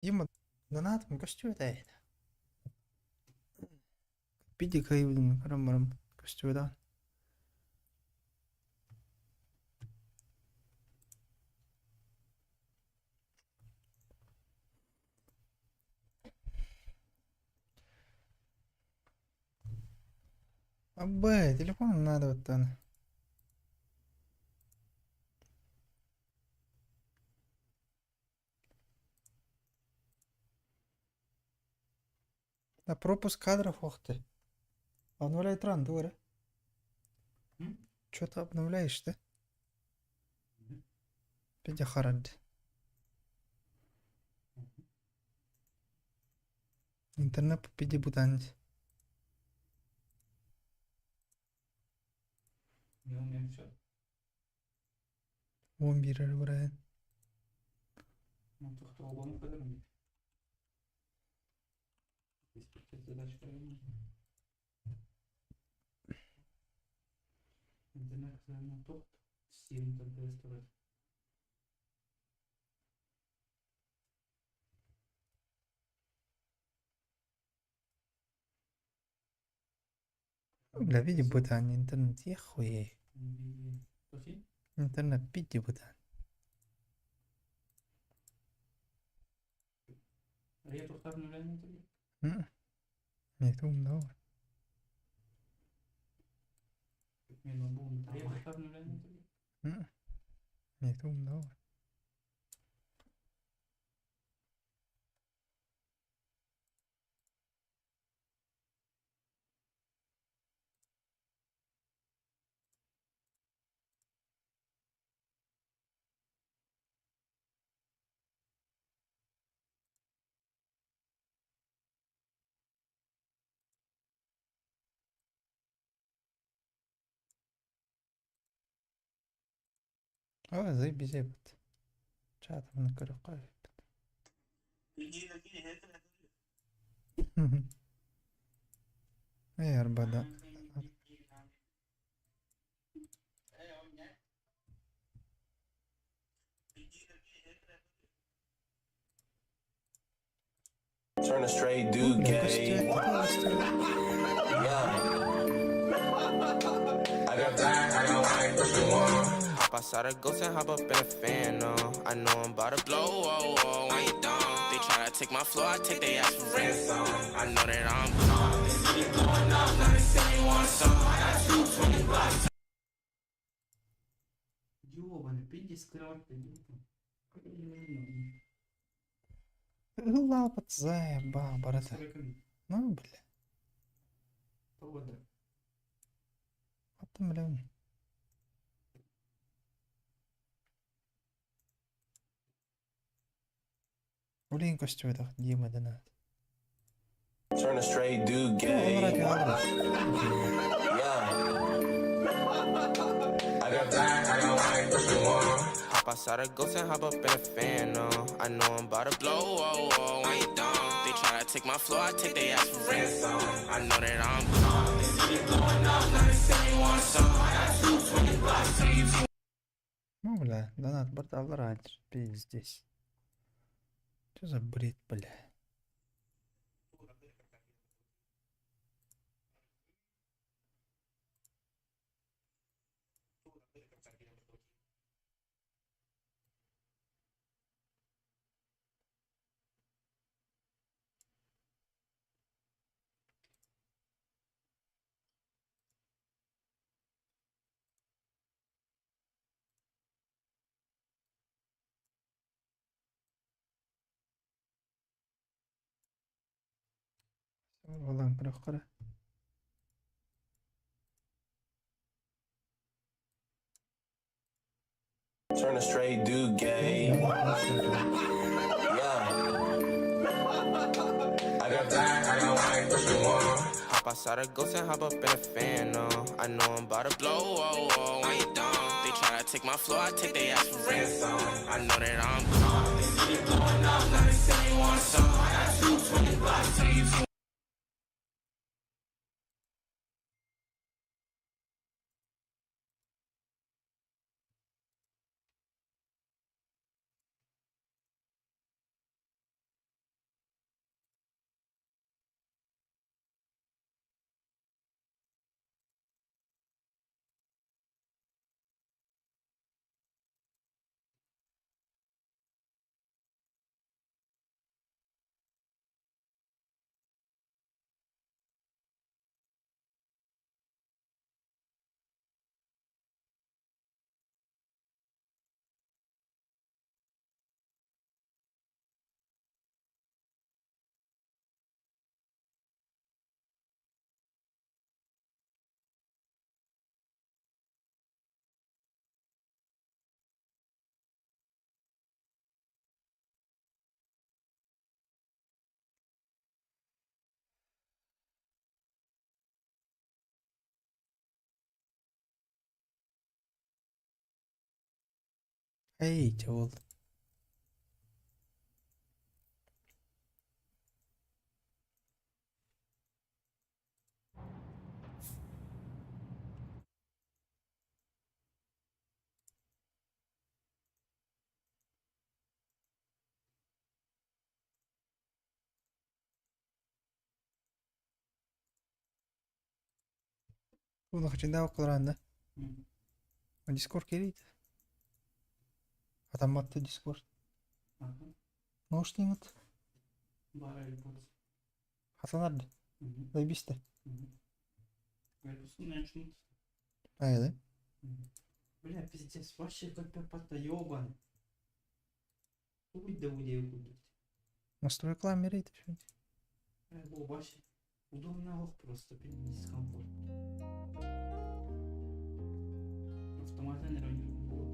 Дима, донатым көстүбэт ээ. Пиди кыайбытын көрөн баран көстүбэт. Аббай, телефон надо вот. Да пропуск кадров охты. Обновляй экран, дура. Что ты обновляешь, да? Петя Харальд. Интернет пиди бутанить. 11 эрэ. Бля, види бутан интернет, ехуй. Интернет пиди бутан. Нет, умного. Нет, умного. О, заебись эбит. Чатымны көрө эбит. Эй, арбада. Turn a straight dude Бля, gay. көстүбэт, көстүбэт. Yeah. I got black, I got white, what you want? Hop outside a ghost and hop up in a fan, no. I know I'm about to blow, oh, oh, I ain't dumb. They try to take my flow, I take they ass for ransom. I know that I'm gone. The city blowing up, now they say they want some. I got 220 blocks. Ёбаный, пиди скрывать-то, Лапот заебал, брата. Ну, бля. Вот там, бля. Блин, көстүбэтэх Дима донат. Turn a straight dude Ну, gay. радио адрес. Yeah. I got black, I got white, what you want? Hop outside a ghost and hop up in a fan, no. I know I'm about to blow, oh, oh, I ain't dumb. They try to take my flow, I take they ass for ransom. I know that I'm gone. The city blowing up, now they say they want some. I got 220 blocks, tell you Ну, бля, донат портал раньше, пиздец. Что за бред, бля? Балам көрөх. Turn a straight dude gay. Yeah. I got black, I got white, what you want? Hop outside a ghost and hop up in a fan, no. I know I'm about to blow, oh, oh, I ain't dumb. They try to take my flow, I take they ass for ransom. I know that I'm gone. The city blowing up, now they say they want some. I got 220 blocks, tell you Эй, чэ буолла. Улахачындаах кыларанна. Дискорд кэлиит. Атамматты Дискорд. Наушнигыт. Баар AirPods. Хасанарды. Заебись-то. AirPods начнут. А, да? Бля, пиздец, вообще копипата ёбаный. Хуй да уде блядь. Настрой кламеры это все. Бля, вообще удобно ох просто, блин, дискомфорт. Автомат наверное, вот.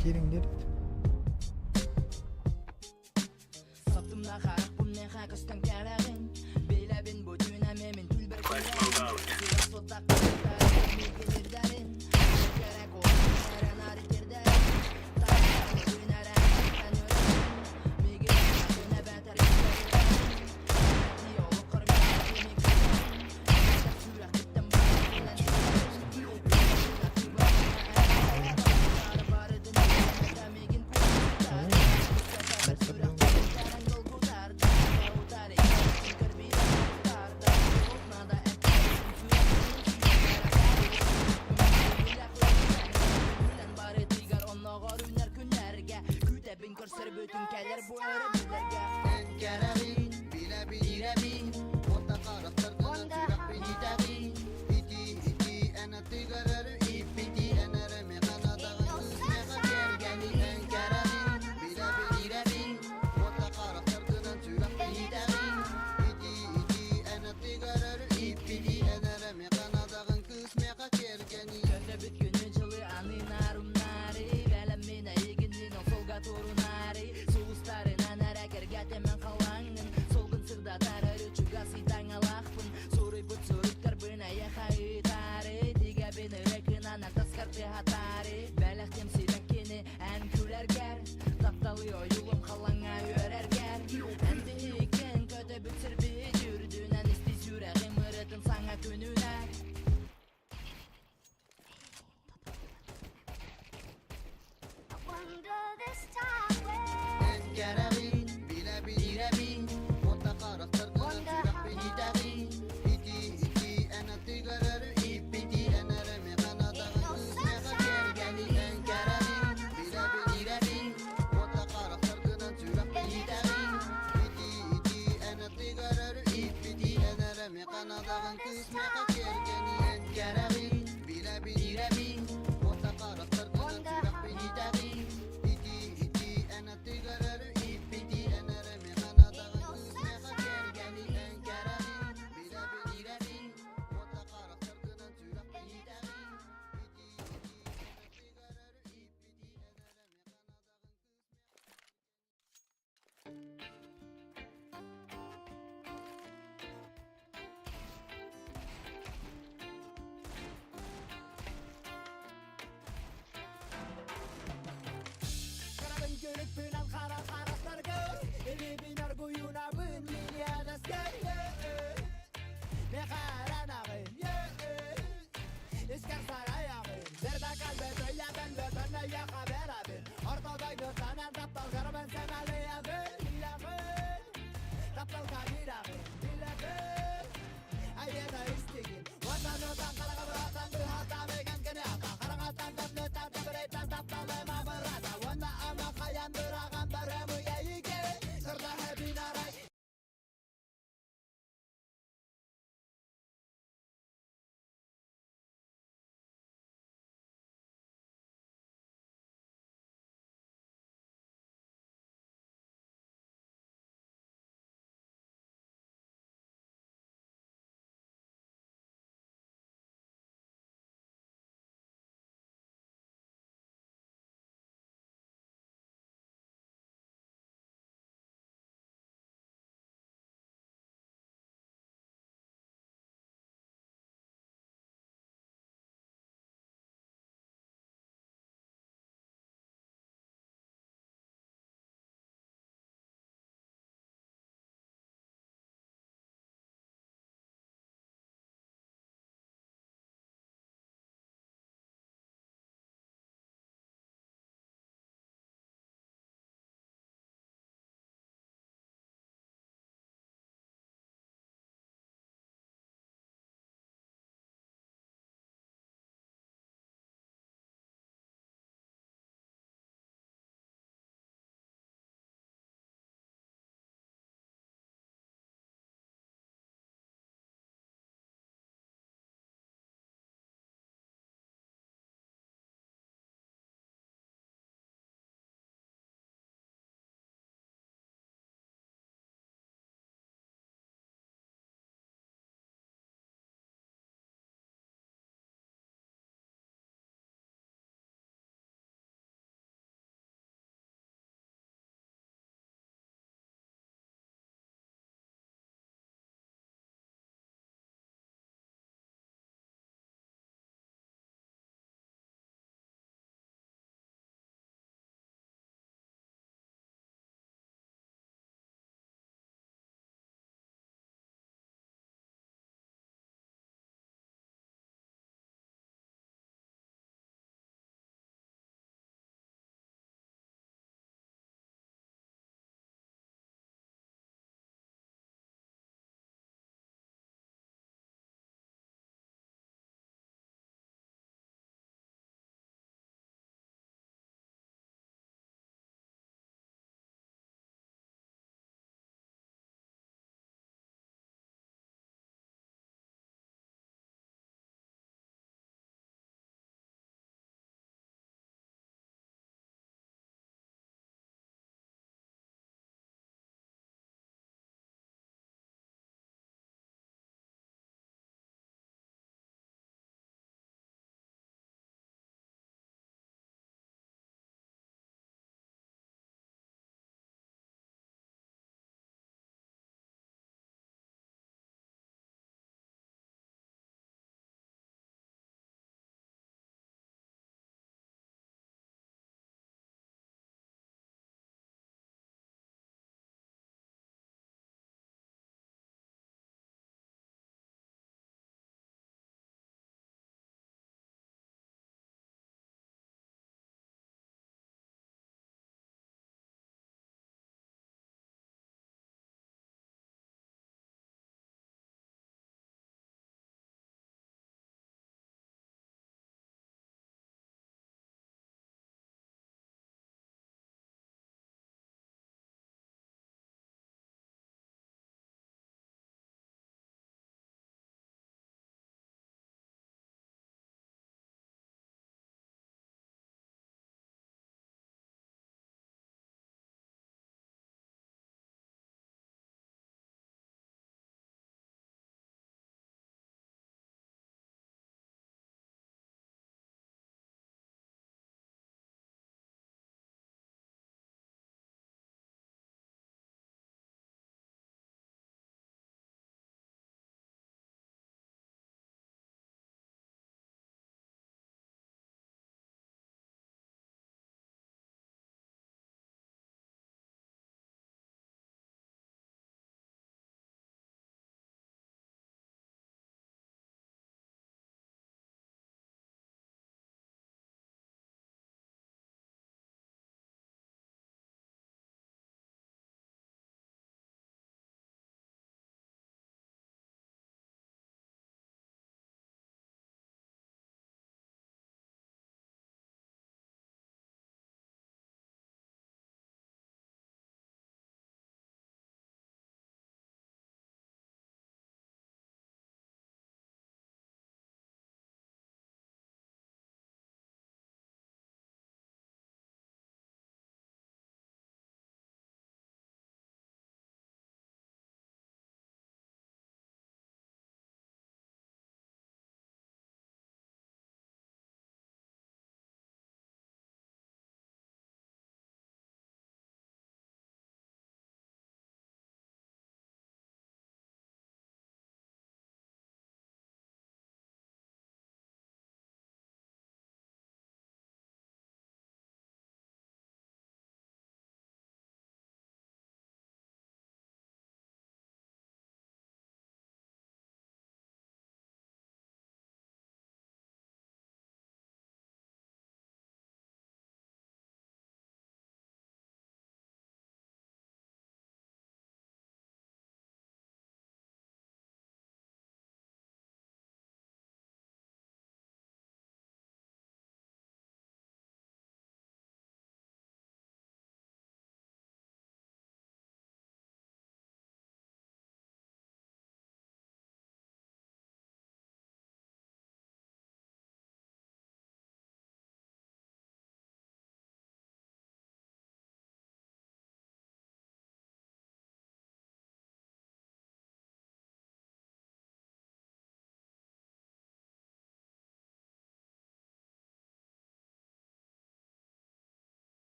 Кириҥ диэбит.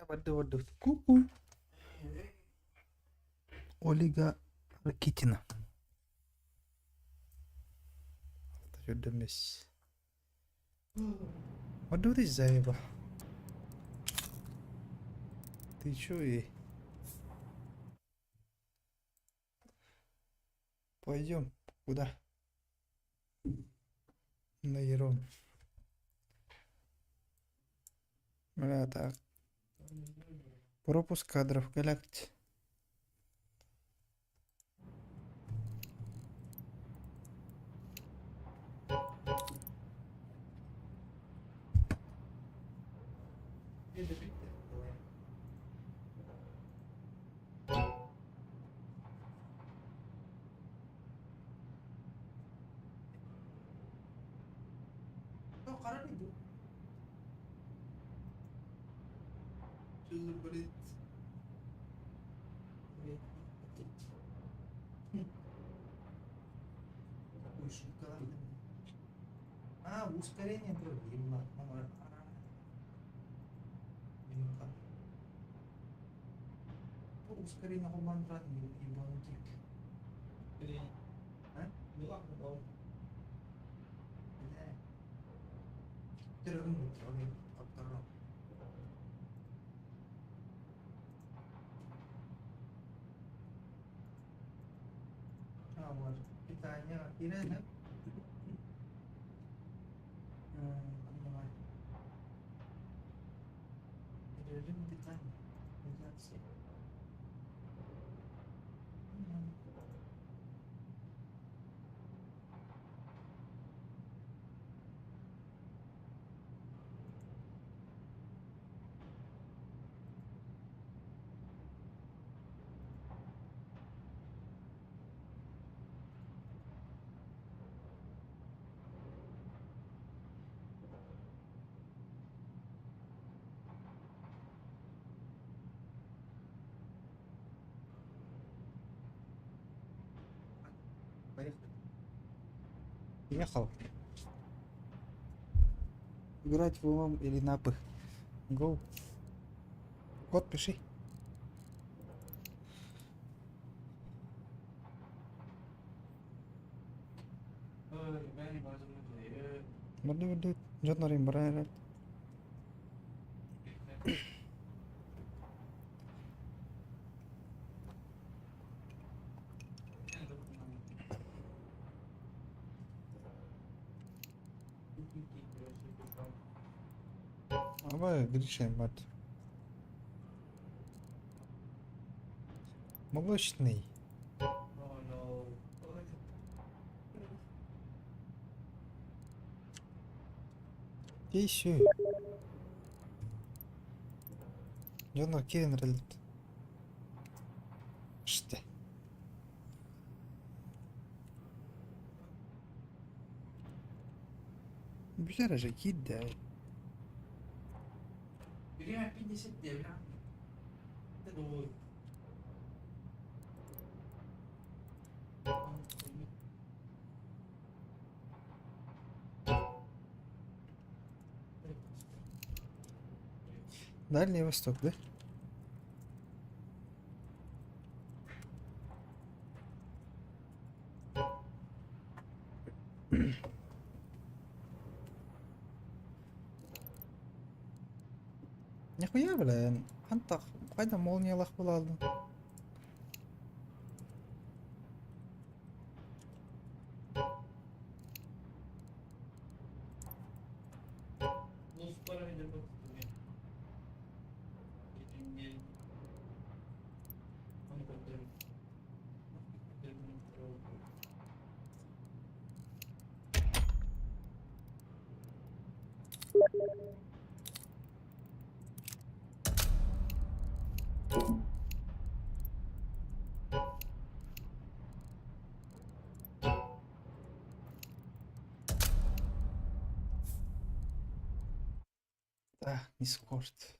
Барды-барды. Ку-ку. Ольга Ракитина. Жүрдемес. What заеба? Ты чё и? Пойдем. Куда? На Ерон. Бля, так. Пропуск кадров галактики. А, ускорение тоже, ебать. Ускорение холбаан ебанутый. А? Бля. Таптарам. А, вот. Питание. Или, Понимаю. Режим питания. Организация. Поехали. Ехал. Играть в УМ или напых. Go. Код пиши. Барды барды. Дьоннорун баран эрэр. Абай Гриша бат. Молочный. Еще. Дьоннор киирэн эрэллэр. Что? Бүтэр же киирдэ. Время 59. Это Дальний Восток, да? Нихуя, бля, антах, кайда молниялах буолла. Так, Дискорд.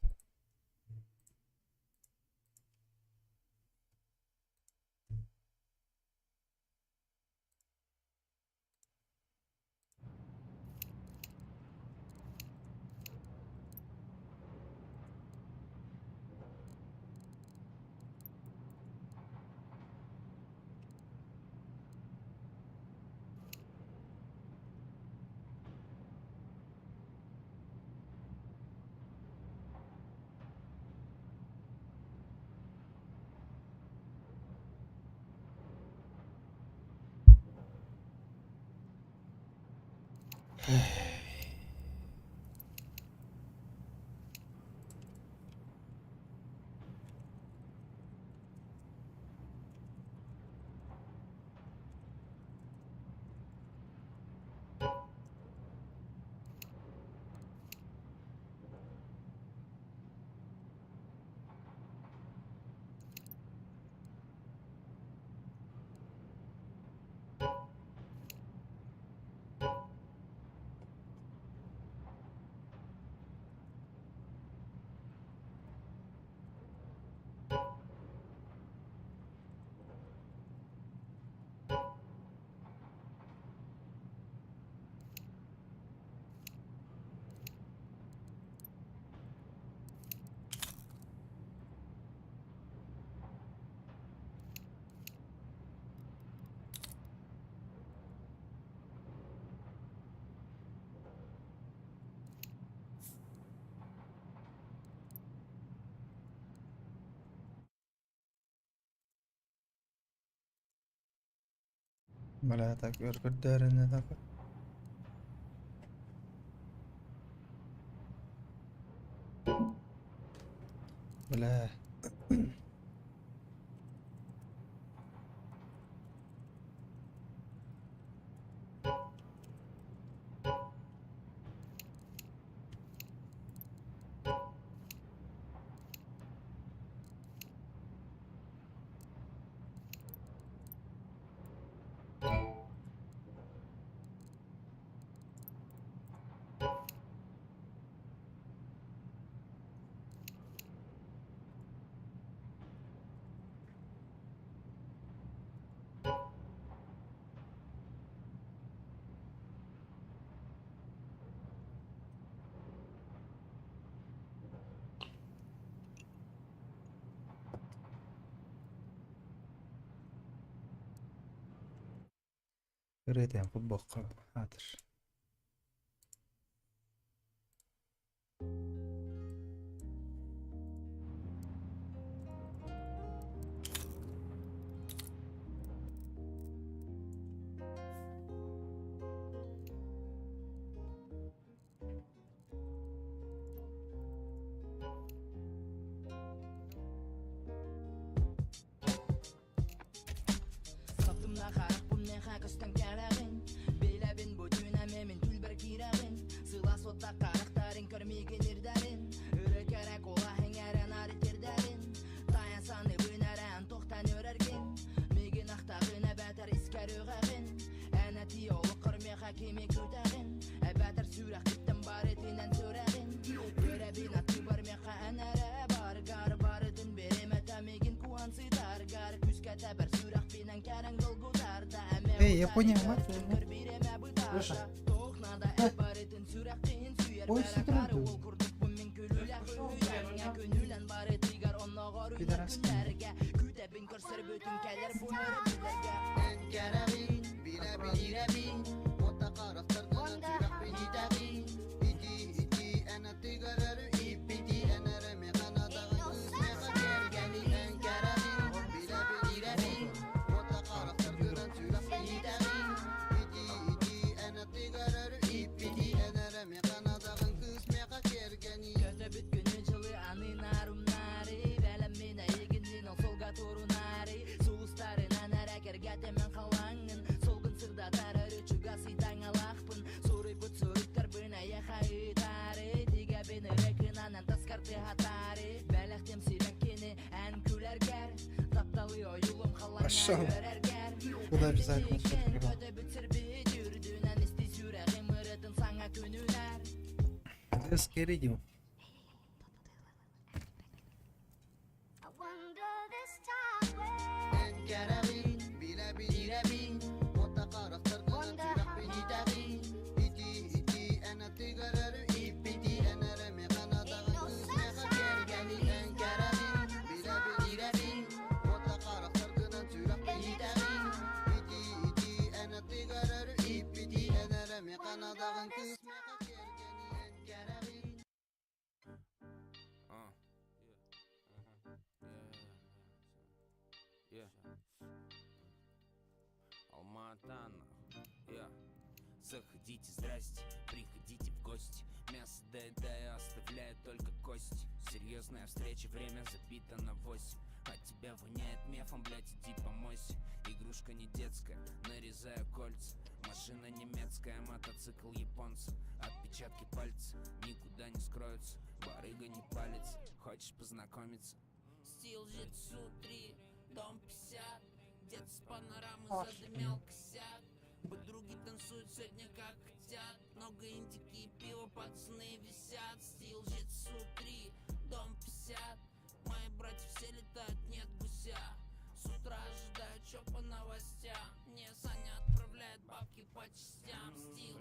Бля, так өр көрдөөрүнэ так. Бля. Ырыатын футболка аатыр. Эй, я понял, мать. Леша. Ой, смотри ты. Пидораски. Пошел. Куда обязательно что-то играл. Детский ритм. Заходите, здрасте, приходите в гости. Мясо доедаю, оставляю только кость. Серьезная встреча, время забито на 8. От тебя воняет мефом, блять, иди помойся. Игрушка не детская, нарезаю кольца. Машина немецкая, мотоцикл японца. Отпечатки пальца никуда не скроются. Барыга не палится, хочешь познакомиться? Стил Житсу 3, дом 50. Дед с панорамы задымел косяк. Подруги танцуют сегодня как хотят. Много индики и пива, пацаны висят. Стил Житсу 3, дом 50. Мои братья все летают, нет гуся. С утра ожидаю, чё по новостям. Мне Саня отправляет бабки по частям. Стил.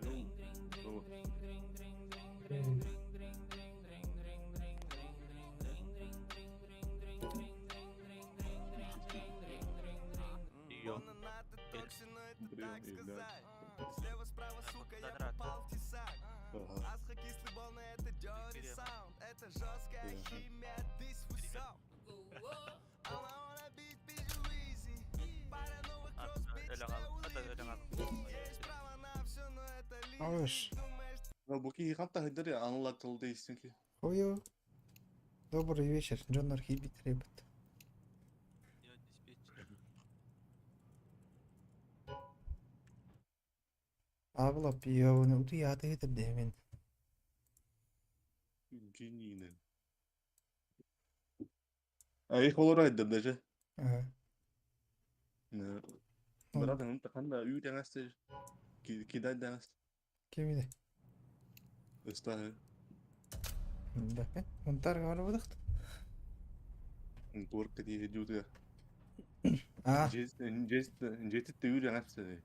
Алыш. Бу киһи хантан сылдьар аныла тылда истин ки. Хою. Добрый вечер, Джон Архибит, ребят. Абылап ёбаны утуйааты ыытыр диэмин. Генийный. А их олорайдыр даже. Ага. Ну, Братан, ханна үй тәңәсте кидай тәңәс. Кимиде? Ыста Бәпе. Унтарга барбадык. горка дии дюдга. А, Жетитте үй тәңәсте.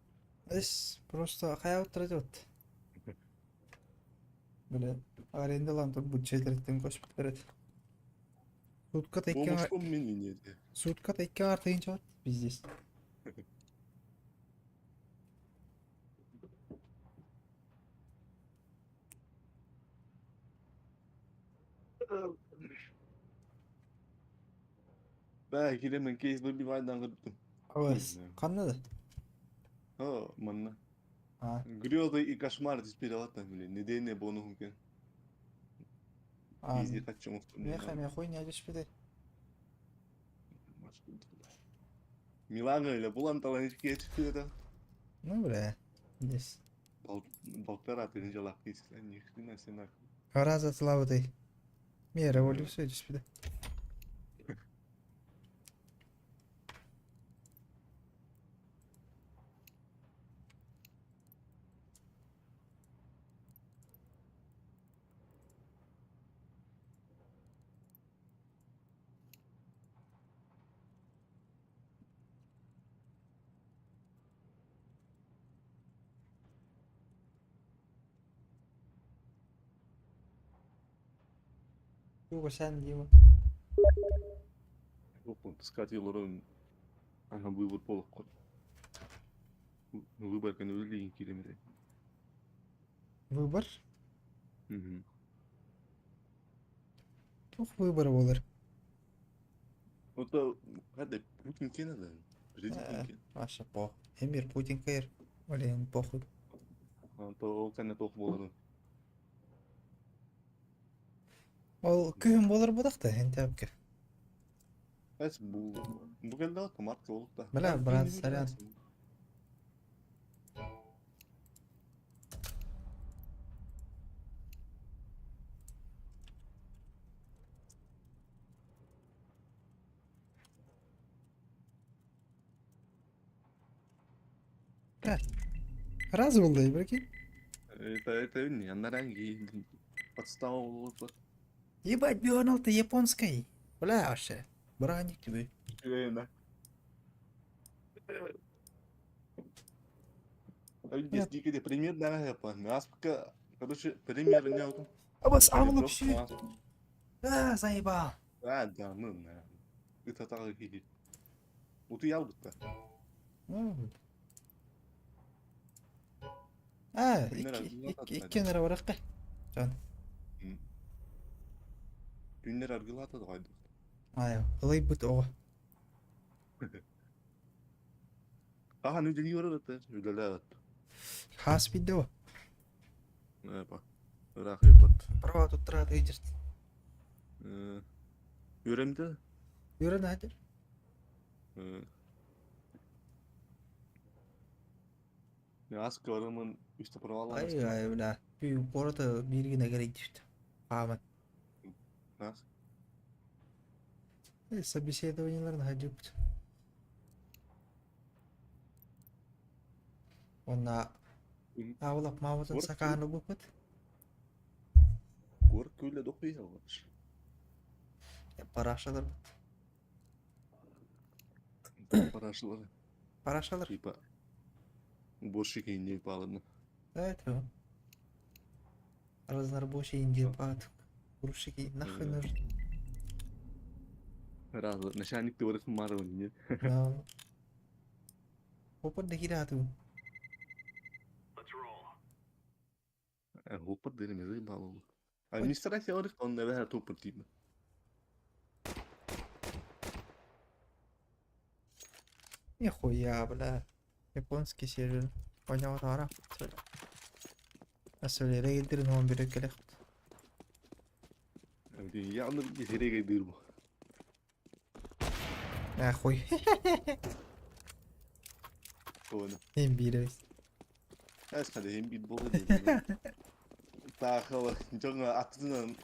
эс просто хайа отыр вот. Бile арендалан тур бюджетлерден көчүп берет. Суткада икки Болмушком мен инеде. суткада икки артыгынча бар пиздец. Бә, килемен кейс бу бивайдан кырдым. Абас, каннады? О, манна. А, Грезы и кошмар теперь ладно, блин, недельный бонус мумкин. а. Изи хочу муфтум. Меха ме хуйня түспүтэ. Милана или булан таланички это. Ну бля. Здесь. Полтора ты не лапки, ни хрена себе нахуй. Раза славытай. Ме революция түспүтэ. Туга сен Дима. Пускать олорон ага выбор болох выбор көн килемере. Выбор? Тух выбор болар. Вот хады Путин кенеде. Президент кен. Аша пох. Эмир Путин кайыр. Блин, похуй. То кане тох болар. Ол күһүн болар будак да энтепке. Эс бу бу келде томат болуп да. Бля, брат, сорян. Раз булды, прикинь. Это не анаранги подстава болуп. Ебать, Бионал-то японской. Бля, вообще. Браник тебе. Да. Здесь дикий пример, да, я понял. Аспка, короче, пример не вот. Абас, амлы пши. А, заебал. А, да, ну, на. Это так и Вот я вот так. Ну. А, Күннэр икки нара баракка. Жан. Күннэр аргылата да кайды. Ай, ылай бут ого. Аха, ну дели yorur это. Үлеле. Хас видео. Эпа. Ыраах ыйбат. Права туттара ыйдырт. Үөрэмдэ? Үөрэн хадыр. Аска барамын үстэ Ай ай бля. Город бииргин эгер идит. Хааман. Нас. Собеседованиеларын хадьыппыт. Онна аулап маабытын сакааны буппут. Куор күлэ дохуя Парашалар. Парашалар. Парашалар. Типа уборщики не палодно. Да, это разнорабочий индипат. Грузчики нахуй нужны. Раз, начальник ты вырос марвел, нет? Да. Опыт дохера ты. Опыт дыри me заебало. Администрация орых, он наверное топор типа. Нихуя, бля. Японский сервер. Понял, тара. Асылы рейдер номер келехт. Явно рейдер был. Нахуй. Понял. Имбирес. Эс хade имбир болду. Таахала дьоҥҥо аттынан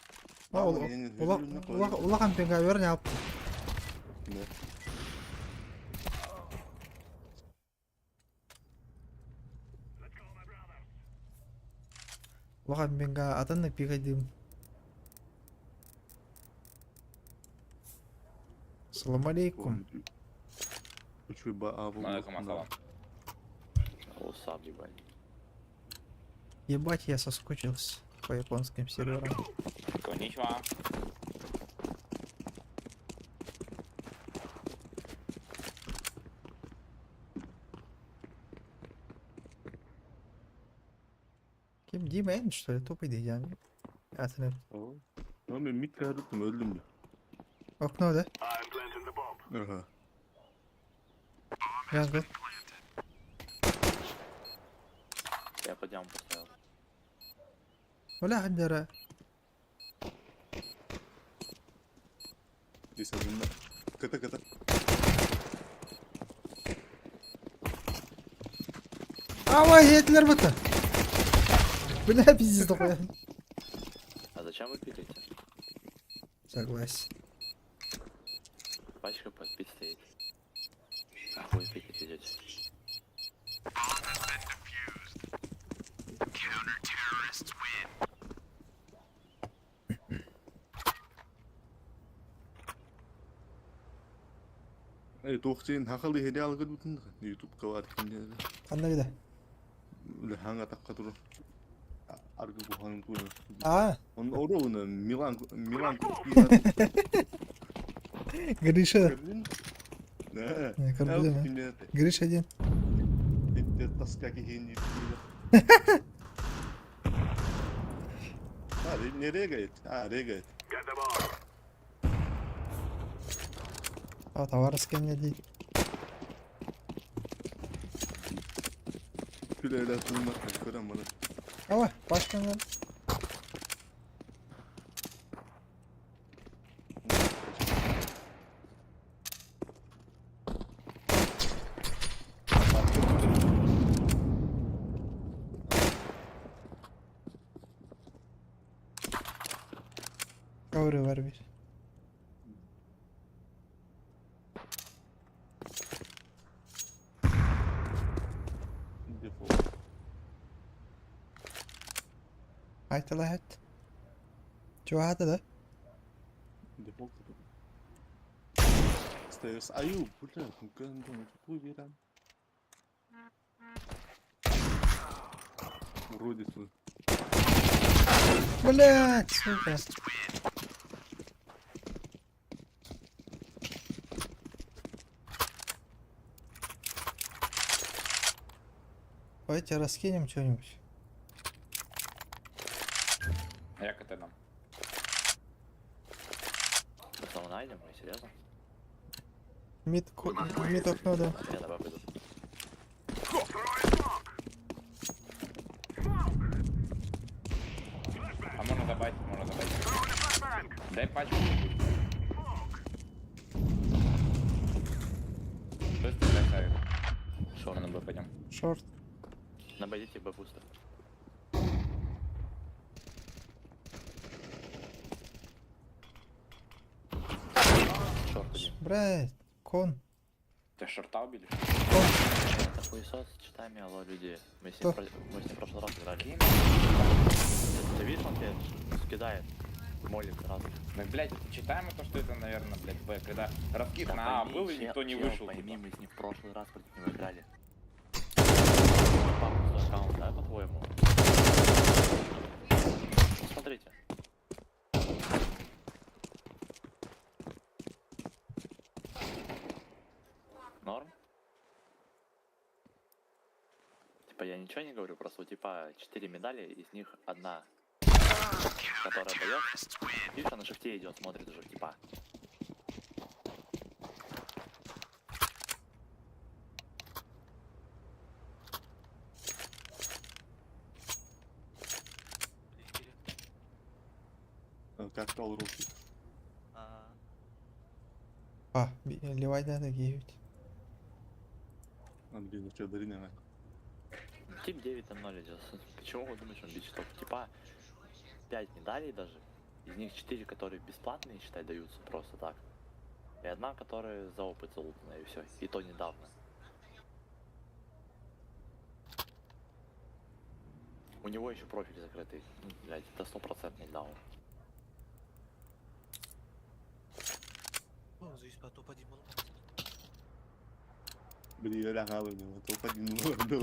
Улахан пинга өрн алып. Улахан пинга атыннык пигайдым. Салам алейкум. Алейкум ассалам. Ебать, я соскучился по японским серверам. Конничва. Ким Дима Эн, что ли? Тупый дедян. Атын Ama ben mid kaydettim öldüm de. Окно, да? Aha. Jungle. Я под яму поставил. Бля, хандара. Neyse bunlar. Kata kata. Ава, етлер бұты. Бля, пиздец дохуя. А зачем вы пикаете? Согласен. Пачка под пить стоит. Нахуй пикать идете. Ey туох син хахалы хеде алгы бутын YouTube кавар кинде. Қандай да? Үле ханга такка тур. Аргы бухан тур. А, Он оруна Милан Милан Гриша. Не. Не, Карбина. Гриша один. Тоска кихин. А, не регает. А, регает. А, товарский мне дейді. Күле туймак көрөм мына. Ава, пашканы. Кавры бар bir. Дефолт. Айтала хат. Чуата да? Дефолт. Stairs. Аю, бля, гандон, тупой веран. Уродец вы. Блять, сука. Давайте раскинем что-нибудь. А як это нам? Потом найдем, мы серьезно? Мид, мид окно, да. Я давай пойду. Дай пачку. Быстро дай ставик. Шо, на Б пойдем. Шорт. На Б идите, Б пусто. Шорт один. Блядь, con. Тебя шорта убили? Con. Это хуесос с читами, алло, люди. Мы с Кто? ним, мы с ним в прошлый раз играли. Кинь. Ты, ты видишь, он тебе кидает. Молик сразу. Ну, блядь, читаем то, что это, наверное, блядь, Б. Когда раскид Да на А пойми, был и чел- никто не чел, вышел. Пойми, типа. мы с ним в прошлый раз против него играли. Папа, пустой аккаунт, да, по-твоему? Ну, смотрите. Норм? Типа я ничего не говорю, просто у типа 4 медали, из них одна, которая дает. Видишь, она на шифте идет, смотрит уже типа. Как стал руки. А, левайда да гейвить. Андрей, ну что, дари наверное. Тип 9-0 идет. Почему вы думаете, он бить топ? Типа 5 медалей даже. Из них 4, которые бесплатные, считай, даются просто так. И одна, которая за опыт залутана, и все. И то недавно. У него еще профиль закрытый. Ну, блядь, это стопроцентный даун. Блин, я лягал у него, топ один был.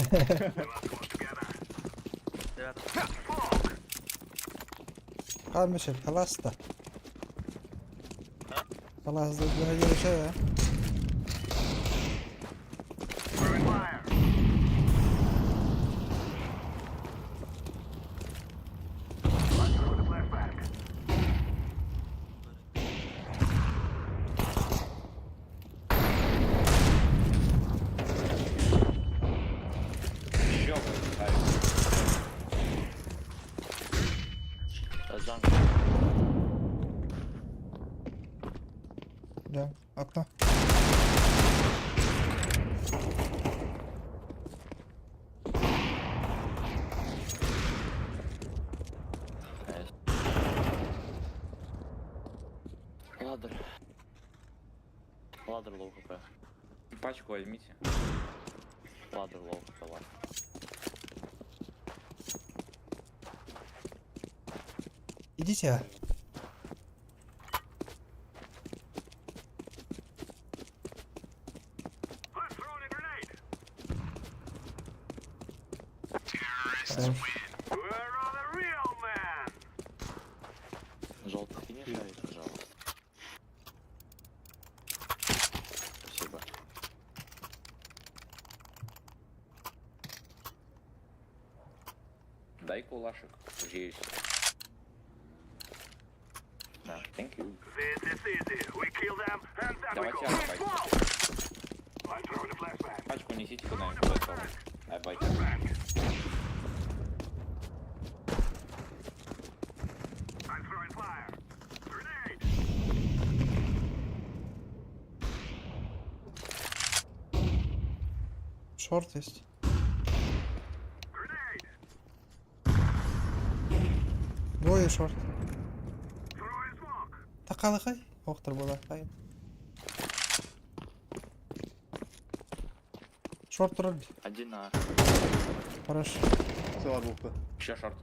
Kalmışır, kalas da. Kalas da bir görüşe ya. Еще бы ставик. Джанг. Да, окно. Ladder. Ladder low HP. Пачку возьмите. Ladder low HP, ладно. Идите. а. Хорош. Желтый скинешь, Авик, пожалуйста. Спасибо. Дай кулашек. Уже есть. На. Thank you. Давайте я Пачку несите куда-нибудь. куда Айбайки. Шорт есть. Двое шорт. Такалыкай. Оқтыр бола. Қайын. Шорт роль. Один на. Хорош. Все, рука. Еще шорт.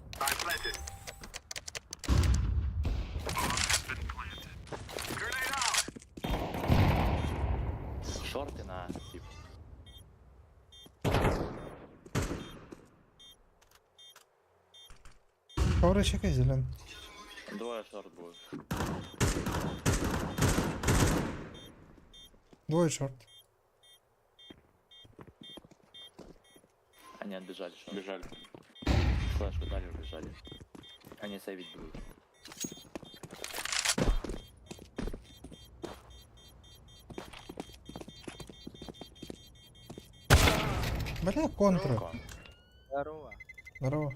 Шорты на. Тип. Ковры чекай зелен. Двое шорт будет. Двое шорт. Они отбежали шорт. Бежали. Флешку дали, убежали. Они сейвить будут. Бля, контра. Кон. Здорово. Здорово.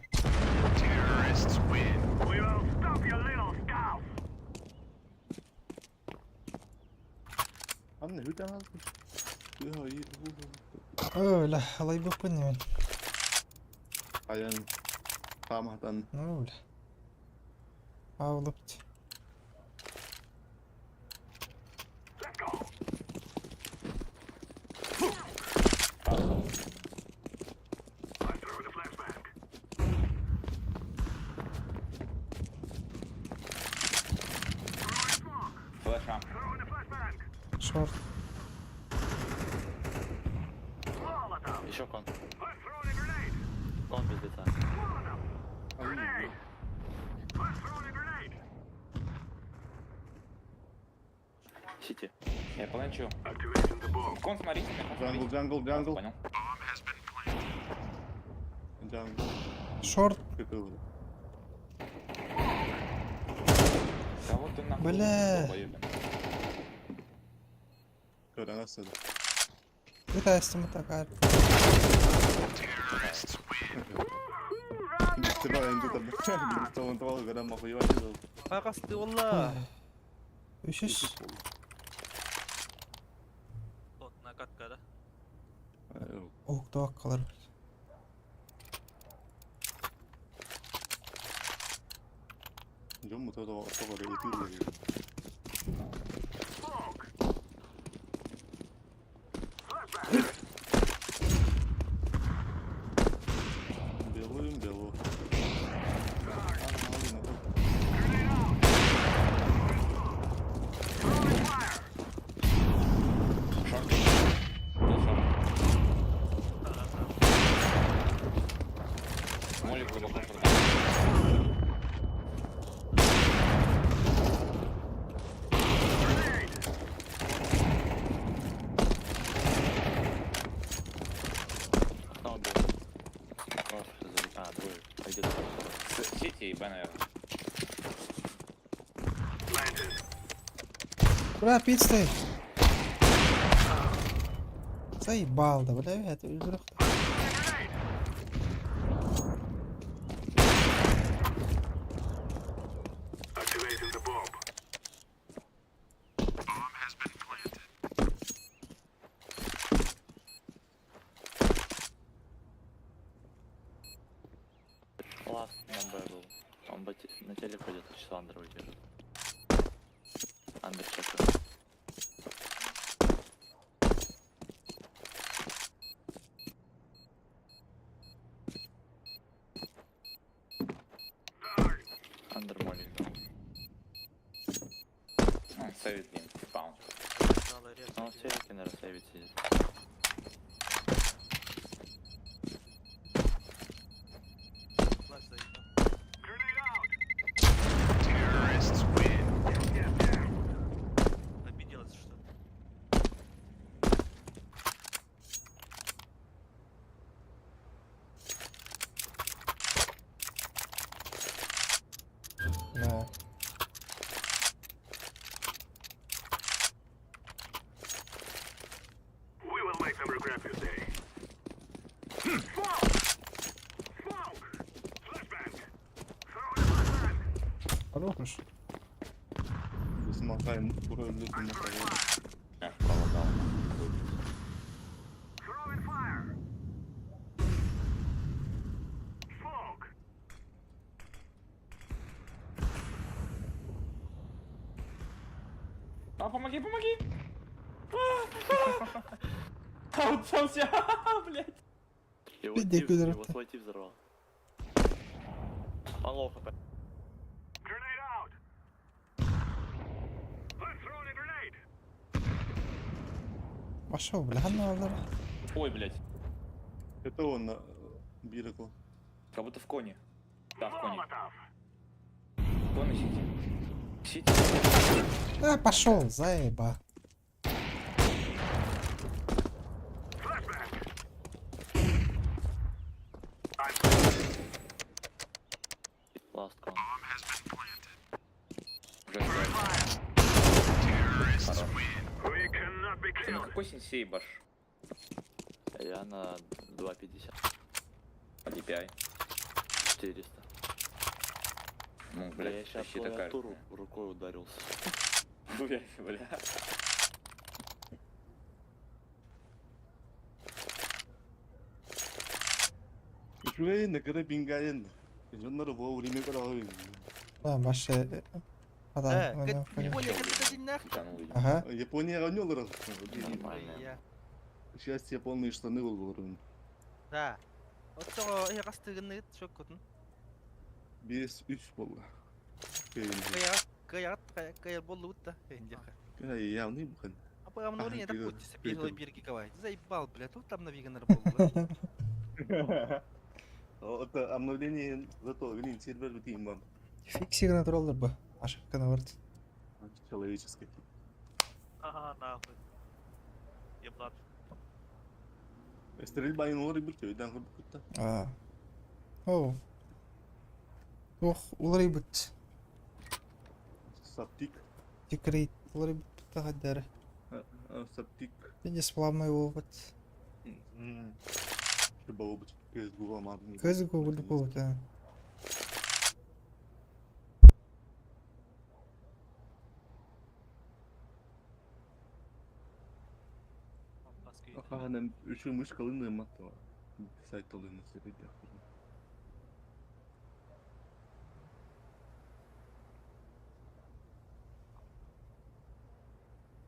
Öyle, алайбыппын мен. Айан хааматан. Ну, бля. Аулыпт. Флеша. Шорт. Еще кон. Кон без лица. Сити. Я планчу. Кон, смотрите, кон, Джангл, смотрите. джангл, джангл. Понял. Джангл. Шорт. Кытылы. Да вот ты нахуй. Бля. долбоёбин. Көрөн астады. Витайстым такая. Қасты олла. Үшіш. Накаткада. Оқты қалар. Белую, белую. Шорт. Был шорт. Молик глубоко шорта. Окно убил. Просто А, двое. А где ты? Сити и Б, наверное. Бля, пит стоит. Заебал, да, бля, это өлдіріп. Ласт на Б был. Он на теле ходит, сейчас Андер выбежит. Андер чекает. Андер молик дал. Он сейвит им. Спаун. Ну, он в телеке, наверное, сейвит сидит. Обиделась, что ли? Да. Хорош. Я пролагал. А, помоги, помоги! А, а. А, он сам себя, блядь. Его, Пиздец, тип, пидор его ты. свой тип взорвал. Он low HP. Пошел, бля, ну, алдар. Ой, блядь. Это он на Биракл. Как будто в коне. Да, в коне. Кон и Сити. Сити. А, пошел, заеба. Last con. Уже играет. Хорош. Ты на какой сенсей баш? Я на 2.50. По DPI. 400. Ну, Бля, я блядь, сейчас почти такая. же. клавиатуру рукой ударился. Блядь, бля. Үчүгэй накара пингаен. Дьоннор вовремя көрөҕүн. Да, башы Э, Япония кытта Ага. Японияҕа не олорор? Нормально. Счастье полные штаны боллорун. Да. Оччоҕо эһи хастыгынныгыт шоккутун. 5-3 болла. Кыайаҕыт кыайар буоллубут да эндиэхэ. Явный бухан. А по обновлению так будет 1 гигабайт. Заебал, бля, тут там навиганер был. Это обновление зато, блин, сервер бутин вам. Фиксик натураллар бу. Ошибканы бар. Человеческий. Ага, нахуй. Еблан. Стрельба инолар бир төйдөн көрбүкүттэ. Аа. Оу. Ох, уларыйбыт. Саптик. Декрейт уларыйбыт тахаддары. Саптик. Пиздец плавный болбут. Болбут. CSGO мадын. CSGO булдук болбут, а. Аханам үчү мышкалын ыматтыва. Сайт толуйна сериде.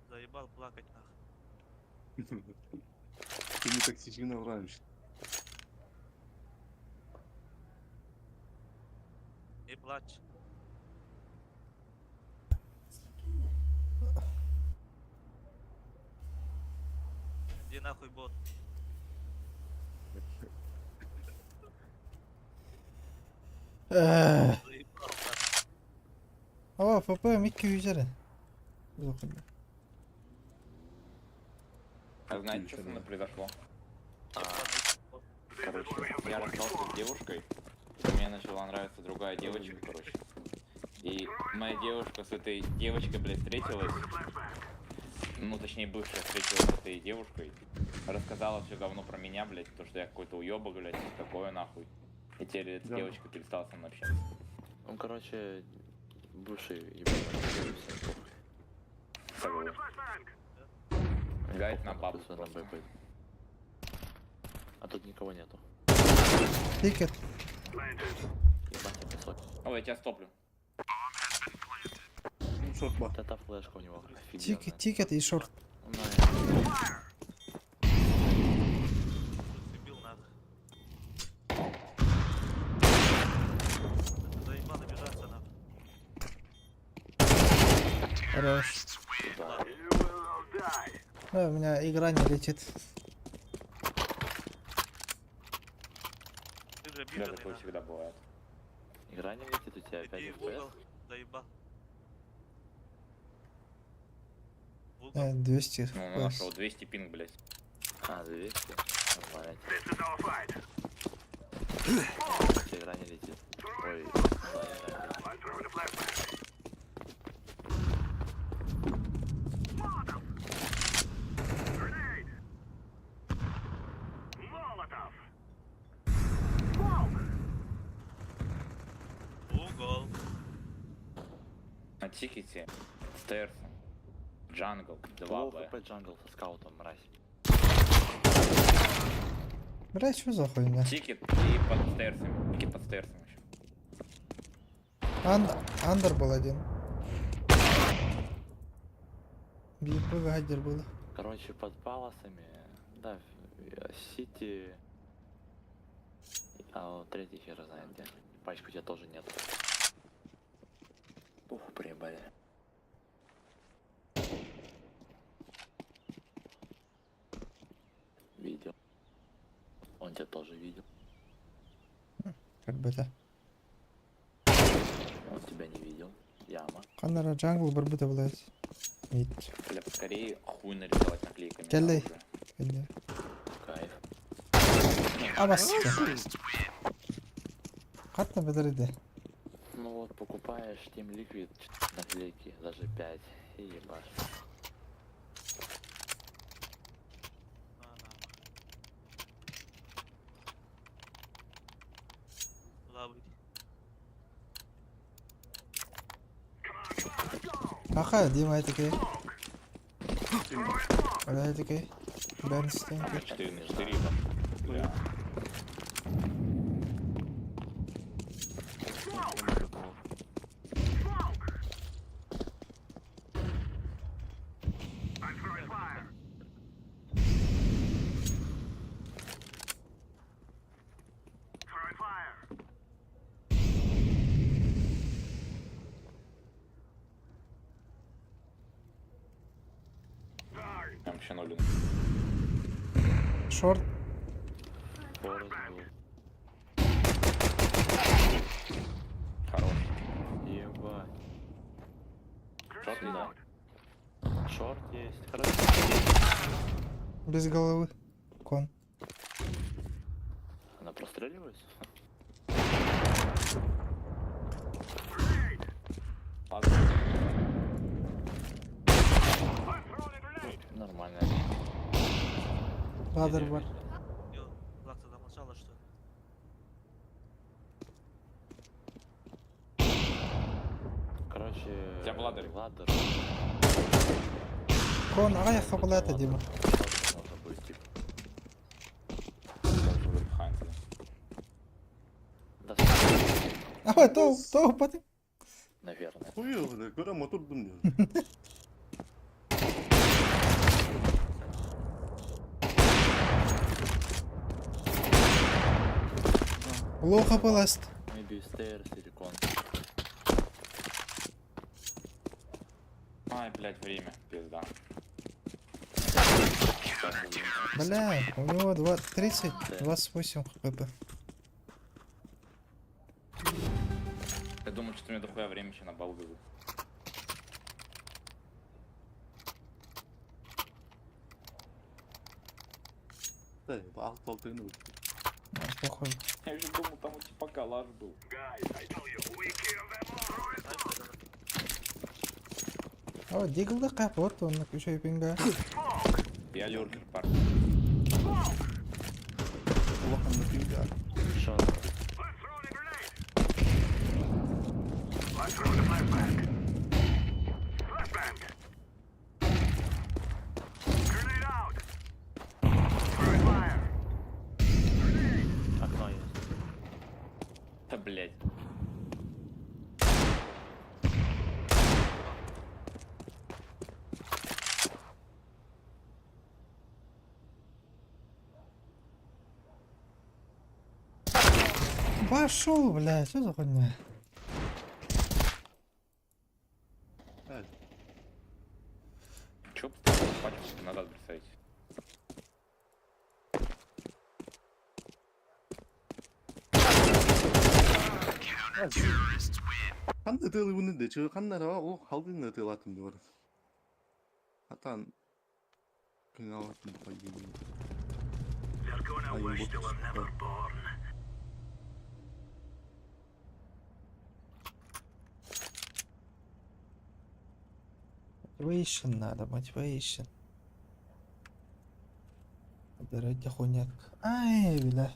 Заебал плакать нахуй. Ты не токсично нравишься. Не плачь. Где нахуй бот? Заебал нахуй. О, ФП Микки üzere. А знаете, что со мной произошло? Короче, я расстался с девушкой, мне начала нравиться другая девочка, короче. И моя девушка с этой девочкой, блядь, встретилась. Ну, точнее, бывшая встретилась с этой девушкой. Рассказала все говно про меня, блядь, то, что я какой-то уебок, блядь, всё такое нахуй. И теперь эта Да. девочка перестала со мной общаться. Он, короче, бывший ебаный, всем похуй. Согласен. Гайд на бабу Пусть она просто. бэбэт. А тут никого нету. Тикет. Ебать, я песок. Ой, я тебя стоплю. Шорт ба. Вот эта флешка у него офигенная. Тикет, тикет и шорт. Ну, я- Зацепил нахуй. Заебал обижаться нахуй. Хорош. Да, у меня игра не летит. Ты же Да, обиженный такое нахуй. всегда бывает. Игра не летит у тебя 5 Иди в FPS? угол. Заебал. В угол. 200 Ну, он FPS. нашел 200 пинг, блядь. А, 200? Нормально. У тебя игра не летит. Ой, да, игра не летит. В угол. На тикете, стерсом, джангл, Low 2Б. HP jungle со скаутом, мразь. Бля, что за хуйня? Тикет и под стерсом. Тикет под стерсом еще. Андер был один. Бипы гадер был. Короче, под паласами, да, Сити. А вот третий хер знает где. Пачку у тебя тоже нет. Ух, приебали. Видел. Он тебя тоже видел. Как бы это. Он тебя не видел. Яма. Канара джангл бар быта блядь. Мид. Бля, поскорее хуй нарисовать наклейками. Келли. на оружие. Келли. Кайф. Абасты. Катна бедерди. Ну вот, покупаешь Team Liquid наклейки, даже 5, и ебашь. На, нахуй. Лаврик. Аха, Дима такие. Бля, такие. Бернстейн. 4 на 4 ебашь. Бля. Вообще ноль. Шорт. Город был. Хорош. Ебать. Шорт, да. Шорт есть. Хорошо. Без головы. Кон. Она простреливается? Ладно. Нормально. Ладер бар. Ё, Влад замолчала, что ли? Короче... Тебя в ладере. Ладер. Кон, ай, хабалата, Дима. Можно будет, типа. Должен быть behind, да. Да, Ой, то, то, паты. наверное. Хуй, бля, көрө мотурдум диyor. Лоха паласт. Maybe stairs или кон. Ай, блядь, время. Пизда. Бля, у него 2, 30, 28 хп. Я думаю, что у меня дохуя времени еще на бал было. Да, алты алты күнү бүттү. Похуй. Я же думал, там у типа калаш был. О, Диглда капот, он на ключе пинга. Я люркер, парень. Улахан пинга. Шорт. Окно есть. Да, блядь. Пошел, бля, что за хуйня? Evet. Чё пачку назад бросаете? Кандай тылы күнү чыгы кандай о халдын тылатын деп барат. Атан күн алатын пайгы. Motivation надо, motivation. Подбирайте хуйняк. Ай, бля.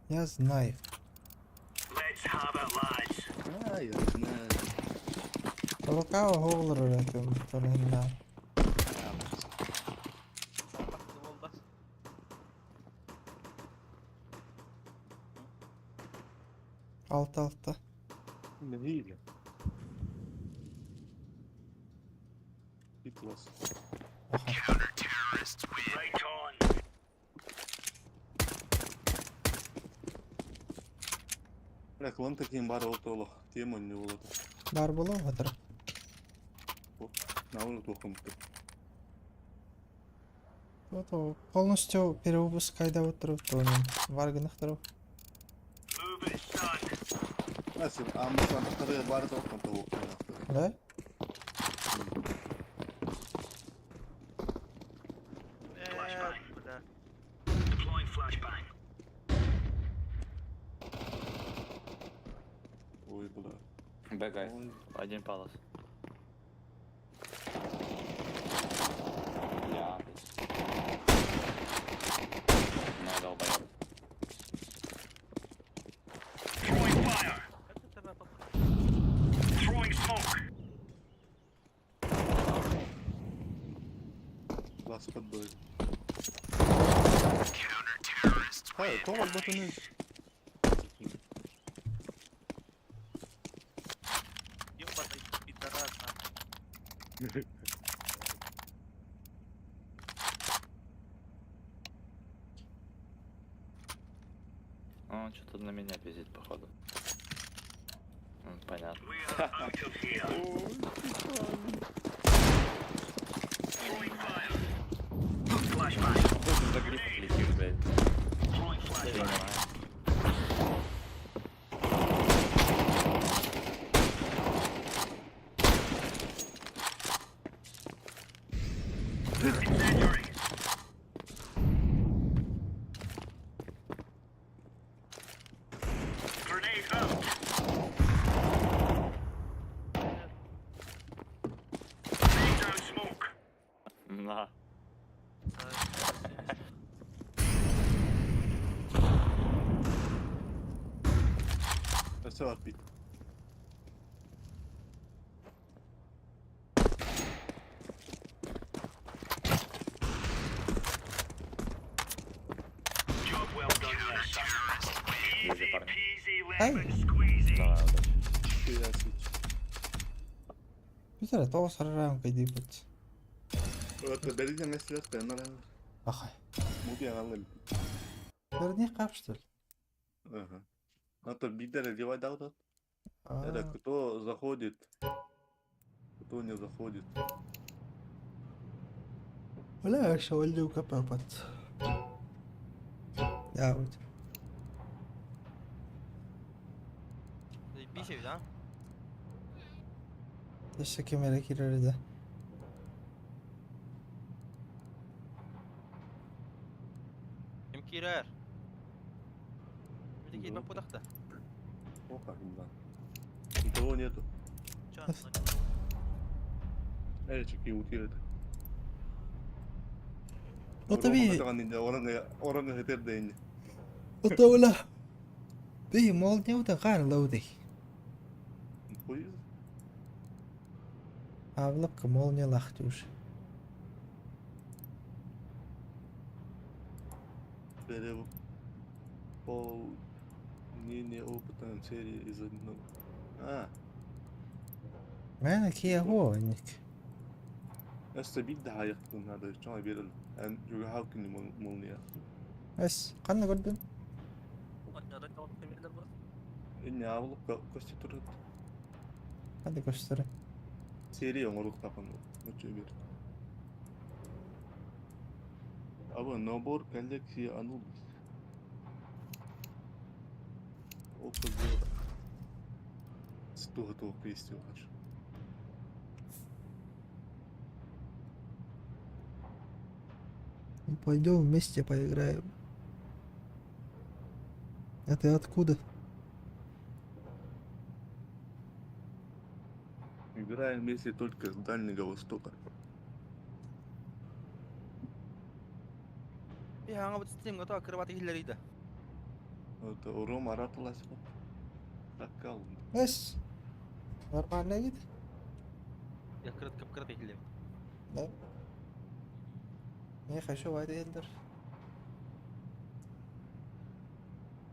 Я знаю. Ай, я знаю. Рука голор это на. Волда. Алты алты. Ne değil. Bit was. Ага. Бля, клон таким бар олтолох. Тема не болот. Бар было ватер. Науру тохым. Вот о, полностью перевыпуск кайда отырып то варгынах тұрып. Nasıl? Amsan tarı бар тохым то. Да? Э, бля. Ой, бля. Б, гайс. Ой. Один палас. Бля, блядь. Ну, долбоёб. Как ты тебя попал? Last под б. Hayır, Thomas Button'ı Ёбаный пидорас, нахуй. Он что-то на меня пиздит, походу. Понятно. Понимаю. На. Өссө арбит. Ниже, парни. Ай, Давай, удачи. Кирасич. бүтэр тоҕус арарaan кайдыыбыт. Это бердиэн эслэс пеннара. Ахай. Мубианалым. Верни кап, что ли? Ага. А то бидер одевай дал тот. Это А, кто заходит, кто не заходит. Бля, шавалю капапат. Я вот. Заебись, да? Еще кемере кирерде. Ким киирэр? Бити киирбэт буолахта. О, как да. Никого нету. Чё? Эрчики утирет. Отаби, Оранга хетер дэнь. отаула. Би молния ута кар лауди. Хуй. Авлапка молния лахтюш. Перевыполнение опыта серии из одного. А, Мэн кия хоник. өссө биир хаайыктын надо, чоңой берил. Эн жүгө күнү молния. Эс, канна көрдүм? Инне абылып көстө турат. Hadi göster. Серия оңорук тапан. Өчө бер. Абы набор коллекции Анубис. Опыт было. Сто готов привести хочу. Пойдем вместе поиграем. А ты откуда? Играем вместе только с Дальнего Востока. Аңа бу стримга то акробат иһиллэр иде. Это Рома Раталас. Такал. Эс. Нормально git. Якырат капкырат иһиллэр. Да. Не хочу вайда елдер.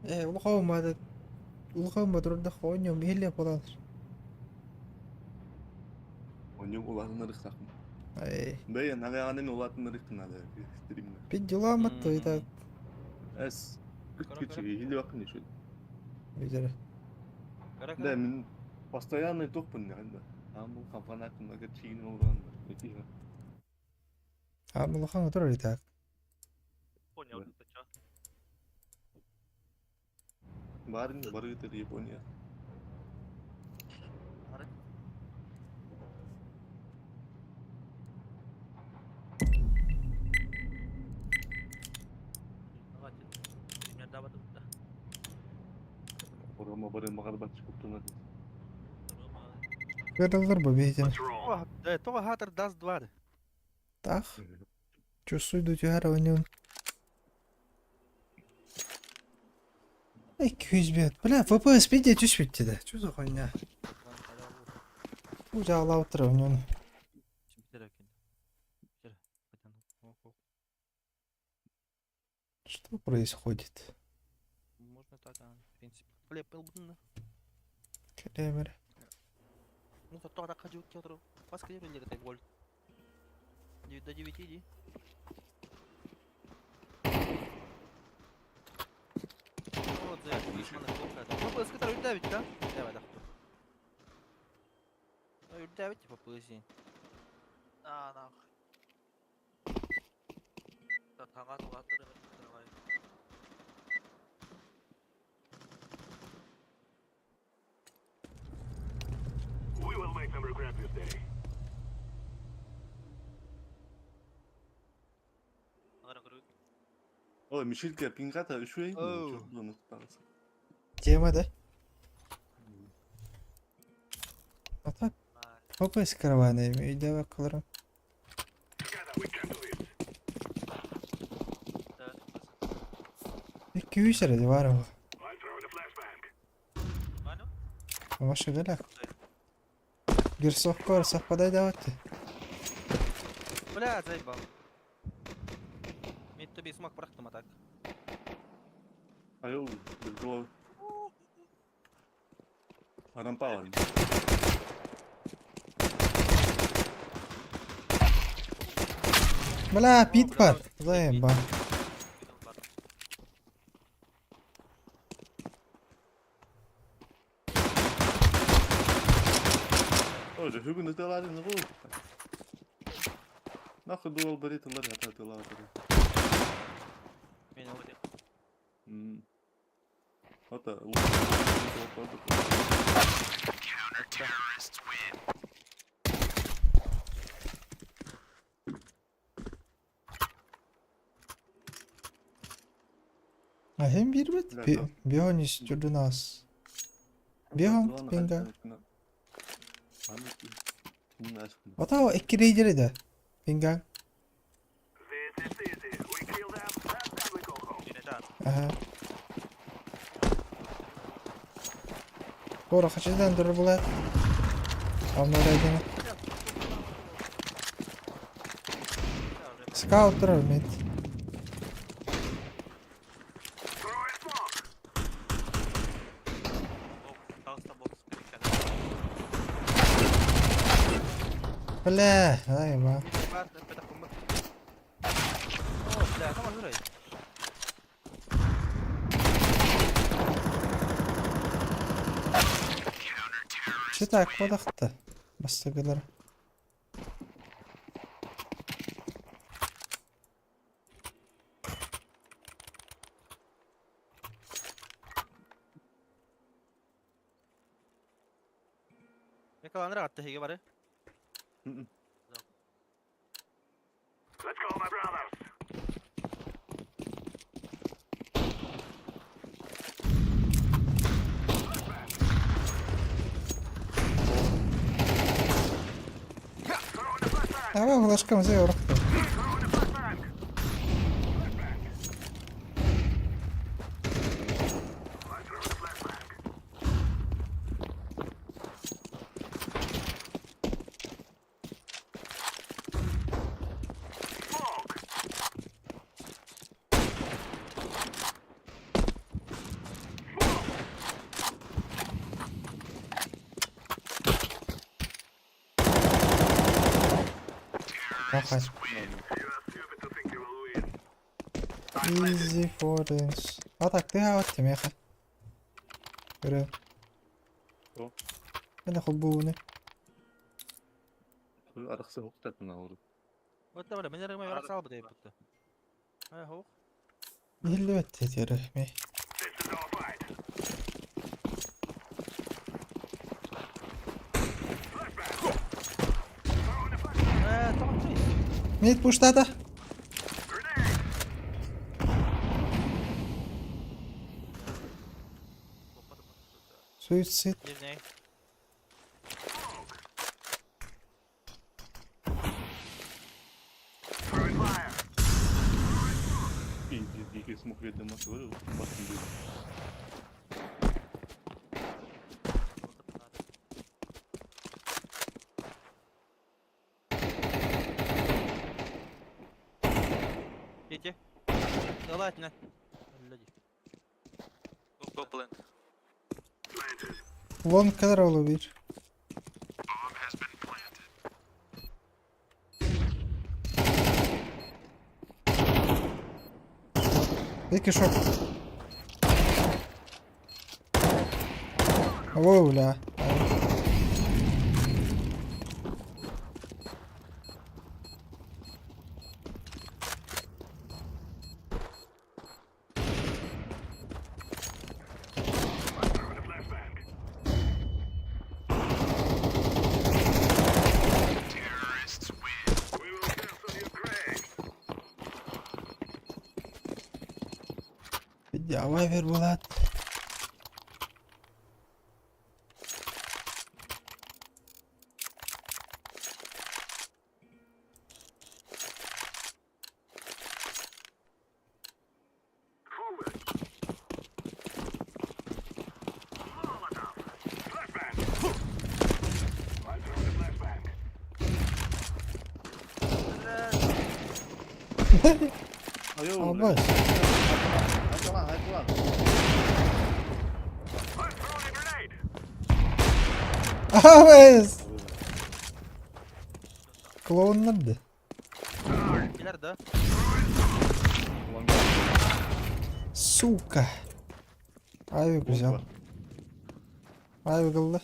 Э, улхау мада. Улхау мадурда хоньо михиле болар. У него улатын рыхтахм. Ай. Бэйэ, нагаанын улатын рыхтын надо стримга. Бит дела матты это Эс күт хили вакын еще. видели. Да, мен постоянный токпун да. Амбу фанатым нага чигин болгон. Эти А улхау тур так. Понял, это чё? барын баргытыр Япония. Рома бары магарбат чыгып турат. Вердалар бу бейтен. Да, то хатер даст два. Так. Чувствую түһәр ойнын. 200 бит. Бля, FPS бит түс битти да. Чё за хуйня? Бу жаалап отур ойнын. Что происходит? Можно так, а, в принципе. Хлеб был бы. Кремер. Ну, то так хочу театру. Паскребли это голь. До 9 иди. Вот за это. Ну, скоро 9, да? Давай, да. Ну, 9 типа пылси. А, нахуй. Ой, Мишелька пингата үчүгэй. Оу. Тема, да? А так, попасть караваны, үйде бакыларым. 200 эрэ бар ол. Ваша галях. Герсовкор совпадай давайте. Бля, заебал. Мид тебе смог бырахтым а так. Айыл, без головы. Арампала. Бля, пит бар. Заеба. Ой, же бүгүн ыталарын гу. Нахуй дуал бариталар ятатылар. Мен ол Ата, А hem bir bit. Бля, Бионис нас. Бион пинга. Ата икки рейдери да. Пинга. Ага. Бора хачыдан дұры болады. Амнар айдана. Скаут тұрар мет. Бля, ай ба. Бар, бля, О, бля, там ажурай. Че так, қодақты. Бастагылар. Yakalanır attı hege barı. Давай флешкам зай орақты. Рахат. Easy for this. А так, ты гават меха. Көрө. О. Мен хоббуны. Арахсы хоқтатын ауырып. Вот бля, мен ярыма ярак салбы deyip bitti. Ha hook. Илбет тетері ме. Ha tamam şey. Мет пуштата. Суицид. Bir ne? Дикий смог видно массы, басын Yeti. Давай ne? Люди. Вон kadar olabilir. Peki şok. Воу, бля. Давай, Вербулат. Албас. Албас! Клоуннар да. Кэлэр да? Сука! Авик взял. Авик ылла.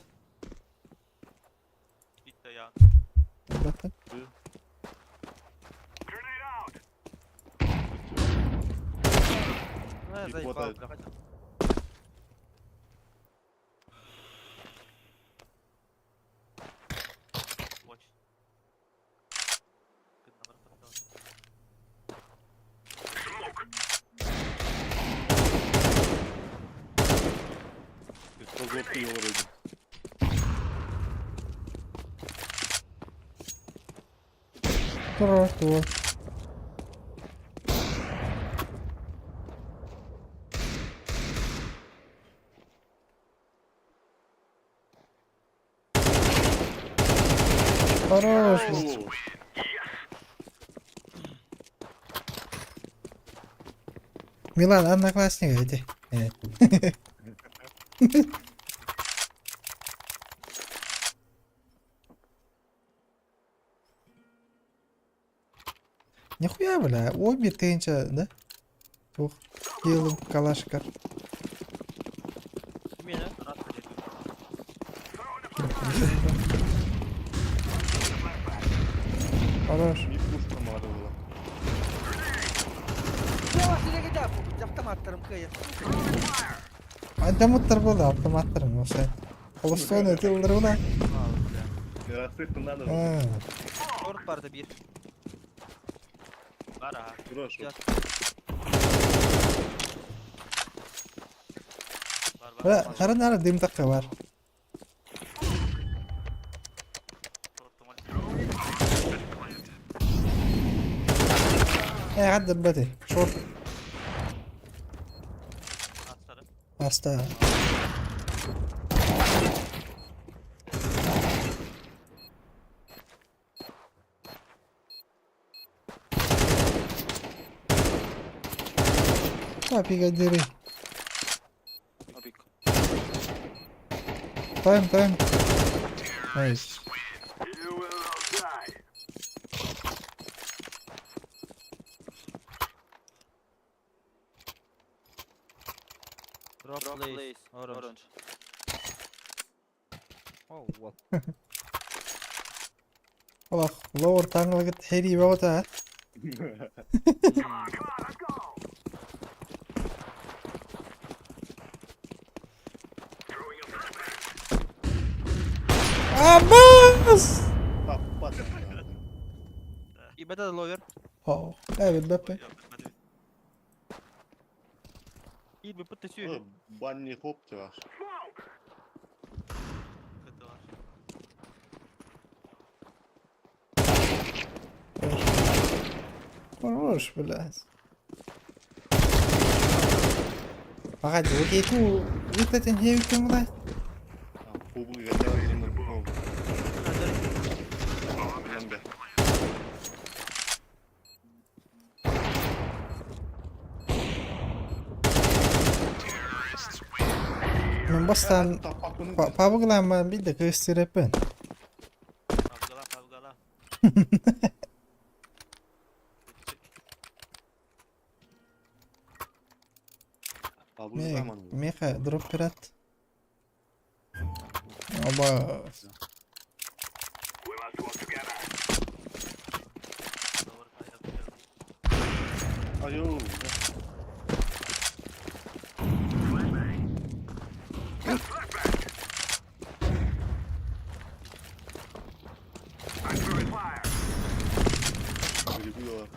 Bitti ya. Братан. Э, заебал, бля, хотя. Разлопил вроде. Хорошо. Хорош. Милан, одноклассник иди. Нихуя, бля, обе тынча, да? Тух, килым, калашкар. Хорош. Не пушка надо было. Автоматтар болды, автоматтар осы. Холостойный тылдыр була. Расыпка надо. Short bardı bir. Var ha. Хорошо. Var var. Бля, хара нара дым такка бар. Э, عدل بدي شورت. Аста. Папига дери. Тайм, тайм. Найс. Drop place. Orange. Oh, what? Олох, лоур таңылгыт хери бота. Абас! И бета ловер. О, evet беппе. И бы пытаюсь. Банни хоп тираж. Хорош, блядь. Погоди, вот я ту выплатен хевикем, блядь. Мен бастан пабыглама bir de kıstırıpın. Pavgala pavgala. Меха, дроп пират. Оба. Айо. Перебила.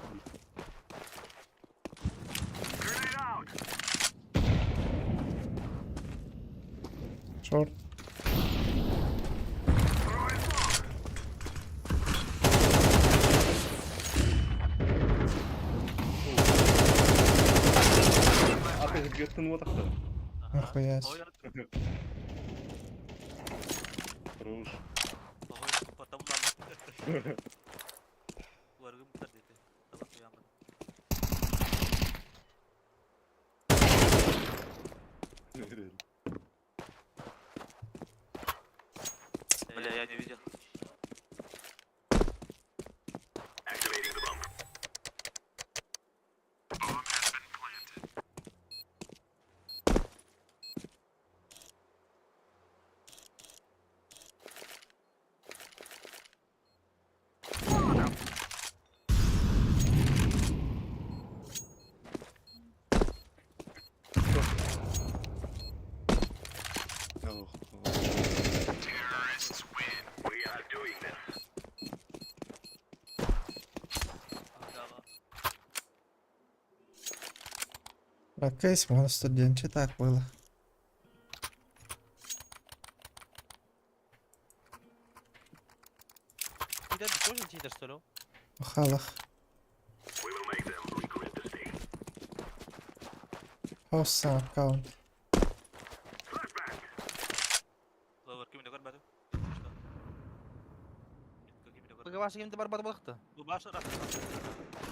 Short. Атыгыттан уотахтар. Нахуя с. Хорош. Бля, я не видел. Кейс монстр день, че так было? Читер, тоже читер, что ли? Халах. House аккаунт.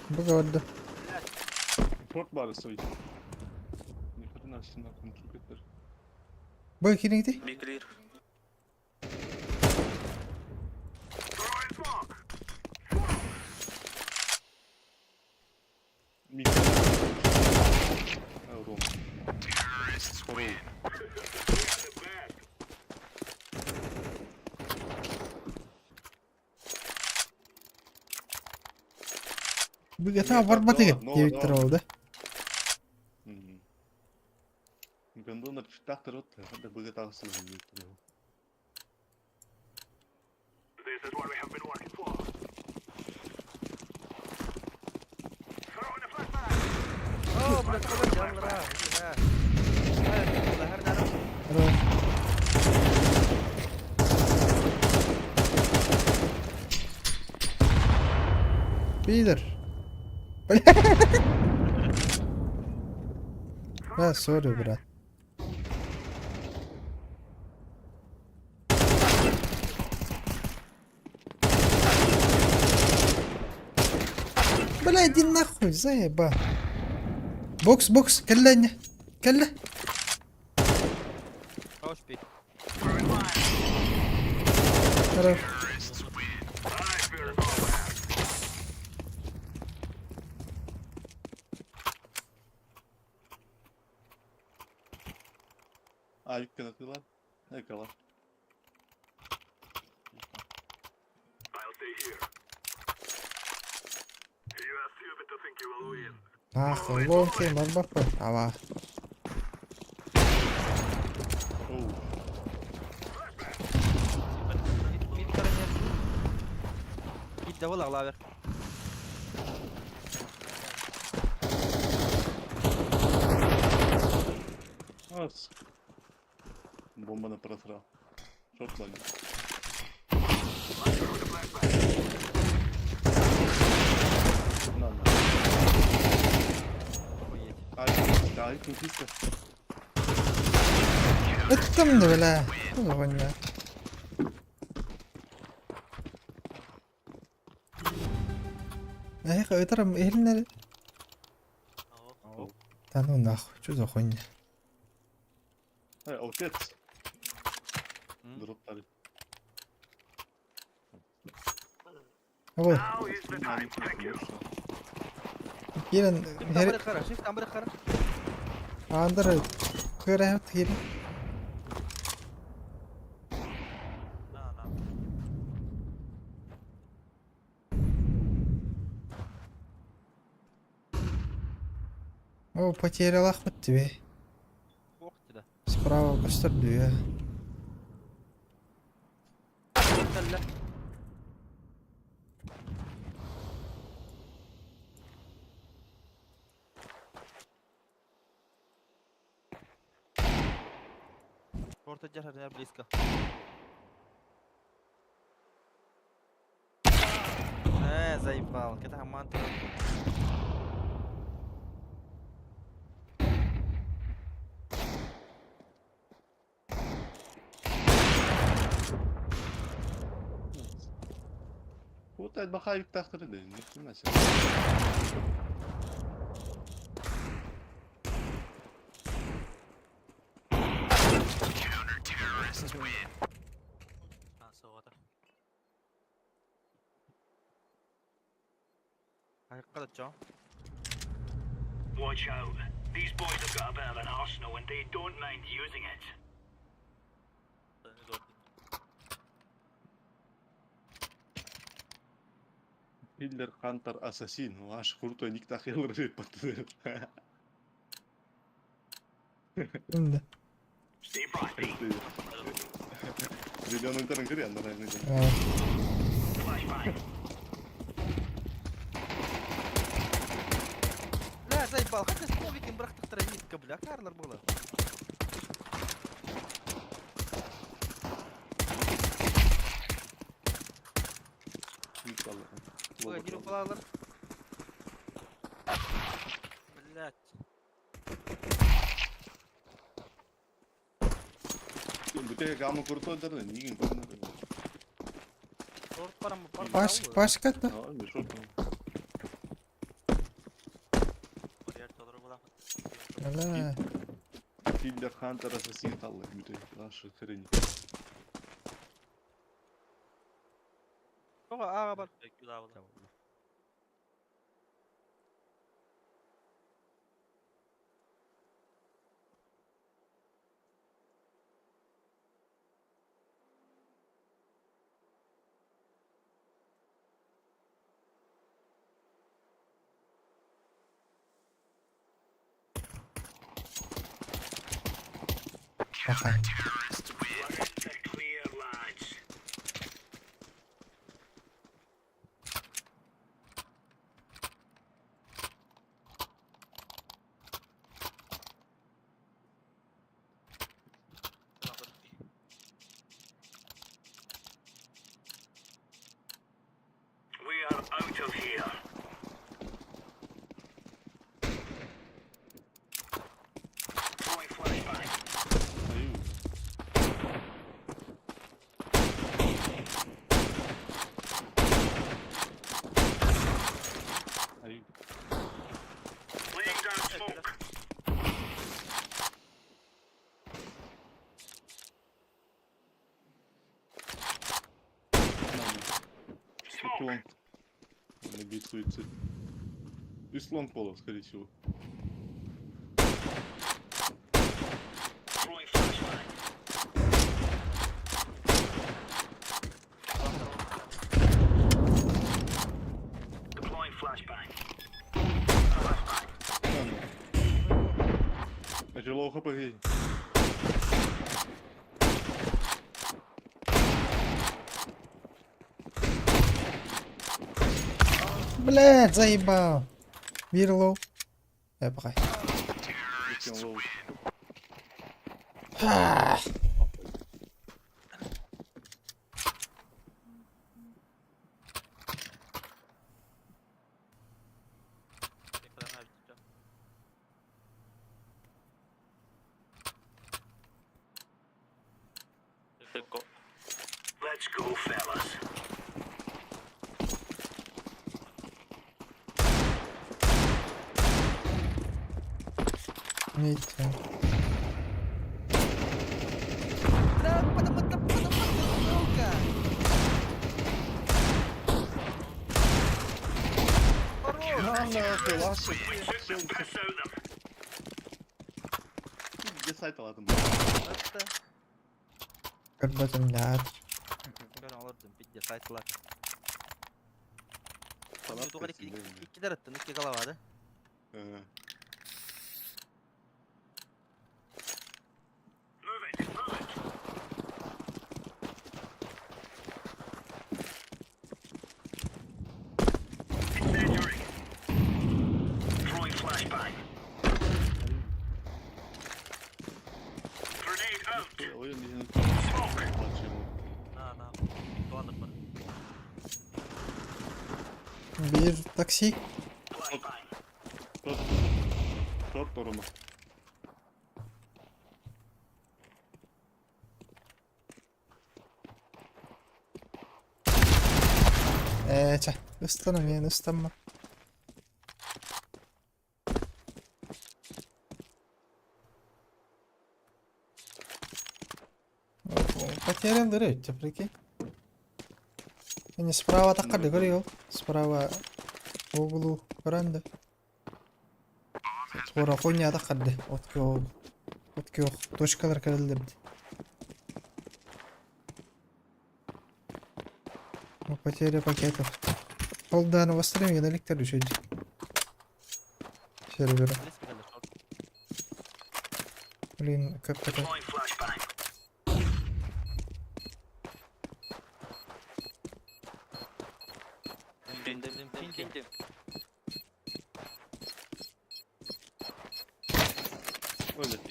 Бу көрдө. Порт бары стоит. Ни хрена себе нахуй компьютер. Бу кириҥ Be clear. Микро. Ром. Бу гата барбатыгы диэбиттэр ол да. Гондонар читактар от, да быгатагысы. Оо, бля, такой дьаллара. Пидор. Бля. Да, сори, брат. Бля, иди нахуй, заеба. Бокс, бокс, кэллэ, кэллэ. Хорош. А, юкканатыла. Экала. Нахуй, лонки, барбапа. Ава. Ас. Бомбаны просрал. Шорт лаги. На, на. Ай, ай, кисто. Ыттым да бля. Что за хуйня? Эх, ытарым иһилиннэр. Да ну нахуй, что за хуйня? Эй, отец. Дроптали. Вот. Кирен, Андыр кыра кирен. О, потерял охот тебе. Справа костер две. Шорты держать близко. Заебал. Это команда. Вот баха юктахтары да, не начал. Айыкка Watch out. These boys have got a bit of an arsenal and they don't mind using it. Killer Hunter Assassin. Аж крутой ник тахилыр деп паттыр. Şimdi. Видеоны интернет кири анда наверное. Бля, заебал. Хотя с новиком брахтахтара нитка, бля, карлар было. Ой, не упалалар. Блять. Бүтэ гамы крутой дэр нигин көрнө. Шорт парам пар. Паш, пашка да. А, не шорт. Бля. Killer Hunter Assassin таллы бүтэ. Аш хрень. Ого, ага бар. Баха. Clear, lads. We are out of here. Throwing flashbang. Ай. Laying down smoke. Лонг. Набит суицид. Из лонг пола, скорее всего. Throwing flashbang. Deploying flashbang. Значит, лоу хп гей. Блядь, заебал. Бирлоу. Я пока. Лоу. Let's go, fellas. Видите. Бля, потому потому сука. На, на, лассы. Где сайт аладым? Көрбөтүм да. Пизде сайт лак. Тугар икки дараттын, икки голова, да? Move it, move it. Incendiary. Throwing flashbang. Grenade out. Ой, не Биир такси. Шорт. Шорт орума. Ээ, чэ, ыстан эмиэ ыстамма. Потерял дыры, прикинь. Не справа так говорил. Справа в углу веранды. Туора хуйня таххарды. От от күөх точкалар кэлэллэр Ну, потеря пакетов. Ол да, на стриме электр үчүгэй. Сервера. Блин, как это? Ой,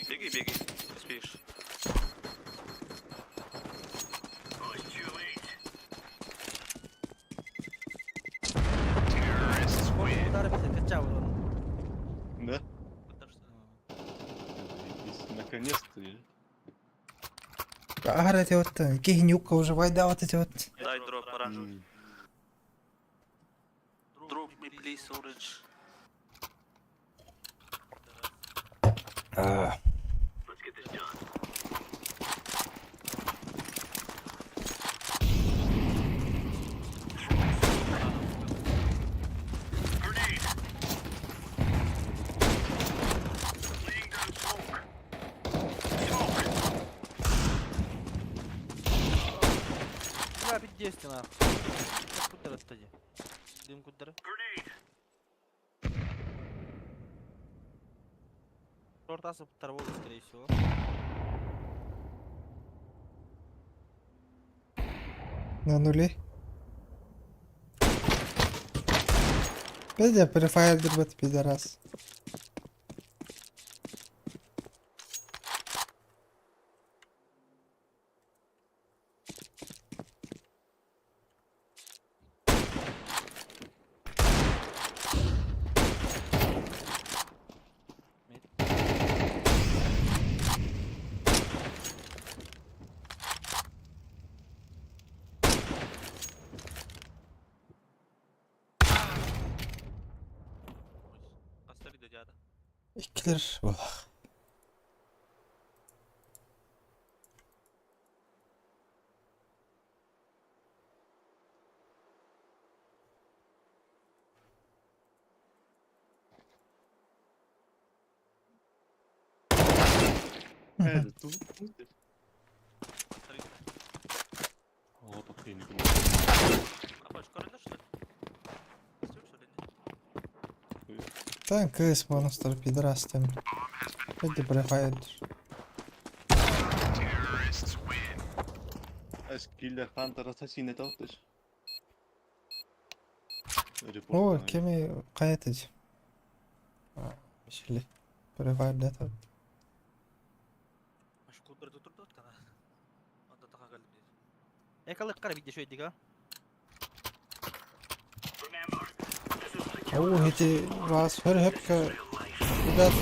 Беги, беги, успеешь. Да? Наконец-то. Аар эти вот кихнюка уже вайда вот эти вот. Дай дроп оранжевый. Drop me please orange. Let's get this done. Grenade. Laying down smoke. Smoke. Бля, пиздец нахуй. Куддара стади. Дым куддара. Grenade. Шорт торговый, скорее всего. На нуле. Пиздец, префайр дурбат пидорас. Иккилэр буолах. Это тут. Вот охренеть. Тан кыс бонустар пидорас там. Пиздец, префайр. Киллер Хантер Ассасин это вот О, кеми каятыч. Мишли. Префайр дата. Экалык кара видео шөйдик а. О, эти раз хөр хөпкө. Ребят.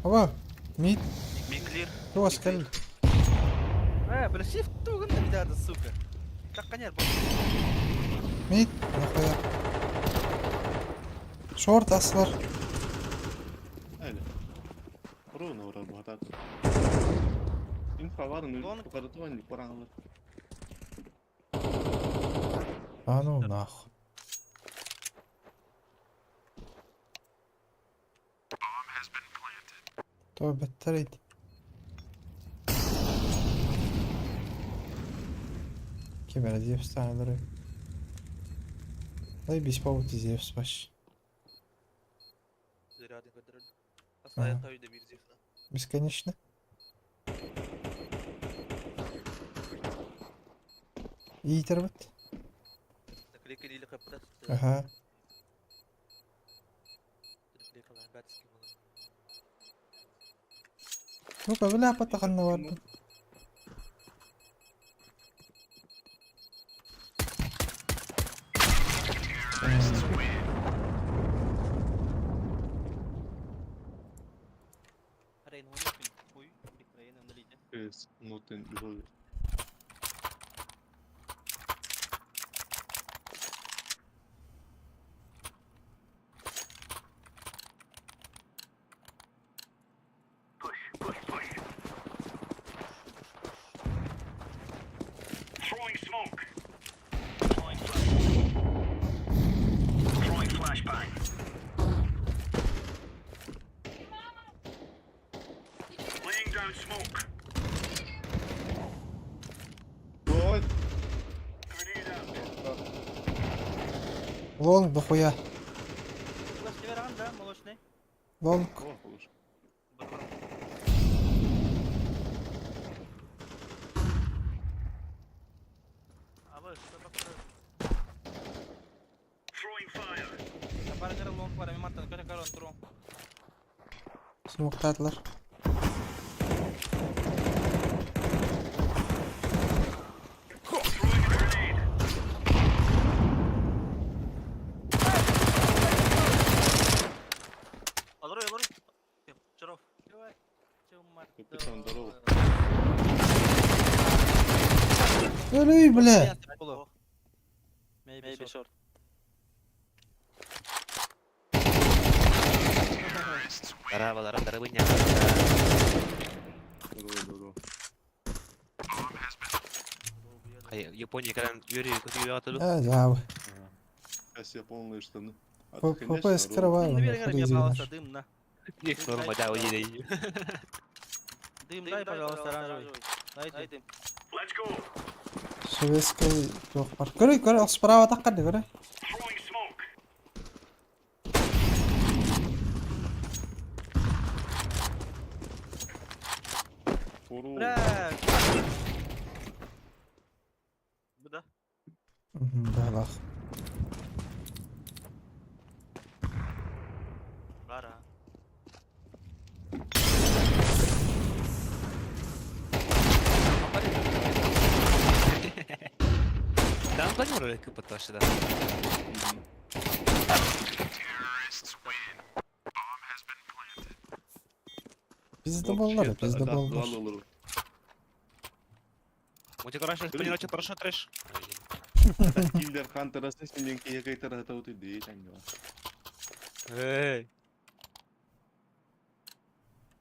Ава, мид. Ми clear. Туос кэл. Э, бля, shift тугын да видео, сука. Как конец Мид, нахуя. Шорт аслар. Öyle. Ровно ура богатат. Инфа бар, ну покарытывание параңлар. А ну нахуй. То беттерейт. Кемера Зевс тағыдыры. Дай бес повод Зевс баш. Бесконечно. Иитер бит. Ага. Ну-ка, бля, патаханна барды. Is not in the Push, push, push. Throwing smoke. Throwing flash. Throwing flashbang. Laying down smoke. What? Grenade out. Лонг дохуя. Лонг. О, хорош. Throwing fire. Смоктаатылар. Throwing a grenade. Капитан, здорово. Өлүй, бля. Maybe short. Здорово, здорово. Э, дьаабы. Сейчас себе полные штаны. А П- ты, ПП конечно, скрываю, нахуй Дым на. Дым, Дым дай, пожалуйста, оранжевый. Дай дым. Let's go. Шведский туох бар. Көрүй, көрүй, ол справа таққарды, көрүй. Throwing smoke. Здорово. Бля, Мгм, баһылаах. Bizde bollar, bizde bollar. Киллер Хантер Ассасин кайтар атауты дейт аңга.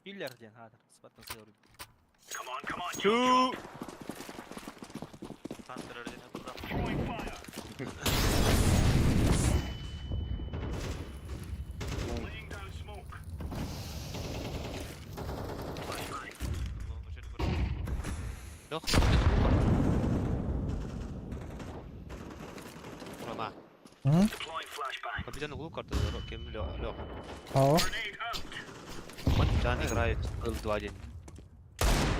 Киллер ден, хатыр. Спаттан сыйыр. Come on, come on. Two. Throwing fire. Laying down smoke. Flashbang. Hı? Deploying flashbang. Ау. Grenade out.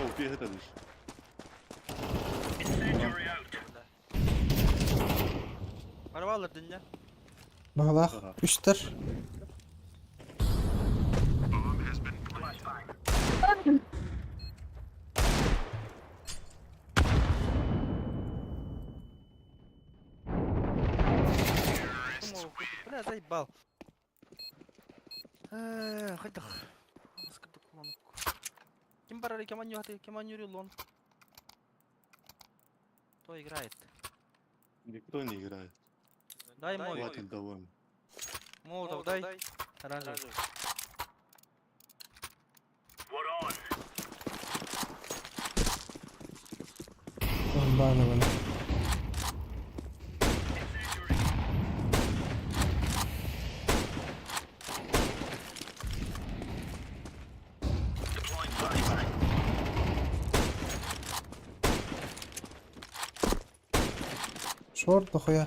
О, ты это лишь. Incendiary out. Барбалар динне. Баһылаах. Ага. Үстер. Flashbang. Бля, заебал. Э, Хайдах. Ким барар, кем аню, кем аню лон. Кто играет? Никто не играет. Дай мой. Хватит довольно. Молотов, дай. Оранжевый. We're on. Баны, бля. Incendiary. Deploying flashbang. Шорт дохуя.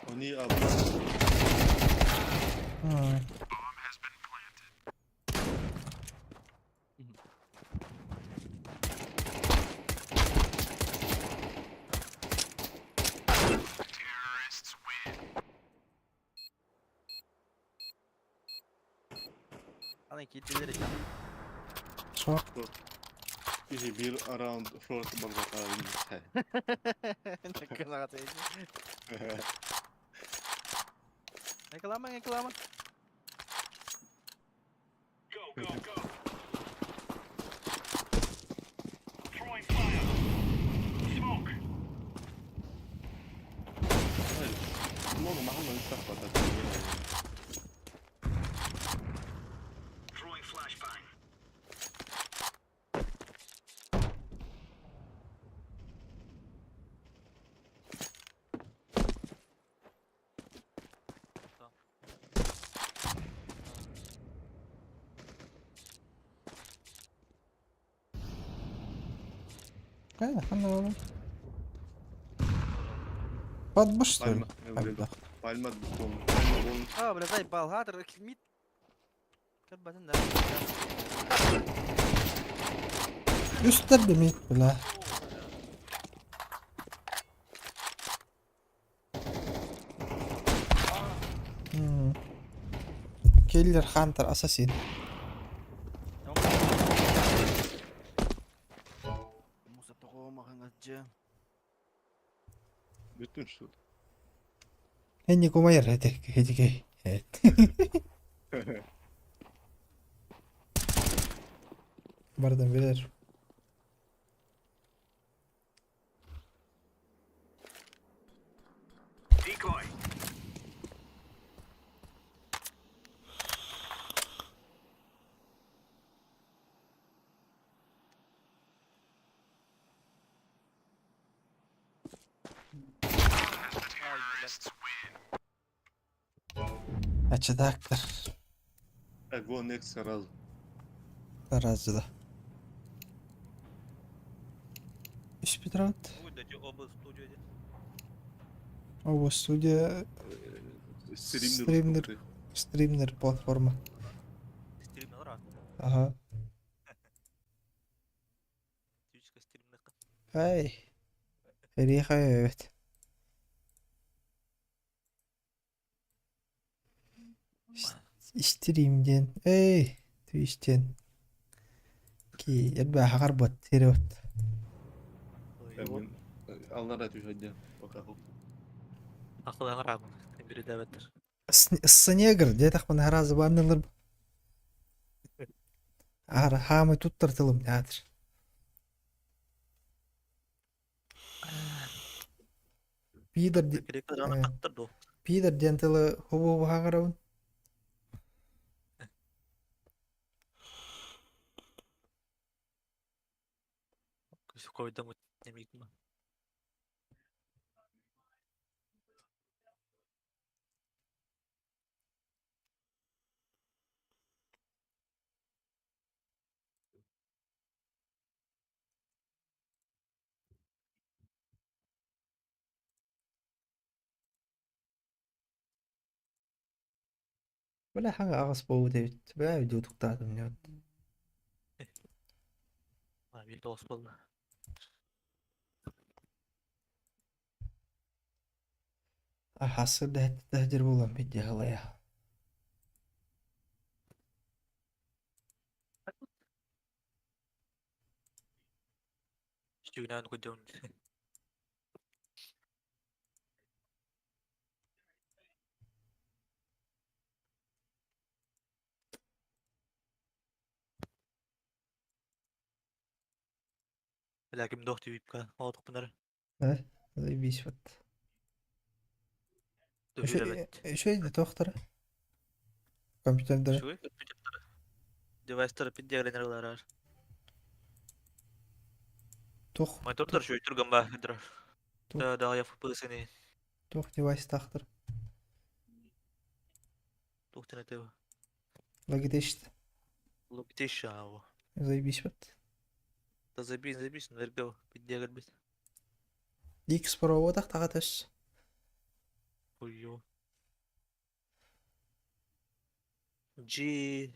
Они обманывают. М. Ана киттелер екен. Шорт. Киһи биир раунд шорт барбатаҕын Реклама, реклама. Go, go, go. Throwing fire. Smoke. Много мало сахвата. Throwing flashbang. Кайна, ханна буолан? Подбыш, что ли? Пальма, Хайдах? Пальма бон. Пальма бон. А, бля, заебал, хатер, мид. Кырбатын да. Үстэр да мид, бля. М. Киллер, Хантер, Ассасин. Муса тоҕо маҕаҥ Бүтүн что ли? Энни кумайар эти хедикей. Бардан билэр. Decoy. Ачадаактар. Так, вон next сразу. Сразу да. Үс Петрат. Оба студия Стримнер. Стримнер. Стримнер платформа. Ага. Ай. Эриэхэ эбит. Стрим диэн. Эй, Twitch диэн. Ки элбэх хаҕарбыт сири от. Аллара түһэдде. Пока. Акылаҥыраабын биридэбэттэр. Снегр диэтэхпинэ араас бааннылар. Аара хаамай туттар тылым театр. Пидор Пидор диэн тылы хобу хаҕарабын. Бля хаҥа аҕыс буолбут эбит. Бля видео туктаатым дьон. Биир тоҕус буолла. Хасыр да дэһдир буолан биддьаһалайа. Стюгнан кудун. Бля ким дох түйүпка оотукпунар. Да, заебись вот. Төһүрэбэт. Еще да тохтара. Компьютердара. Үчүгэй компьютердара. Девайстар пиддиэглэнэр ыларар. Тух Монитордар үчүгэй түргэн баахыдырар. Тух. Да да я ФПС-ни тух девайс тахтар. тух тэнэтэ. Logitech. Logitech аава. Заебись вот. Да забей, забей, нэргэ пиддиэгэлбит. X Pro буотах таҕатас. Ой-ё. G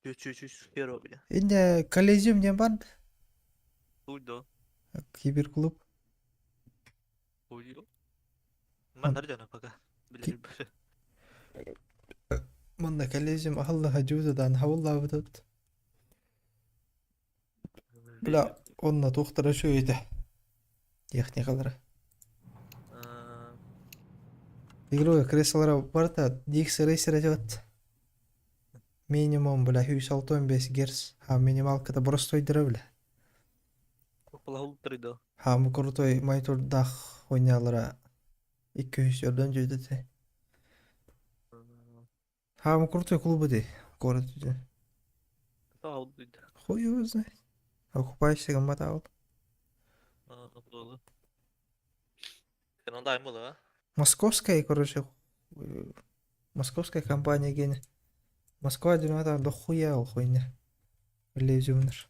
чуть-чуть первого бля. Инде Колизеум диэн бар. Суть да. Киберклуб. Ой-ё. Ман пока. Бля. Манна Колизеум аһаллаха дьуудадан хабыллаабытыт. Бля, онно туохтара үчүгэй этэ. Техникалара. Игровой креслолара барыта DX Racer этибит. Минимум, бля, 165 герц. А минималката боростуойдара, бля. Хаамы крутой монитордаах хуйнялара 200 дьүөтэ. Хаамы крутой клубы дии, город Хуй его знает. Окупаешься гамбатаал. Московская, короче, московская компания гений. Москва дьоно дохуя ол хуйня. Лезюмнер.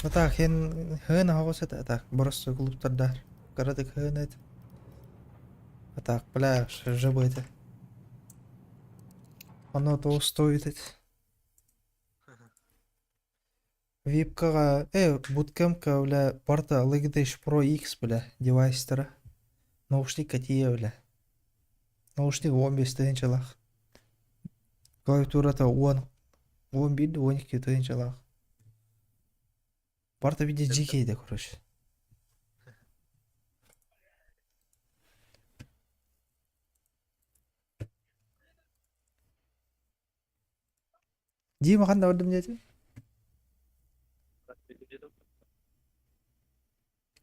А так эн хыын аһаҕас этэ, а так боростуой клубтардар кыратык хыын этэ. А так, бля, жабы этэ. Оно того стоит этэ. Випкаҕа, буткемпка, бля, барыта Logitech Pro X, бля, девайстара. Наушникка тиийэ, бля. Наушник 15 тыһыынчалаах. Клавиатурата 10, 11, 12 тыһыынчалаах. Барыта виде GK короче. Дима ханна бардым диэтиҥ?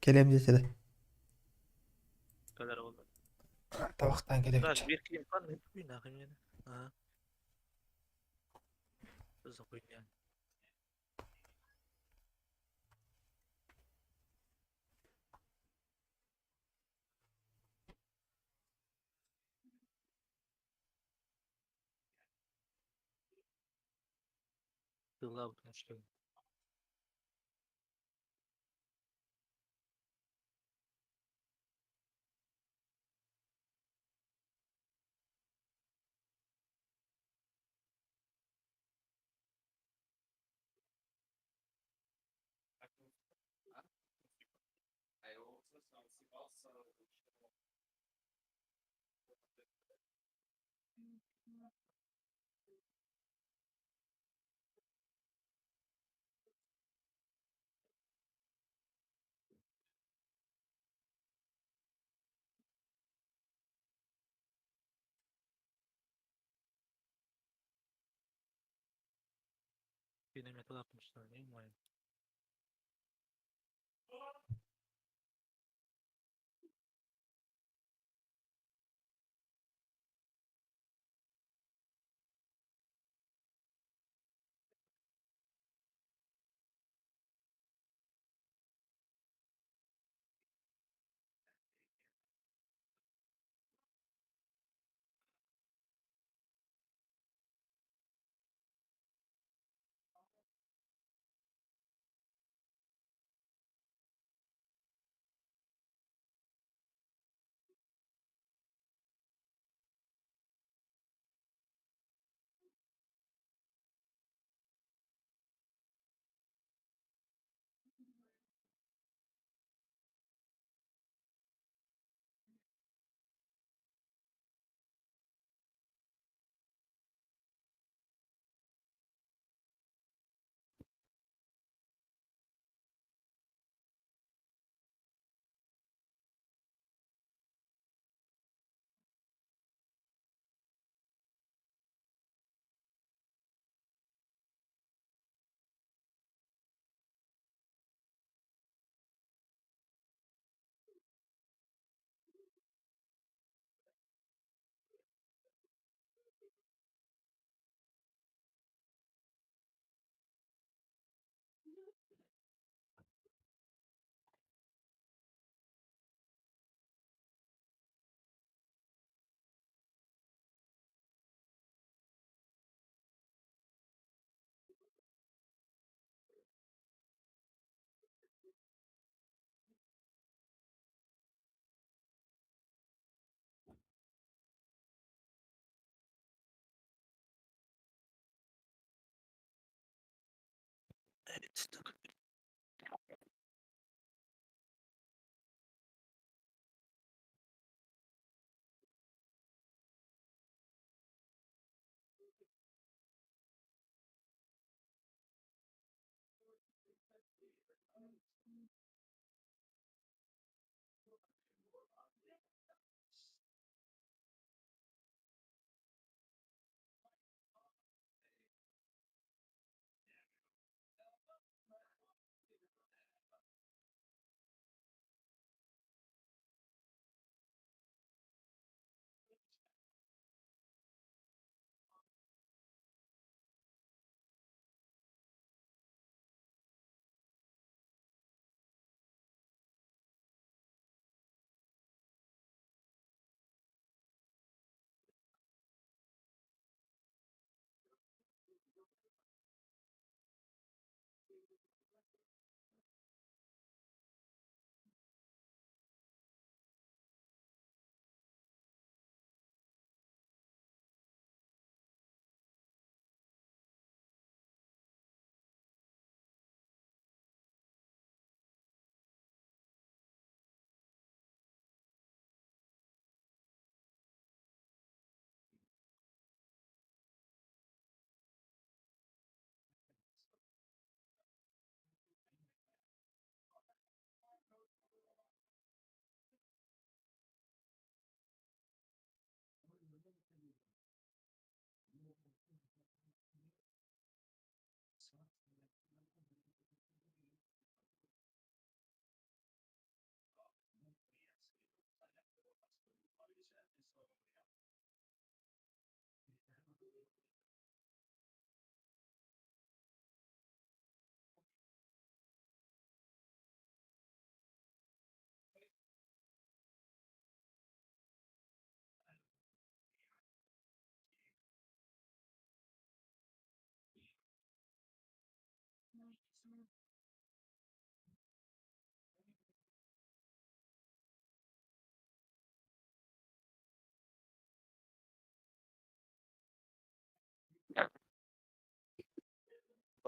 Кэлиэм диэтэ Табахтаан кэлэбит.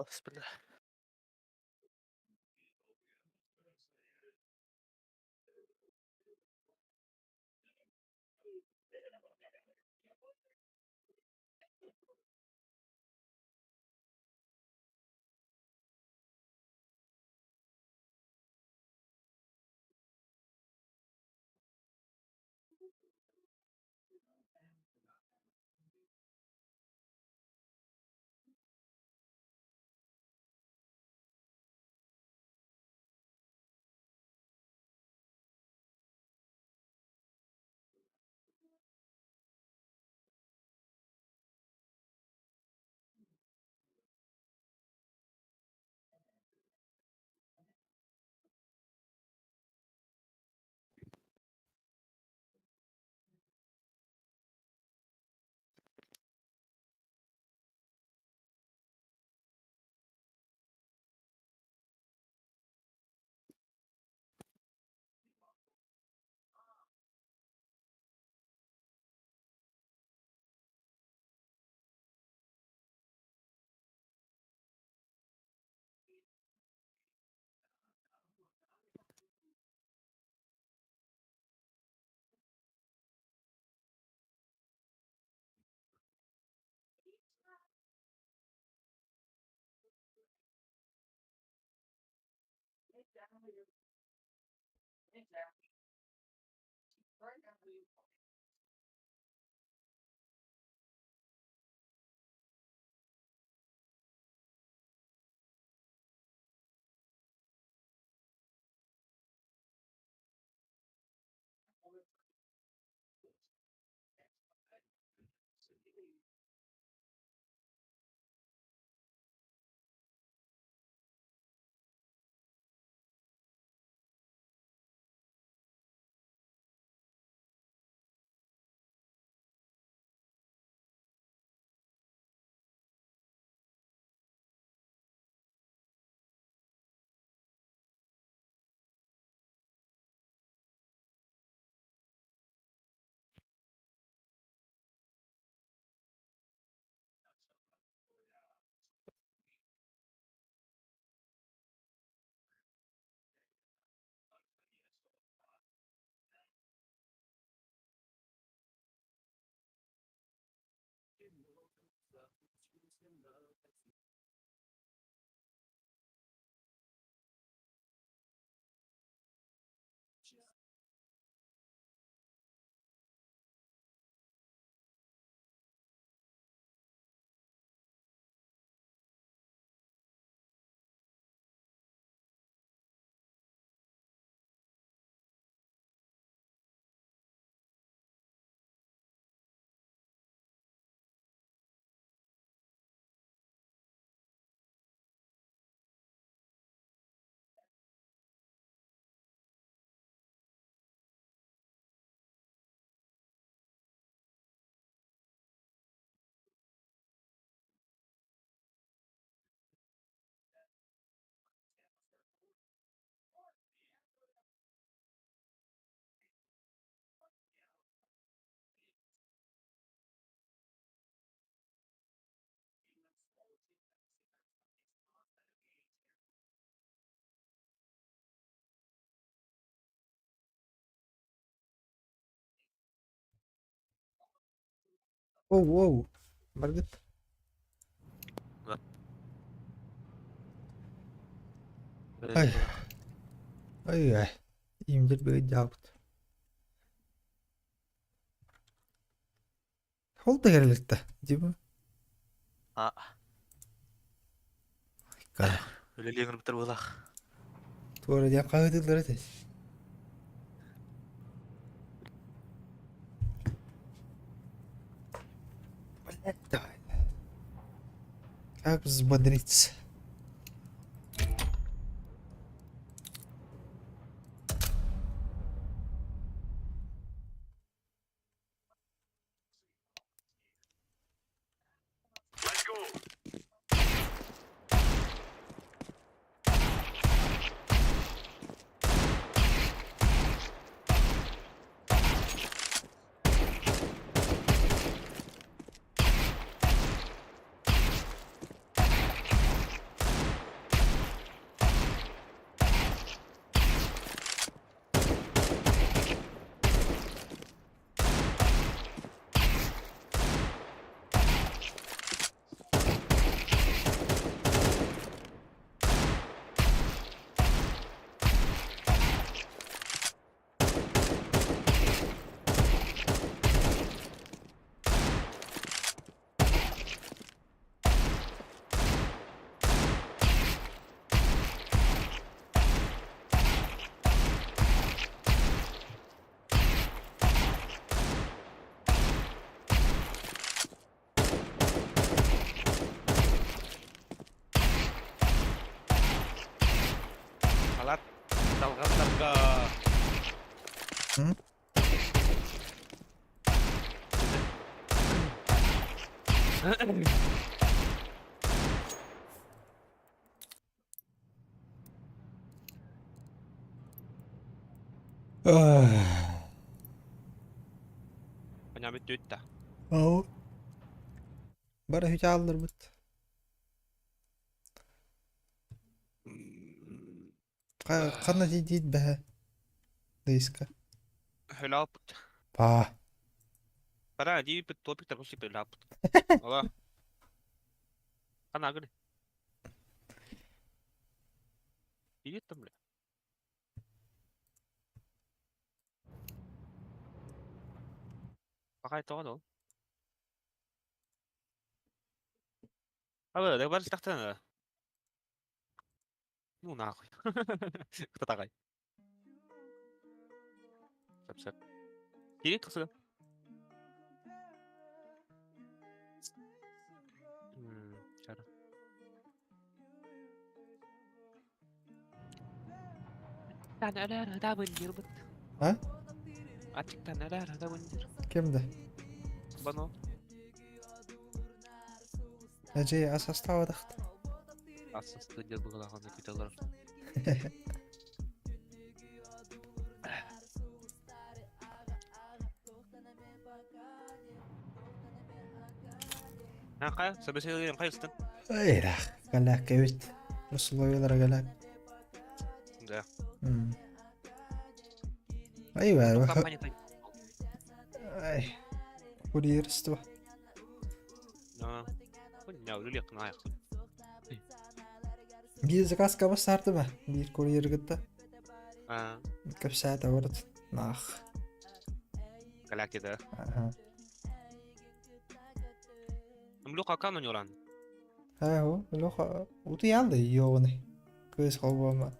Господи. Оу, оу. Баргыт. Ай. Ай, ай. Имдер бөйдәбит. Ол да кэрэлэртэ, типа. А. Кара. Үлэлиэҥ ырбыттар буолаах. Туора диэн хаһыытыыллар этэ. Блядь, давай. Как взбодриться? Let's go. Понябит түттэ. Ау. Бары хүчаалларбыт. Ханна тиийдиит бэһэ? Дыйыска. Хөлааппыт. Паа. Пара дииппит топик тарбы сип хөлааппыт. Ала. Ханна агыр. Привет там, бля. Пока это он. А, да, бар тахтана. Ну нахуй. Кто такой? Сап-сап. Кири тахсыга. А? Кимде? Эдьиий ас астаабатахт. Ыйраах, кэлээккэ эбит. Условиялара кэлээк. Да. Ай, Ай, курьерство. Биир заказка бастаардыма, биир курьер кытта. Кэпсээтэ барыт. Наах. Галактика. Аха. Млуха канунюран. Ээ, Леха, утуйан да ёбаный. Кыыс холбома.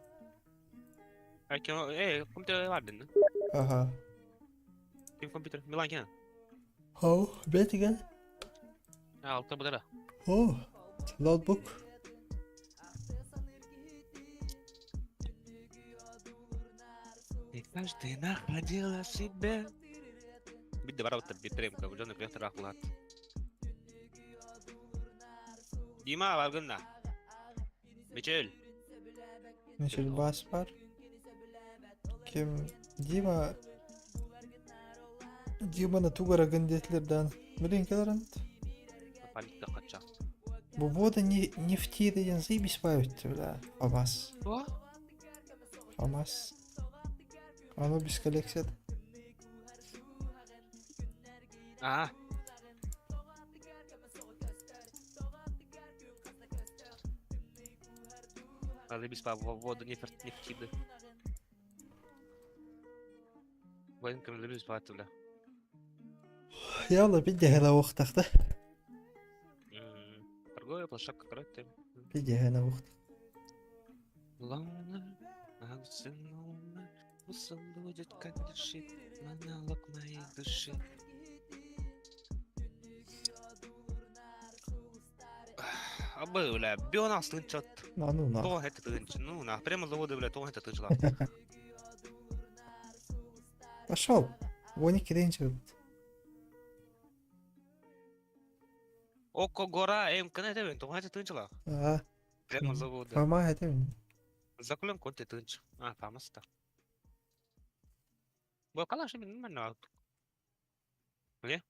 Э, компьютер бардын. Аха. Ким компьютер? Милан кен. Хау, бэтиген. Алта будара. О, ноутбук. И каждый находила себе. Бидде барабыттар битремка, жона кыяктар акылат. Дима баргынна. Мичел. Мичел бас бар. Ким Дима Диманы тугара гындетлерден. Билин келерент. Политика кача. Бу вода не нефти деген заебись бавит, бля. Фамас. Что? Фамас. Анубис коллекция. А. Заебись по воду нефть нефтиды. Военкам любишь бля. Яла бидде вақтақта. Торговая площадка, короче. Бидде вақт. Будет как дышит монолог моей души. Абы, бля, бионас тынчат. А ну на. То это тынч. Ну на, прямо заводы, бля, то это тынчла. Пошел. Вони киренче. Око гора, эм, кане тебе, то это тынчла. А. Прямо заводы. Фама это. Закулем конте тынч. А, фамаста. Бо калаш нормально. Бля.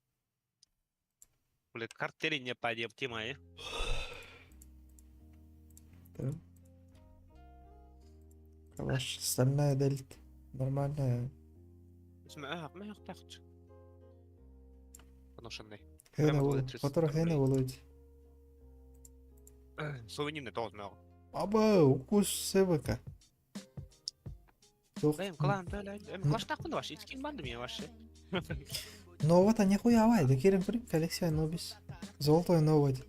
Бля, картели не падем, тема, э. Да. Калаш стальная дельта. Нормальная. ما يحتاج. Поношенный. Хена Который хена володь. Сувенирный должен был. Аба, укус севека. Эм, клан, эм, клаш нахуй ваш, ицкин банды мне ваши. Но вот они хуявай, да кирим при коллекция Анубис. Золотой новый.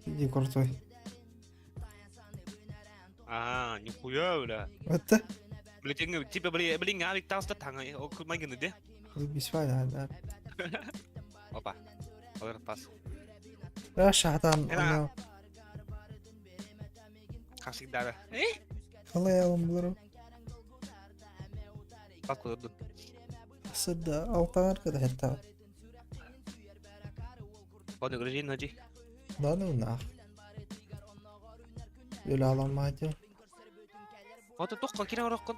Иди крутой. А, нихуя, бля. Это? Бля, тебе, бля, блин, авик таста танга, окумагины, да? Бисвай, да. Опа. Оверпас. Раша там, она. Как всегда, да. Халаялым булару. Откуда? Сыда алтанар када хетта. Оны гражданин хаджи. Да ну нах. Өлө аламмаати. Ото тохха кирен ороккун.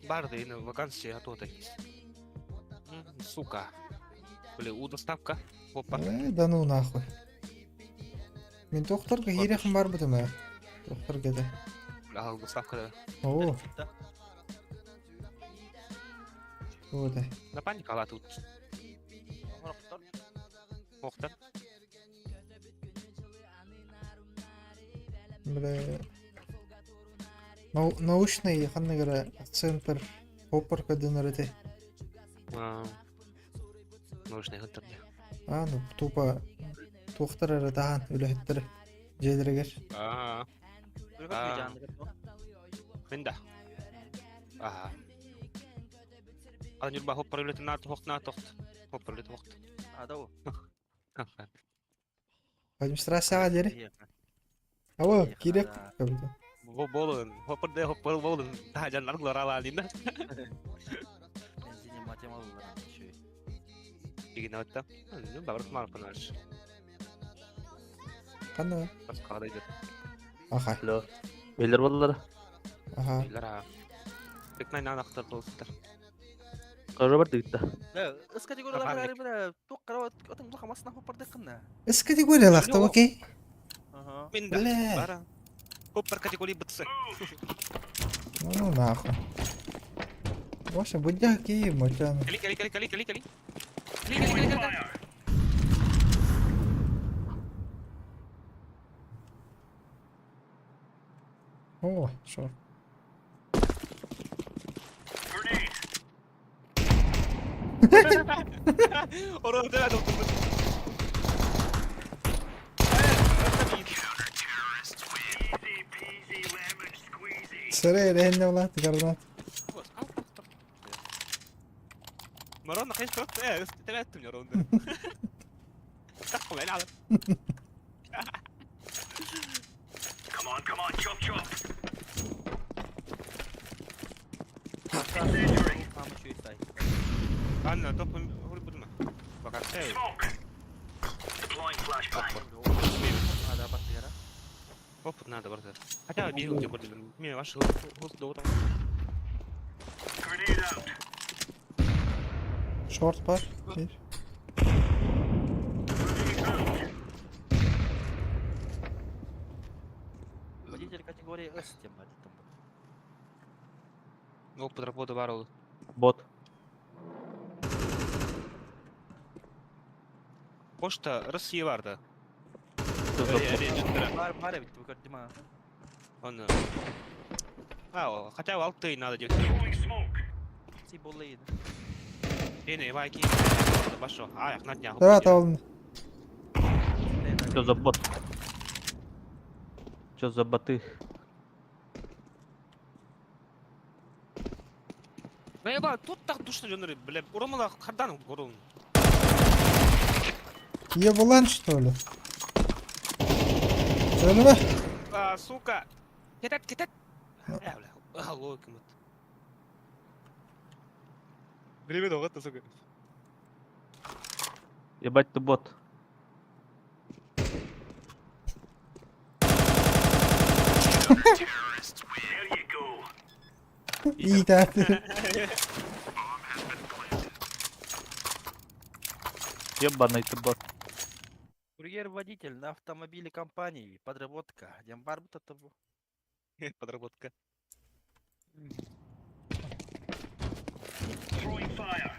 Барды ини вакансия туотай. Сука. Бля, у доставка. Опа. Э, да ну нахуй. Мин тохторго киириэхин барбытым ээ. Тохторго этэ. Бля, доставка да. Оо. Вот. На паника ала тут. Охтар. Бля. Научный ханна гара центр опорка дэнэр этэй. Научный центр А, ну тупо туохтар эрэ таһаан үлэһиттэр дьиэлэригэр. Аа. Мин да. Аха. Аны Ньурба хоппор үлэтин наат хохт наат тохт. Хоппор үлэтин хохт. Администрацияҕа диэри. Алло, киириэх кэбитэ. Болун, хоппор да хоппор болун. Таһажаннар глоралаалина. Дигин отта. Ну, бабыр марканаш. Ханна? Басқа да Аха. Алло. Белер болдылар. Аха. Белер а. Бекмай нан актар болсуттар. Кажа бар дигитта. С категориялар бля, тук карават, отың булха масына хоппар дыккынна. С категориялахта, окей. Мин да. Бля. Бара. Хоппар категория бытсы. Ну нахуй. Ваша будяки, мочан. Кали, кали, кали, кали, кали, кали. Кали, кали, кали, кали. О, шо. Орон да доктор. Сэрэ эрэ улаат гранат. Марон خيش فرق ايه تلاتة من رون تحكم على Come on, come on, chop chop. انا توب هو اللي بدنا بقى Smoke. Deploying flashbang. Опыт надо, брат. Хотя бил тебе будет. Мне ваш голос до утра. Grenade out. Short бар. Bir. Водитель категории С тем там. Опыт работы барыл. Бот. Почта Россия барды. Бар бар бит бу көрдүм а. Он. А, хотя бы алты надо делать. Throwing smoke. Си боллы Эне, вайки. Башо. А, на днях. Да, табылды. Что за бот? Что за боты? Бля, тут так душно жонор, бля, уромала кардан горун. Ебулан, что ли? Söyleme. А, сука. Кетет, кетет. Бля, бля. А, логика мат. Время долго, сука. Ебать ты бот. There you go. İyi tatil. Ебаный ты бот. Курьер-водитель на автомобиле компании. Подработка. Дем бар бут это бу. Подработка. Throwing fire.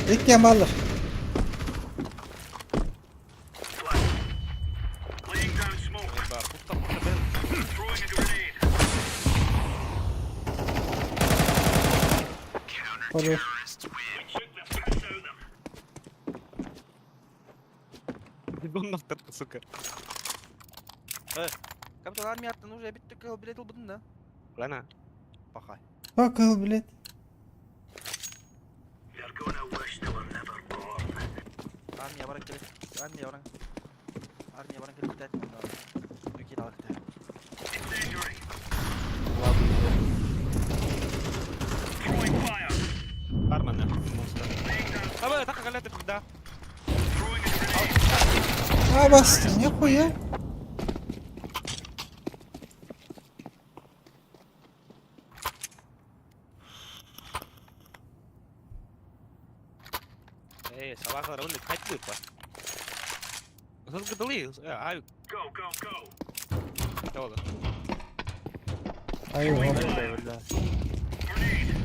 İlk alır. Laying down smoke. Throwing a grenade. Tabii. We took the piss out of them. Дон автор, сука. Капитан армия аттан уже бит кыл билет албытын да. Лана. Пахай. Бакыл, блядь. They're gonna wish they were never born. Армия баран келет. Армия баран. Армия баран келет бит. Үкен алыкты. Incendiary. Throwing fire. кэлэ турда. А, бас, нихуя. Эй, собакалар уонна хайт быыппа. Сылгы ай. Go, go, go. Тола. Ай, оҕом. Grenade.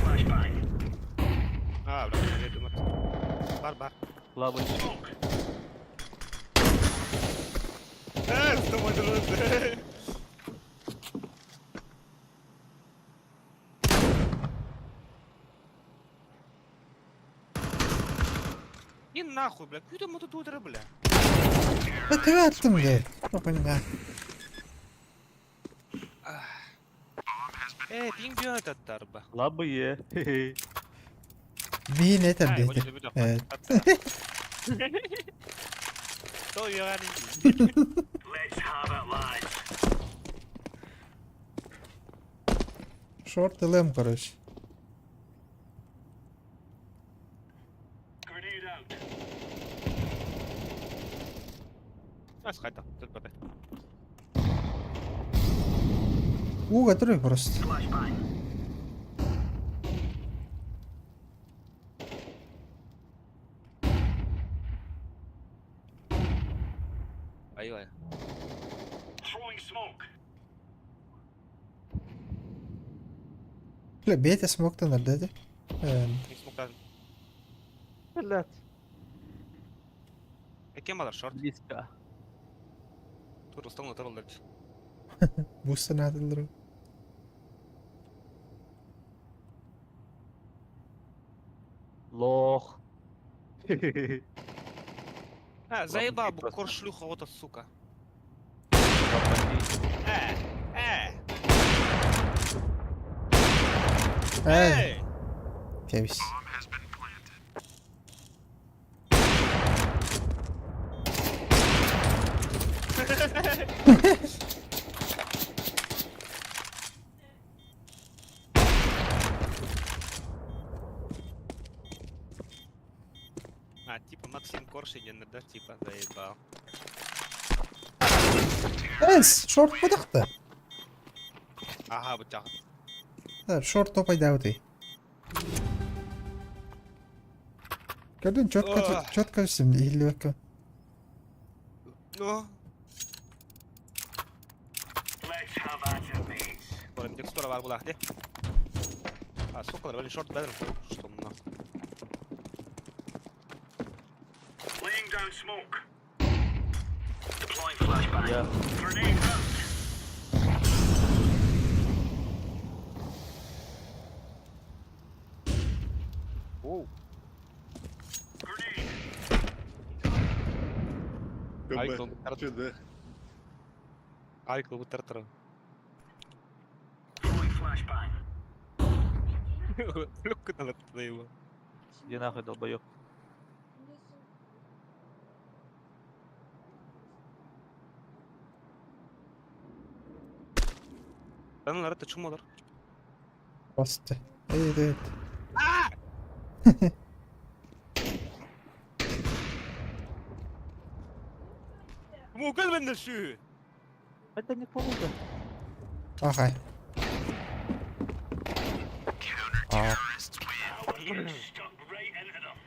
Flashbang. А, бля, я думаю. Бар, бар. Smoke. Э, что мой друг? И нахуй, бля, куда мы тут утро, бля? Да ты аттым, блядь. Ну, понимаю. Э, пинг этот тарба. Лабые. Биин этэр Ай, диэтэ. вот Э, То я Let's have it, lads. Шорт ЛМ, короче. Grenade out. Нас хайта, тут бата. Ууга турай просто. Flashbang. Ай, ай. Throwing smoke. Бля, бейте смоктан ардети. Э, Не смог Блять. Кем алар шорт? Близко. Тур устал на тарл дальше. бустан атылдыр. Лох. А, заебал, букор шлюха, вот эта сука. Э, э, Э, эй! кэбис. А, типа Максим Коршигин, да, типа, заебал. Э, шорт будахта. Ага, вот так. Да, шорт топай даутый. Көрдүн четко Ох. четко всем иһиллибэккэ. Ну, Let's have at it, mates. Ой, текстура бар була, где? А, сука, блин, шорт бедер, что нахуй. Laying down smoke. Deploying flashbang. Grenade out. Оу. Grenade. Айкл, Чудо. Айкл, тартара. Throwing flashbang. Люк надо его. Иди нахуй, долбоёб. Да ну, народ, ты чумолар? Просто. Эй, эй, Мукал мен шу. Это не помогу. Ахай. А, Now we're getting stuck right into them.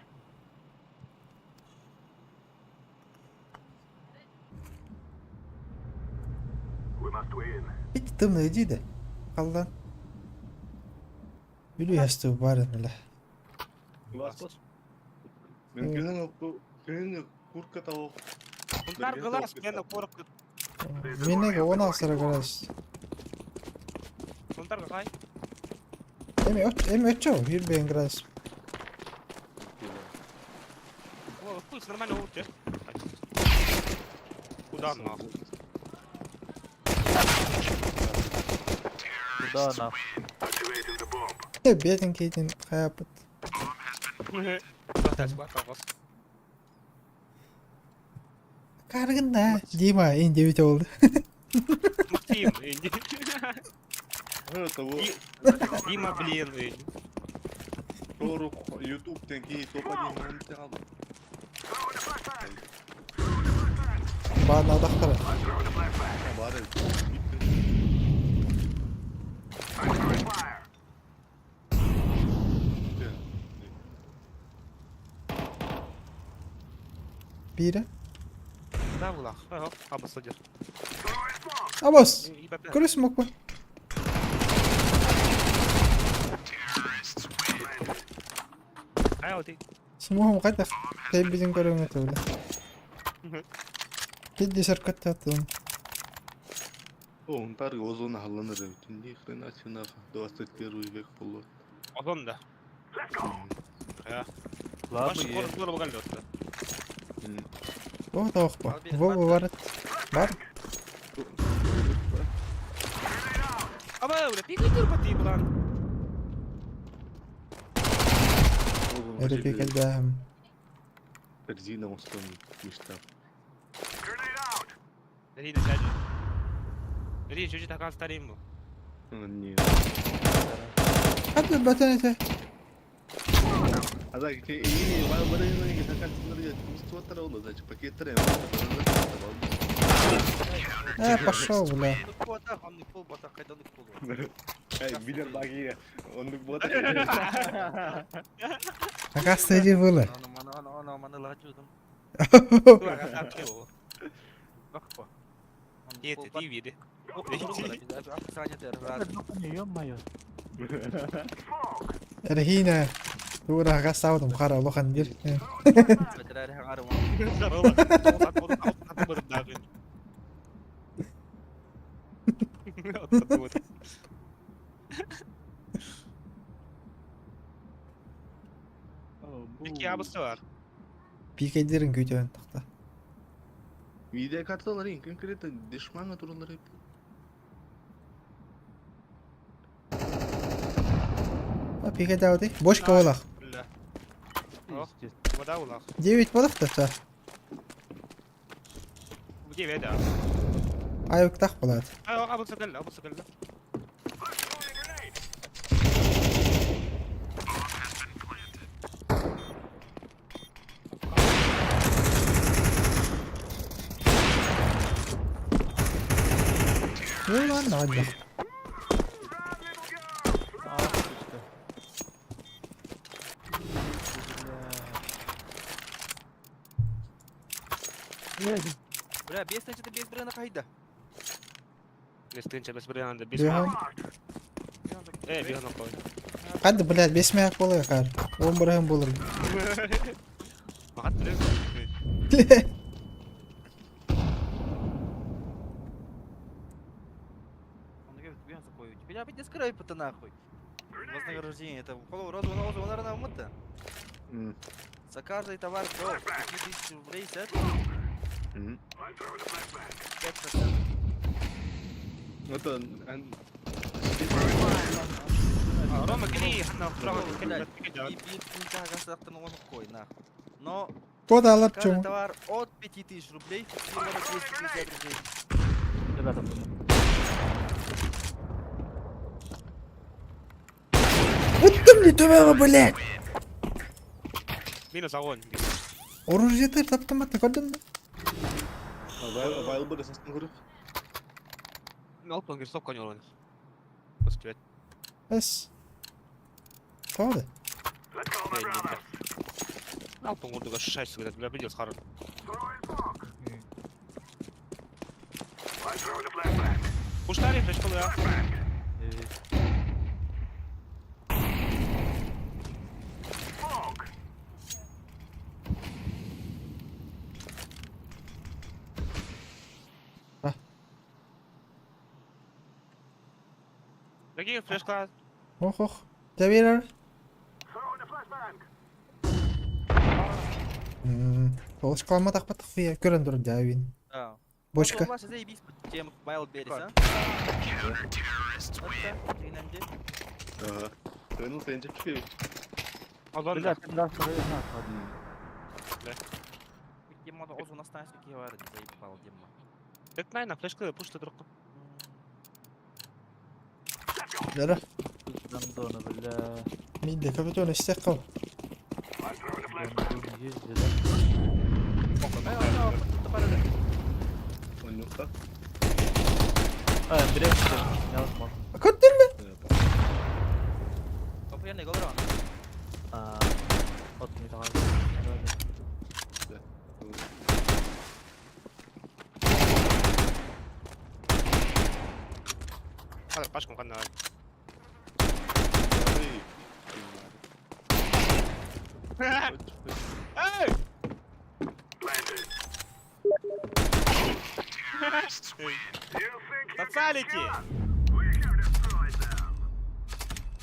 We must win. Ити тымны иди Аллан. Билүү ястуу баар мэлэ. Мен күнүн курка того. Унтар глаз, мен корк. Минеге он асыра гараж. Унтар гай. Эми өт эми өчөө бир бен градус. О, хуй, нормально урте. Куда нахуй? Куда нахуй? Activating the bomb. Э бетин кейтин хаяпыт. Каргында. Дима, ин 9 болду. Максим, иди. Того. Дима, блин, иди. 40 YouTube-тен киһи топ-1 он алды. Баан адахтара. Бары. Биирэ. Да, булах. Ага, абыс сылдьар. Абас! Көрө смокпун. Ай, оти. Смогум хайдах? Тэйбитин көрөҥ этэ бile. Тидди саркаттааттым. О, он тарга озон халланыр эбит. Ни хрена себе нахуй. 21 век болот. Озон да. Я. Ладно, Баш коры коры булган лётта. О, тоохпа. Во барат. Бар. Аба, бля, пикай турбати булан. Эре пикэлдээхим. Корзина остон мечта. Рина сядь. Рина, чуть-чуть такая старым был. Нет. Хадды батын этэ. А так, и Э, пошел, бля. Эй, билер баги, он вот. Наказ иди было. Эрхина. Тура хасаудum хара улахан дир. Iki абысы бар. Пикэдерин күтөөн тахта. Видео карталар конкретно дешманга туралар. А пикэдауди. Бошка олах. Бля. Вода улах. 9 бодох та. Девять, да. Аюктах болот. А, абысы кэллэ, абысы кэллэ. Юлан надо. Бля, бес значит без брена хайда. Бес тынча, бес брена, бес. Биган. Э, биган окой. Хадды, блядь, бес маяк болар кар. Он бирһин болар. Махат биле. Он говорит, бьем такой. Тебя опять не скрой-то нахуй. Вознаграждение это розу. За каждый товар до 5000 рублей, сет. 5%. Это Рома, кини, хана, нахуй. Но Код каждый товар от 5000 рублей, фиксировано 250 рублей. Ребята, Уттум ли төбөҕө, блядь. Минус огонь. Оружие таптым атты көрдүң бе? Вайлберс астын көрүк. Алтын кир стоп конёр. Успеть. Эс. Тоғды. Алтын курдуга шесть говорят, бля, придёт хорош. Пуштари, флешку, да. Какие флешка? Ох, ох. Табирар. Тоғыз калма тақпаттық фия. Көрін тұр дәуин. Да. Бочка. Ваша заебись, тем Wildberries, а? Ага. Ну, сен чепчик. Озон, да. Дима, озон останется, какие говорят, заебал, Дима. Так най на флешка, пушта друг. Дара. Гандона, бля. Миидэ капитон истэххэ. Оннукка. А, Андрей, невозможно. Көрдүн да? Копияны голорон. А, вот не давай.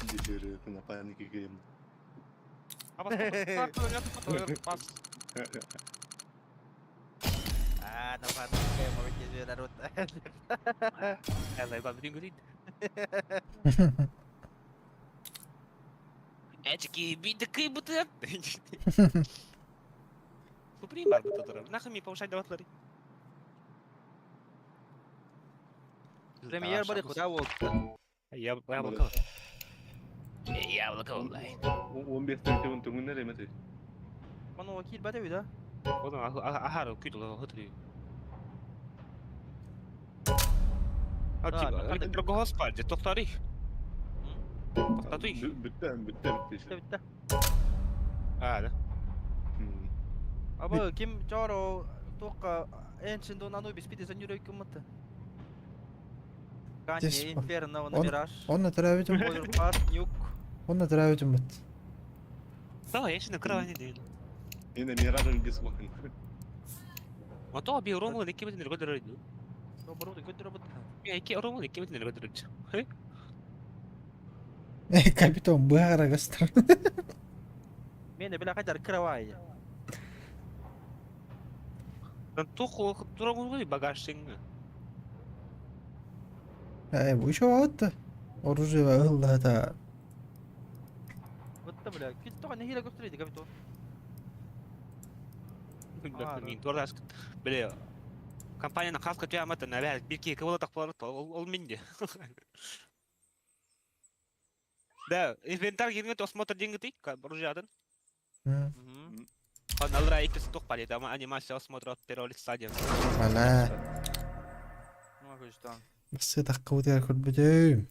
Дежуры на панике гейм. Ah, napanood kayo, mawit yun narot. Premier бары куда болду? 15 төнтөн түңүнөр эмети. Маны кил бата бит, а? Бүттө, бүттө, Битте бүттө. битте. Аба ким чоро тоққа Ancient on Anubis бите за нюрой кыммыты. Кани Здесь Инферно на он- Мираж. Онно төрөөбүтүм. Warrior Pass, Nuke. Онно төрөөбүтүм бут. Эне мирадын дис бакын. Оборудование көтөрө бут. Капитон быһара көстөр. Мен биле кайдар кровай. Э, бу еще атты. Оружие ылла та. Бутта бля. Кил тоға нехиле көстөрөйдү капитон. Компанияны хаска түйаматы нәбәл бирки кыбыла тақпалар ол минде. Да, инвентарь кирген осмотр деньги ты, оружие М, Он алра икки тук палит, ама анимация осмотра от первого лица ден. Ала. Ну, көстөн. Бассы такка утыгар көрбүтүм.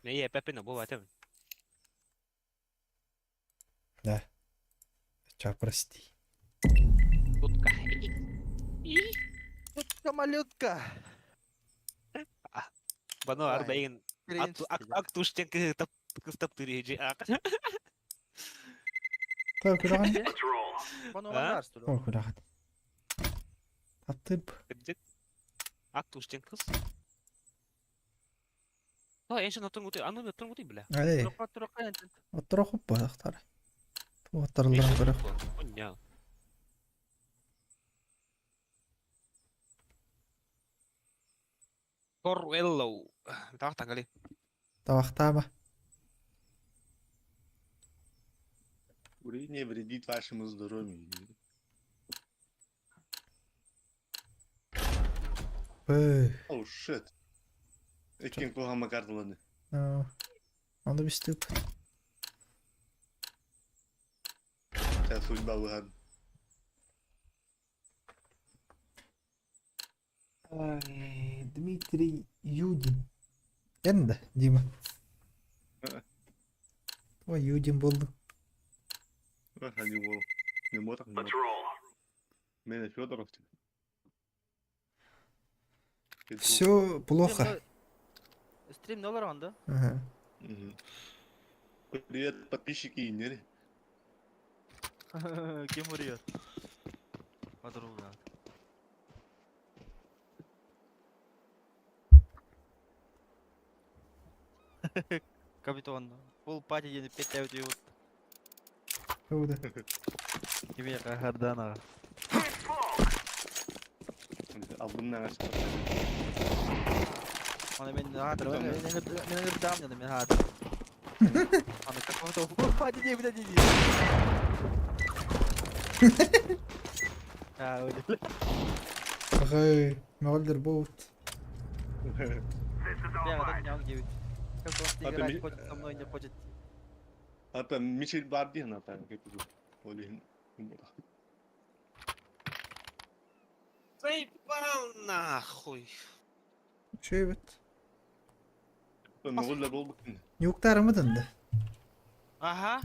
Не, пепе бу атым. Да. Ча, прости. Тутка. Утка малютка. Бано арбайын ак туштен кыстап кыстап тырежи ак. Та күрәгән. Бано А? вандарстыр. О, күрәгән. Таптып. Ак туштен кыз. О, эншин отын гути, аны отын гути бля. Эй, Турукка турукка Ancient. оттора хоппа тахтар. Оттарлар көрөх. Оня. Корвеллоу. Тахтан гали. Табактаама. Курение вредит вашему здоровью. Б. Oh shit. Экен кулгама карталаны. Надо be stupid. Сейчас судьба выгад. Ай, Дмитрий Юдин. Энда, Дима. Ой, Юдин болды. Не бол. Не мотак, не Let's roll. Меня Федоров. Все плохо. Стрим доллар онда. Ага. Привет, подписчики и нери. Ким врет? Подруга. Капитон. Пол пати ден петляют и вот Куда? тебе Хардана. Алдымнан ашып. Аны мен хатыр, мен мен ырдам мен мен хатыр. Аны как пол пати ден блядь иди. А, ой. Ағай, мағалдер боут. Бля, вот это не он девять. Как он А ты играть ми- хочет со мной, не хочет. Ата Мишель баар дии санаатаҕым кэпсэтиим. Ол иһин буолбатах. Заебал нахуй. Үчүгэй эбит. Мөҕүллэр буолбуккун. Нюктарымытын да. Ага.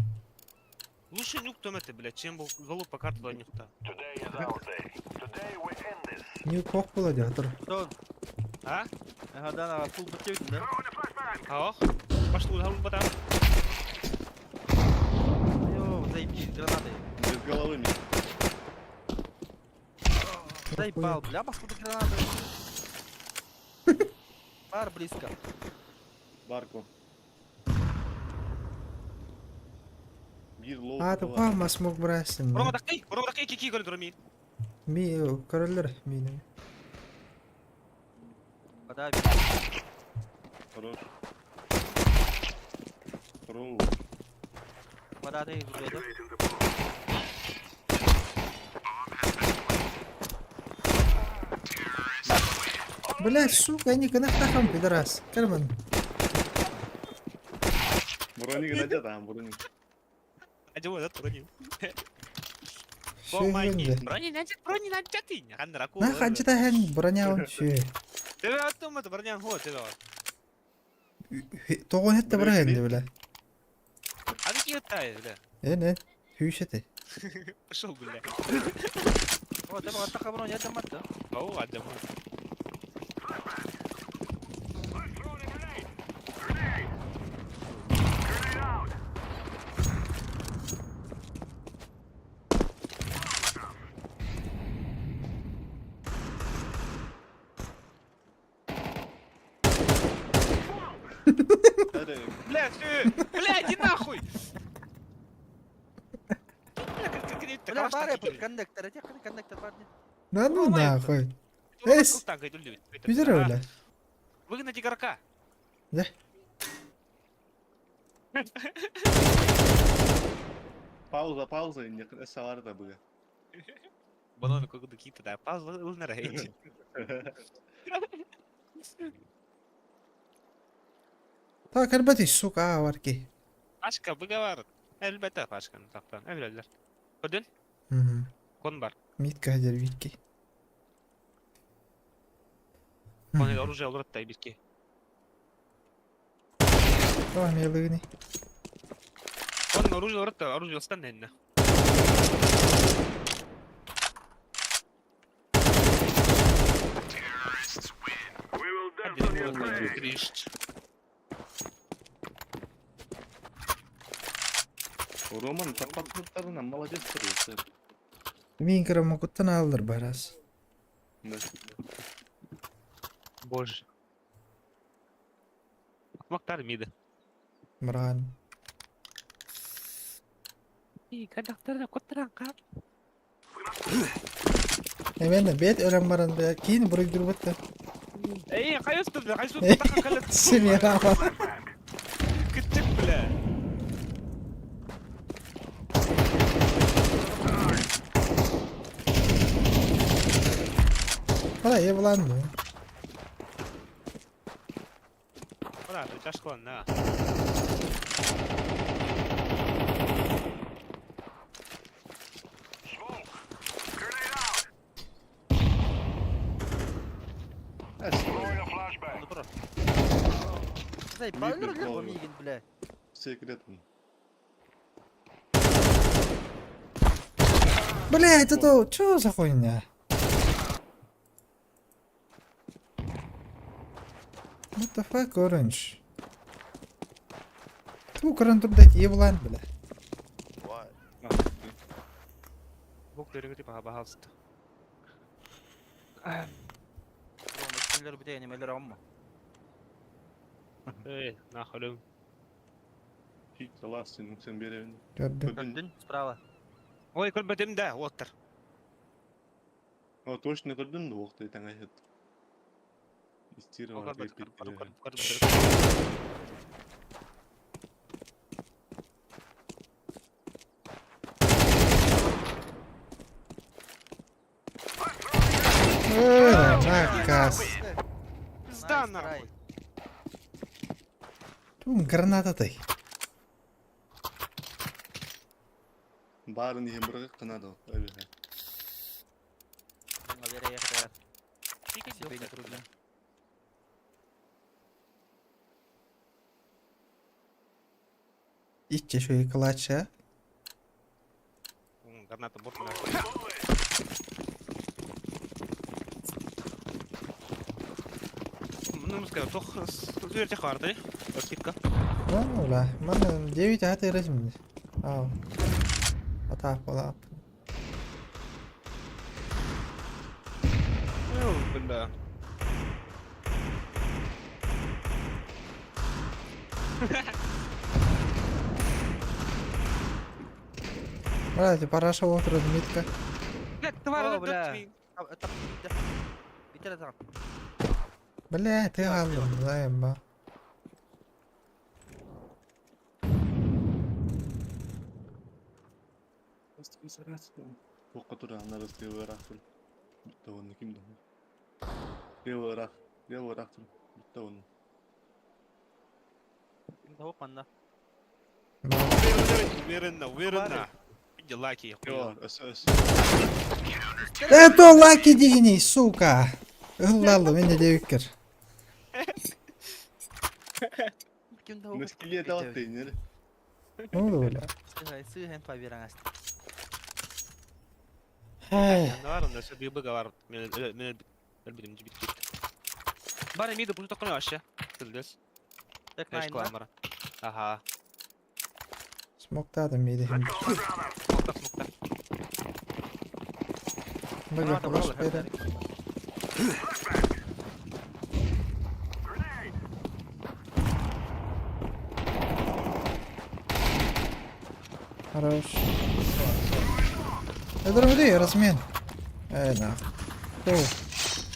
Лучше нюк там это, блядь, чем был залупа карта нюкта. Нюк ох була дии отур. Сон. А? Ага, да, на фул бутевит, да? Ах, пошло, да, батам. Йо, заебись, гранаты. Без головы мне. Заебал, бля, походу гранаты. Бар близко. Барко. Биир лоу А, тупа мас мог брасин. Рома такой, Рома такой, кики, говорит, Роми. Ми короллер миинэ. Вода, Хорош. Хорош. вода, ты, блядь, да? Блять, сука, они канахтахам, пидорас. Карман. Броник надет, а, броник. Адьо, да, брони. Шүһүндэ. Брони, значит, брони, значит, ты. Ханраку. На ханчыта хэн броняун шү. Тебе оттум это броня, вот, тебе. Тоҕон хетте бара хэнди бля. А какие тай, бля? Эн эн. Хүйшете. Пошел, бля. О, ты вот броня, это мат, да? О, адьо. Бля, ты, бля, иди нахуй! Бля, бары, коннектор, эти коннектор, бар. Да ну нахуй. Эс. Пидоры, бля. Выгнать игрока. Да. Пауза, пауза, не саварда было. Бананы как какие-то, да, пауза, лунарейте. Так, elbette сука, а var ki. Пашка, выговор. Elbette Пашка, тақтан, әбіләлер. Көрдің? Мгм. Кон бар. Митка хадер витки. Кон оружие олорот та бирки. Tamam yalıgını. Кон оружие олорот та, оружие остан нэнне. Роман, таппаттарынан молодец тұрды. Мин кырамакуттан алыр барас. Да. Боже. Мактар миді. Мыран. И кондукторда коттыран кап. Эмен бет өлөм баран бля. Кийин бурук дурбатта. Эй, кайсы бля, кайсы тақа калет. Семья. Күттік бля. Бала евланды. Бра, ты ташкон, на. Ну просто. Заебал, Мигин, бля. Секретный. Блять, это чё за хуйня? What the fuck, orange? Ту кран блядь, еблан, бля. Бок дөрегети баха бахалсты. Рома, кинилер бите, немелер амма. Эй, нахуй. Хит ластин, сен беревин. Көрдүм. Көрдүн, справа. Ой, көрбөтүм да, оттыр. О, точно көрдүм да, оқты таң айтат. Истировал. Э, наказ. Пизда нахуй. Тун граната ты. Баарын иһин бырагыккына да эбиһэ. Себе не трудно. Ичче шуй клатча. Граната борт. Ну, скажу, тох зүрте харды. Скидка. Ну, ла, ман 9 аты размин. Ау. Ата пола. Ну, бля. Бля, параша отыр Дмитка. Бля, тварь, О, бля. Бля, ты галлым, заеба. Туохха турааннар ыстыылыараах тур. Бүтэ уонна ким да. Левыраах, левыраах тур. Бүтэ уонна. Того манна. Уверенно, уверенно. Иди лаки. Йо, өс өс. Это лаки дигини, сука. Ыллаллы, мен де девиккер. Ким того. Наскилия талаттыйнер. Ну, бля. Сыһын побираңас. Ай. Наверное, все бибы говорят. Мен билим жибит кит. Бары миды бу токны вообще. Тілдес. Так Эш кламара. Ага. Смоктадым миди. Смокта, смокта. Бля, флеш бере. Хорош. Это где размен. Эй, нахуй.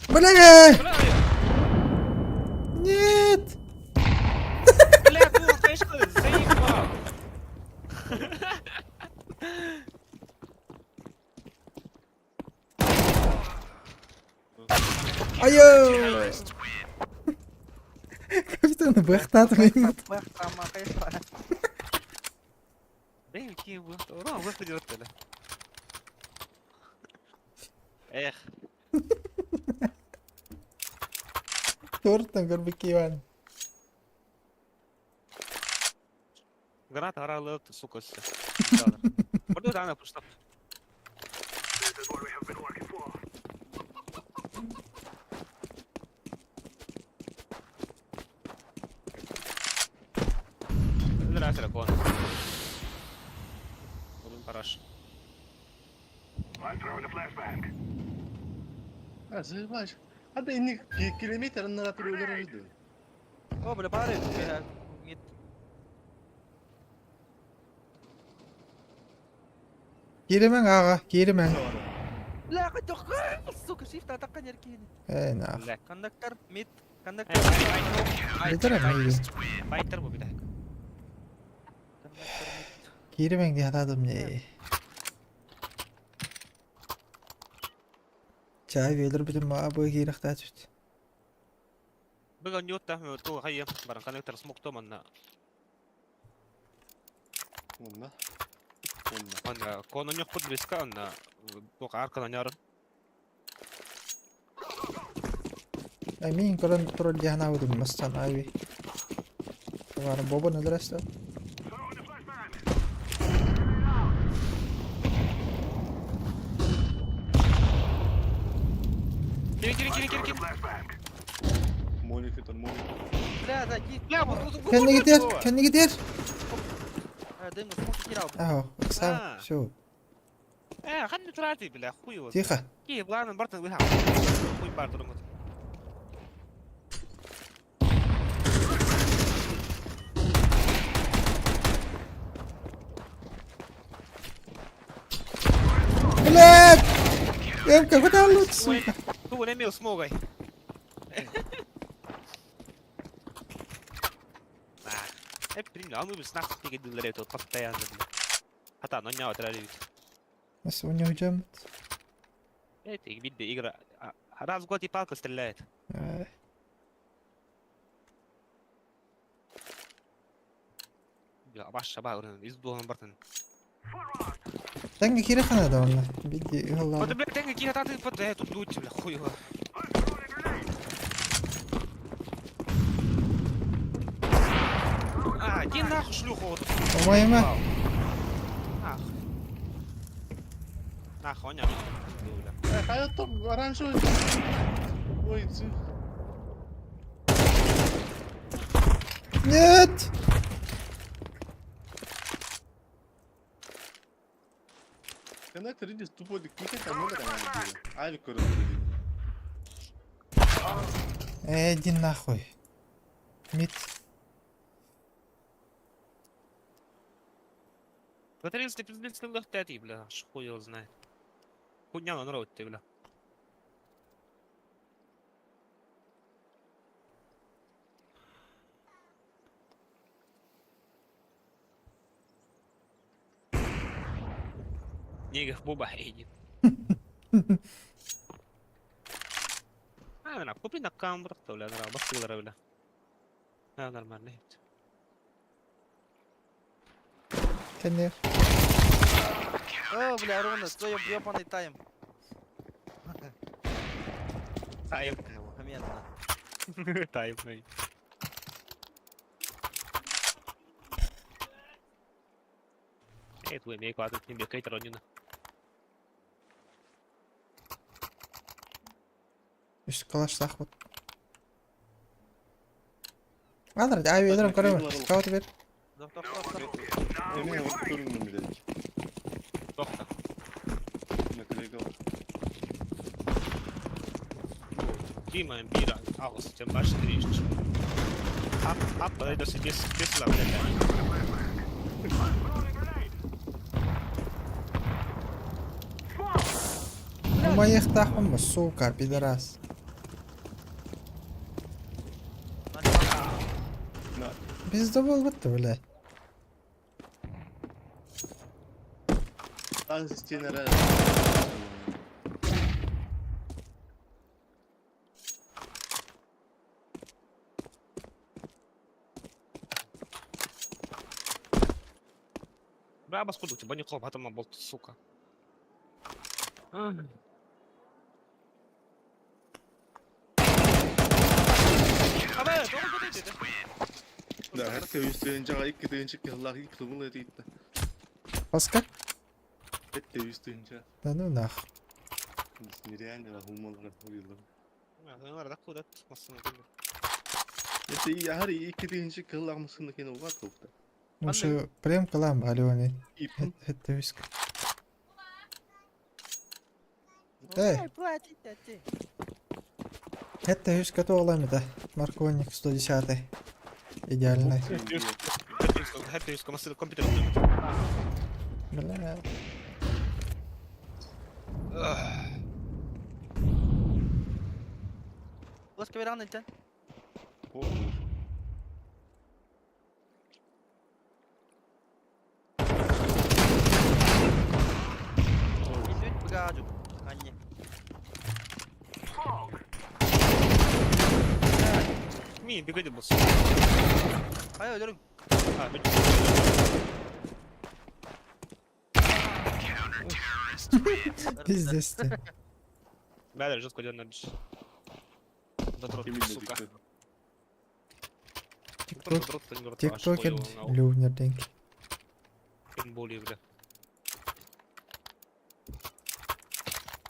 Бля! Нет! Бля, ну, конечно, заебал. Айо! Капитан бэхтат мен. Блин, какие вы. Ура, выходил оттуда. Эх. Тортан көрбүк Иван. Граната орала, сука, все. Орду да, она пошла. Здравствуйте, дракон. Параш. А, заебаешь. А да инник километр на тур О, бля, бары. Мид. Киремең ага, киремең. Бля, хоть сука, shift атакка неркини. Эй, нах. Кондуктор, мид, кондуктор. Битер миди. Файтер бу бит. Киремең ди хатадым не. Чай велер бүтүн маа бу кирехта түт. Быга ньотта, ту хайя, баран коннектор смок то манна. Онна. Онна. Онна, коно ньох под близко, онна. Тук аркана нярын. Ай мин көрөн турар дихана удум мастан айви. Вара бобо нелересте. Кири, кири, кири, кири, кири. Молик это молик. Бля, да, ки. Бля, вот тут Кэнни гитер, кэнни гитер. Дым, смок кирал. Ау, сам, все. Ханны трати, бля, хуй его. Тихо. Ки, главное, бартон выхам. Хуй бартон. Блядь! Эмка, куда лут, сука? Ту не имел смогой. Э, принял, а мы бы снах тиге тут постоянно, бля. Хата, но не отралить. Нас у него джемт. Это видно, игра. Раз в год и палка стреляет. Бля, ваша ба, из дуган бартон. Тэҥҥэ киирэ ханада онно. Биди ыһыллаабыт. Вот, бля, тэҥҥэ киирэ татыыппыт, э, тут бля, хуй его. А, иди нахуй, шлюху. Вот. Умайма. Нахуй. Нахуй, он бля. Хайа топ оранжевый. Ой, цих. Нет! Коннектор иди тупой кикать, а мы Авик көрөтөр. Э, иди нахуй. Мид. Батарейцы пиздец ты, бля, аж хуй его знает. Хуйня на народ ты, бля. Негов Боба едет. А, на, купи на камеру, бля, на, басылара, бля. А, нормально. Кэннер. О, бля, Руна, твой ёбаный тайм. Тайм. Моментно. Тайм, эй. Эй, твой мейк, ладно, не бегай, Ронина. Үс калаштаах бут. Алар, аби өлөрөн көрөмүн. Кого теперь? Эме вот көрүнгүм билет. Тохта. Наклейкал. Дима, бира, аус, тем баш тришч. Ап, ап, это себе без лапля. Умайыхтаахпын сука, пидорас. Пизда буолбут блядь. Таң стенера. Бля, баскуду, тебя не хлоп, а там болт, сука. Да, хәтта үстен жаға икки тыгынчык кыллах икки тыгын этитте. Паска? Хәтта үстен жа. Да ну нах. Нереально хумалар хуйлар. Куда? Это и яхар икки тыгынчык кыллах мысын кен уга топта. Ну что, прям калам алёне. Это виск. Эй. Это виск это да. Марконик 110. Идеальный. Компьютер. Бля. Ласка веран илтен. Илтен бігажу. Анне. Ми, бегай, босс. Хай өлөрүң. А, Пиздец ты. Бля, жестко дернул. Задрот, сука. Тикток, тиктокер лювнер деньги. Тем более, бля.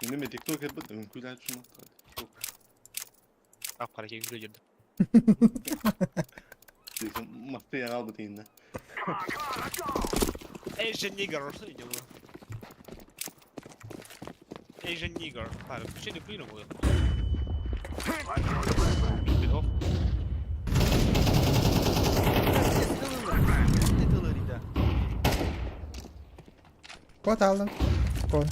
Неме тиктокер бит, күләт шуны. Ап, қараке күле жерді. Макты яңал бит инде. Asian nigger, что я делаю? Asian nigger. Так, включи не клином было. Бедов. Код алдым. Код.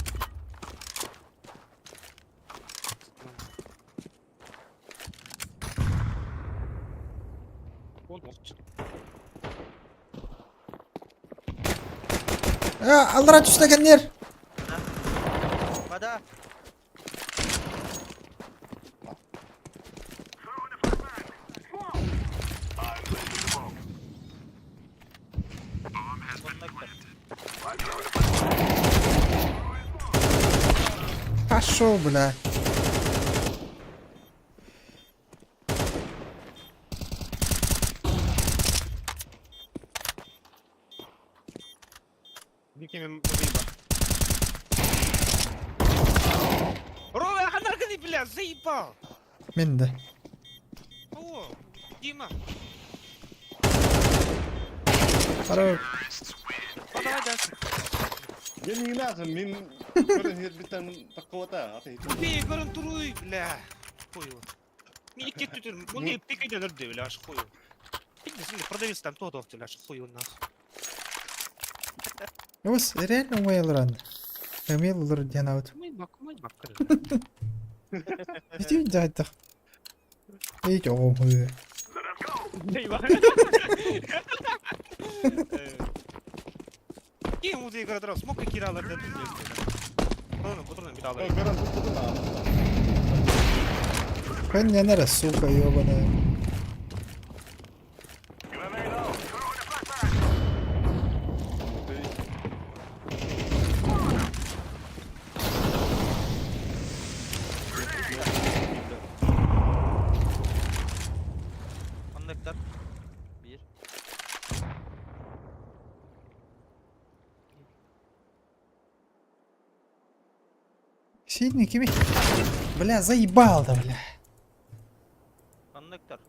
А, аллара түстәгәннәр. Вода. Пошел, бля. Викими выеба. Рома, ханарганы, бля, заебал! Мин да. О, Дима, Хорош. ну давай дальше. Я не надо, мин көрөн иһэрбиттэн таккыбата. Тупее, көрөн туруй, бля. Хуй его. Мини кет түтүр, муну пикайда өлөрдү, бля, аж хуй. Пиздец, продавец там то бля, аж хуй у нас. Ос, реально умейл ран. Умейл олор диэн аут. Мой бак, мой бак. Ити дайдах. Эй, оҕом хуй. Ким музей игра смог киралар да пиздец. Патроны бит алар. Көрөн туттун Көннөнөр, сука, ёбаная. Коннектор. Бир. Сидни кими? Бля, заебал да, бля. Коннектор.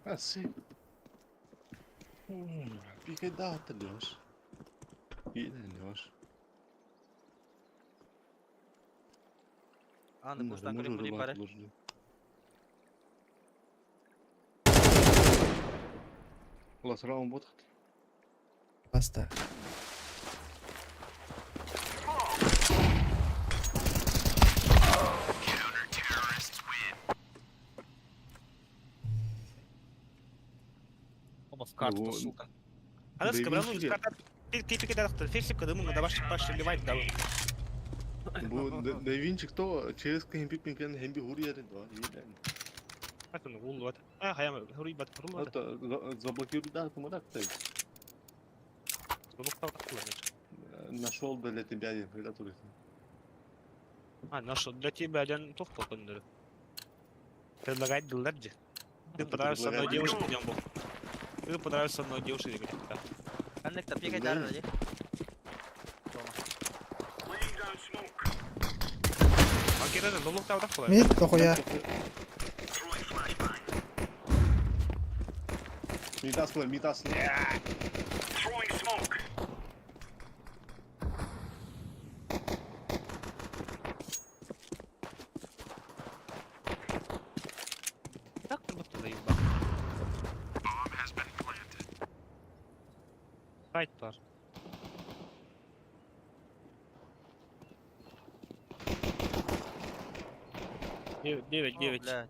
Asi. Пикай да, Леш. Леш. Аны кустан көріп були пары. Ласрауын бот. Баста. Оба в карту, Ну, сука. Ана скабра, ну, карта ты пикай да, фейсик, когда мы даваш паш ливайт да. Бу Да Винчи кто через кемпик пимпен хемби хурияры да. Это ну гуллу А, хаям, хури бат хуру Это заблокируй да, ты так. Нашел для тебя, когда А, нашел для тебя один тух полкондер. Предлагать дылдарджи. Ты понравился одной девушке, днем был. Ты понравился одной девушке, говорит, да. Коннектор пикай да, ради. Мин тохуя. Митас, митас. Так ты будто заебал. Сайт бар. Девять, девять, О, девять. блядь.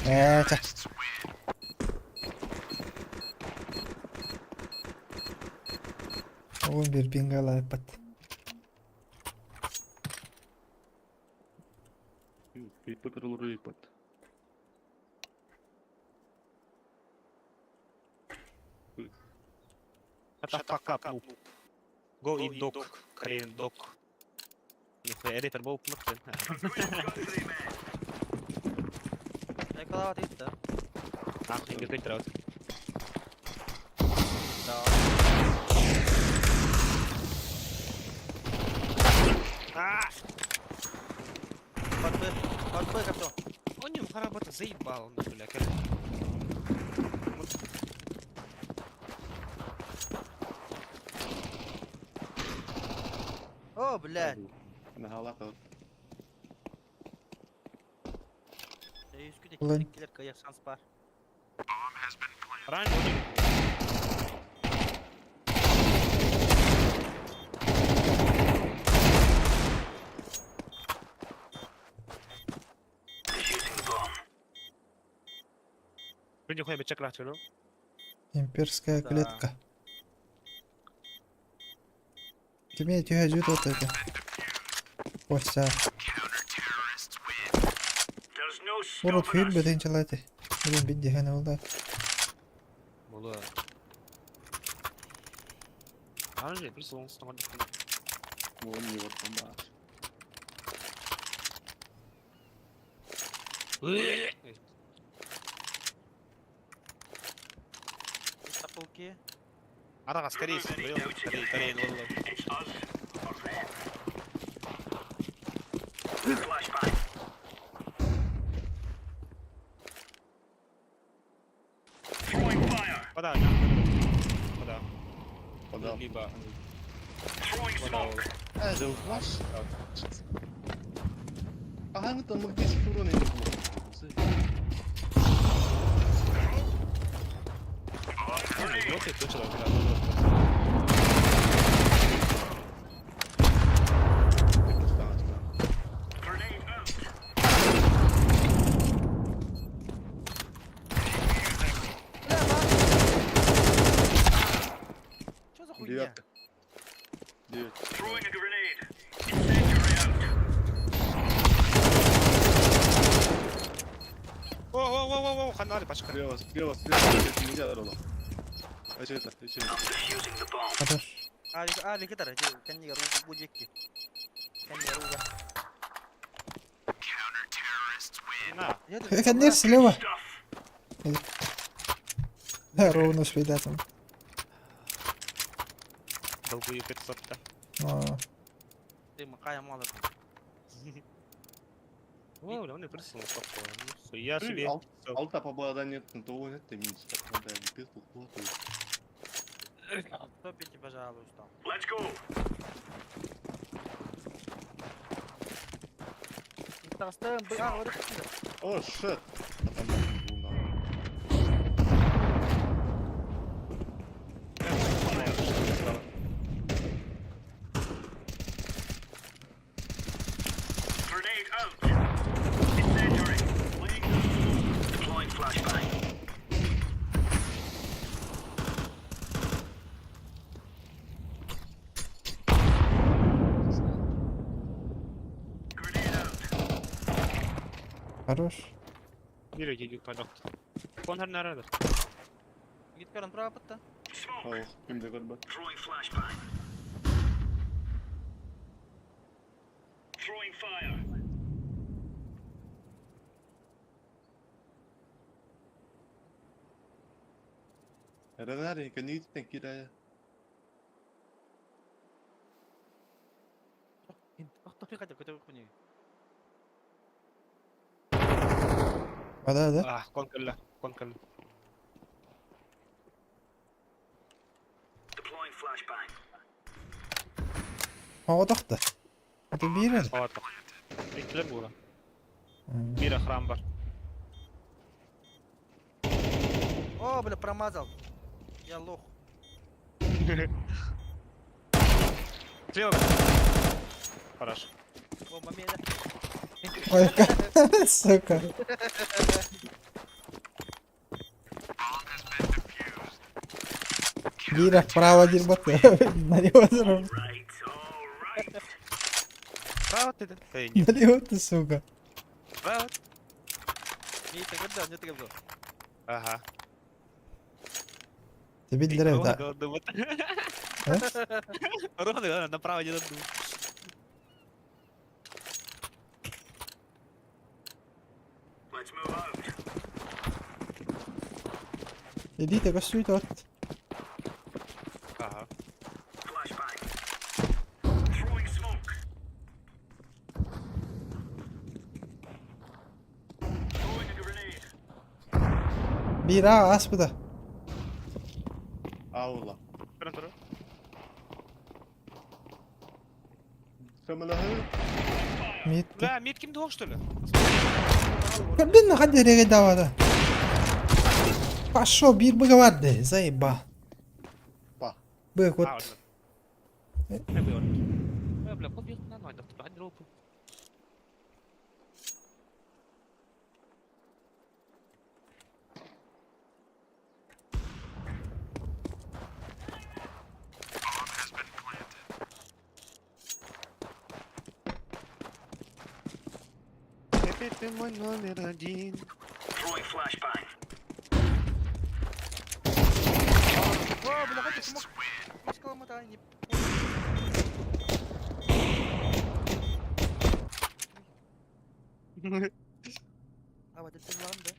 Это. Оҕом бир бингалааппат. Shut the fuck up, noob. Go eat dog. Korean dog. Нихуя, репер был плотный. Эколава ты, да? Нахуй, не бегать Да. А! Под Б. Под Б копье. Он не работа заебал, он, бля, О, блядь. Наhalата. Лын. Киллер шанс бар. Раньше Нихуя бечек лахтелю. Имперская Да. клетка. Кими түһэ жүт от это. Оса. Урут stopping хүл us. бөтен чалаты. Бүгүн бидди хана болда. Аны бір соңғысын оңғардық. Вон не вот там баар. На полке. Араға, скорее, скорее, скорее, скорее. It's us or them. Flashbang. Throwing fire. Пода, пода. Подал. Либо. Throwing smoke. Э, да ваш. Аһаҥы таммык дии турун эти Ёлки, точно, Grenade out. Что за хуйня? Девятка. Девять. Throwing a grenade. Incendiary out. О, о, о, о, о, ханали, пачка. Слева, слева, слева. Нельзя дорога. А что это? Еще это. Defusing the bomb. Хорош. А, а, ликитар, кэннигэ рууга бу диэки. Кэннигэ рууга. На. Кэннир слева. Да, ровно свидатом. Долгую 500-то. А, Ты макая мало. О, бля, он и прысыл, Я себе. Алта побладание того нет, ты минус. Надо пизду хлопаю. Стопите, пожалуйста. Let's go. Таҕыстым, бу а, орып киирдэ. О, шит. А там нахуй был, нахуй. Grenade out. Incendiary. Laying down smoke. Deploying flashbang. Grenade out. Хорош. Yürü geliyor пожалуйста. Конор nerede? Git көрөн право пытта. Smoke. Ох, ким де көрбөт. Throwing flashbang. Throwing fire. Ренари, каниттен кирая. Охтохи катя көтө күнү. Да, да. А, конкалла, конкалла. Deploying flashbang. Оҕотохто. Это биир Вот. Иккилер була. Бир охран бар. О, бля, промазал. Я лох. Слева. Хорошо. Бомба меня. Ой, сука. Биир вправо дирбат. Налево сразу. Right, all right. Право ты, да? Эй, нет. Налево ты, сука. Право. Миите көрдө, не тегеб. Ага. Ты видел, да? Ровно, направо не надо. Let's move out. Иди, ты косуй тот. Ага. Flashbang. Throwing smoke. Throwing a grenade. Биир а, аспыда. Аула. Көрөн туру. Көмөлөһү. Мид. Бля, мид ким дуох, что ли? Блин, ходи регайдава, да. Пошел, бир быговарды, заеба. Па. Бык, вот. А, Э, бля, код бьет на ноль, да, дропы. Теперь ты мой номер один. Throwing flashbang. О, бля, катя смог. Маскала мат. та не Баба телефон да.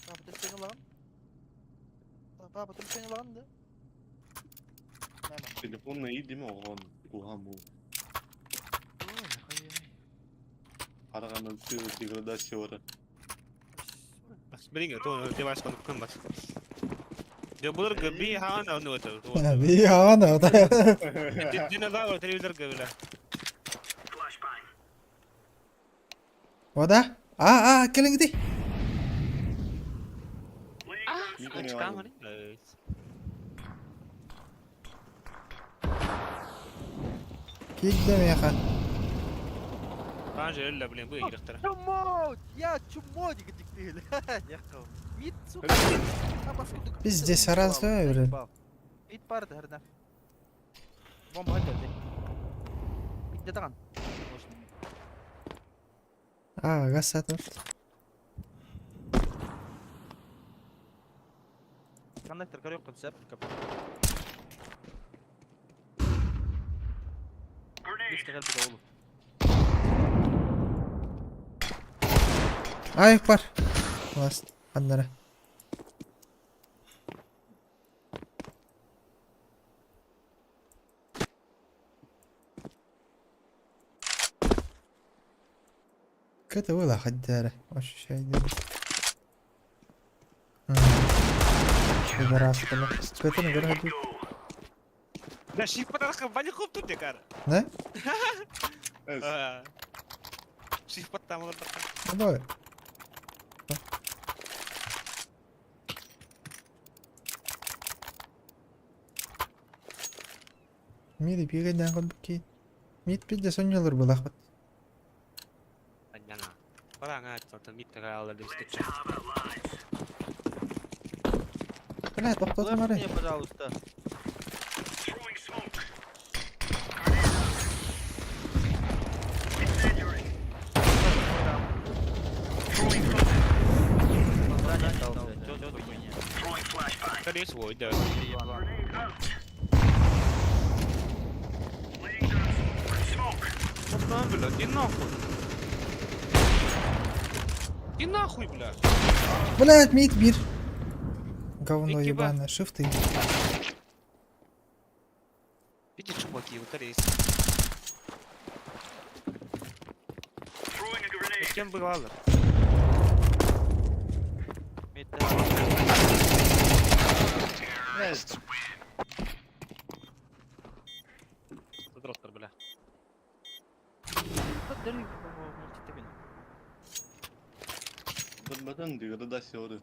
Баба телефон ылаҕын. Баба телефон ылаҕын да. Телефонна иди оҕон куһаҕан бу. Хараҕынан деградация барар. Билиҥ то девайс конуктан бас. Дьэ былыргы би хаан ону өтөр. Би хаан ота. Динозавр телевизорга билэ. Вода? А, а, кэлиҥ ити. Киирдэ миэхэ. Панже өллө, блин, бу игректара. Чмо! Я чмо дигдиктил. Мид, сука. Пиздец, раз, блин. Мид барды херна. Бомба geldi. Bitti даҕан. А, газ сатып. Коннектор көрүөххүн сөп. Дискэ кэлбит оҕолу. Ай, бар. Ласт, аннара. Кытыбыла хаддара. Ощущение. Пидорас, бля. Кытын көрөдү. Да шиф патарха вали хоп тут декар. Не? Шиф паттам олар. Давай. Миди пигайдан код бки. Мид пидде соннялар булахбат. Аньяна. Бараңа айтты, мид тагайлар деп істеп. Бля, тоқтатым Мне, пожалуйста. Скорее всего, да. Пацан, бля, иди нахуй. Иди нахуй, бля. Блядь, мид бир. Говно ебаное, шифты. Иди, чуваки, вы корейцы. С кем бывало? Подросток, бля. Батын деградация барар.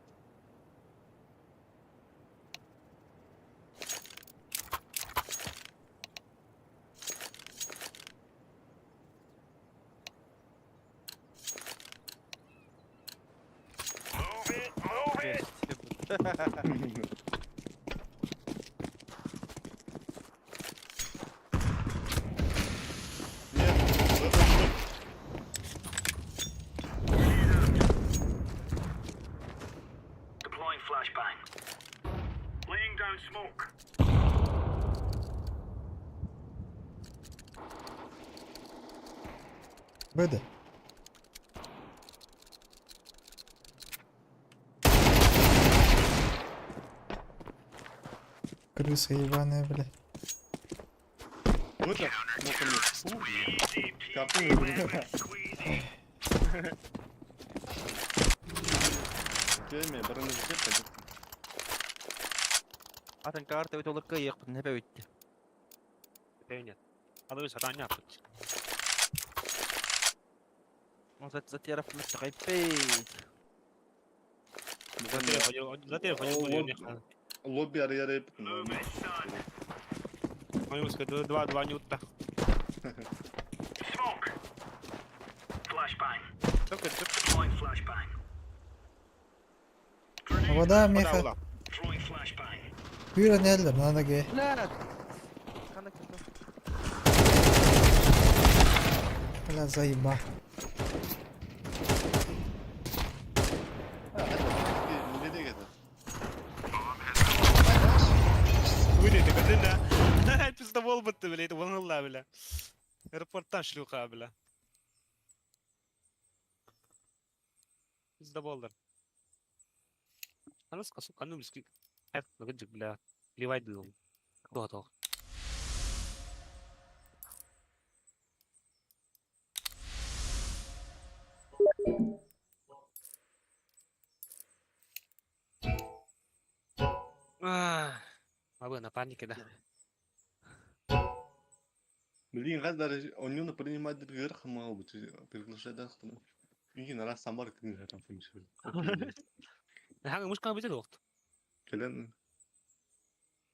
Deploying flashbang. Laying down smoke. Беде. Крыса ебаная, бля. Выта? Карту. Кеме, бронежилет пойдет. Атын карта өтө олыққа еқпін, нәпе өтті. Нет. Алы сатан yaptık. Затеров қайпейт. Затер Лобби арьяре. Два два ньюта. Smoke. Flashbang. Deploying flashbang. Вода меха. Throwing flashbang. Бүйрен элдер, надо ге. Бля! Бля, заеба. Nereye gider? Выйди, ты когда? буолбут блядь, уон бля. Аэропорттан шлюха, бля. Пиздоболлар. Аны сука, ну близки. Бля, плевать был. Кто Абы напарники, да. Блин, газ даже он не принимает вверх, мало быть, приглашать да, И на раз самар книга там функция. Ха, мушка бит доқты. Келен.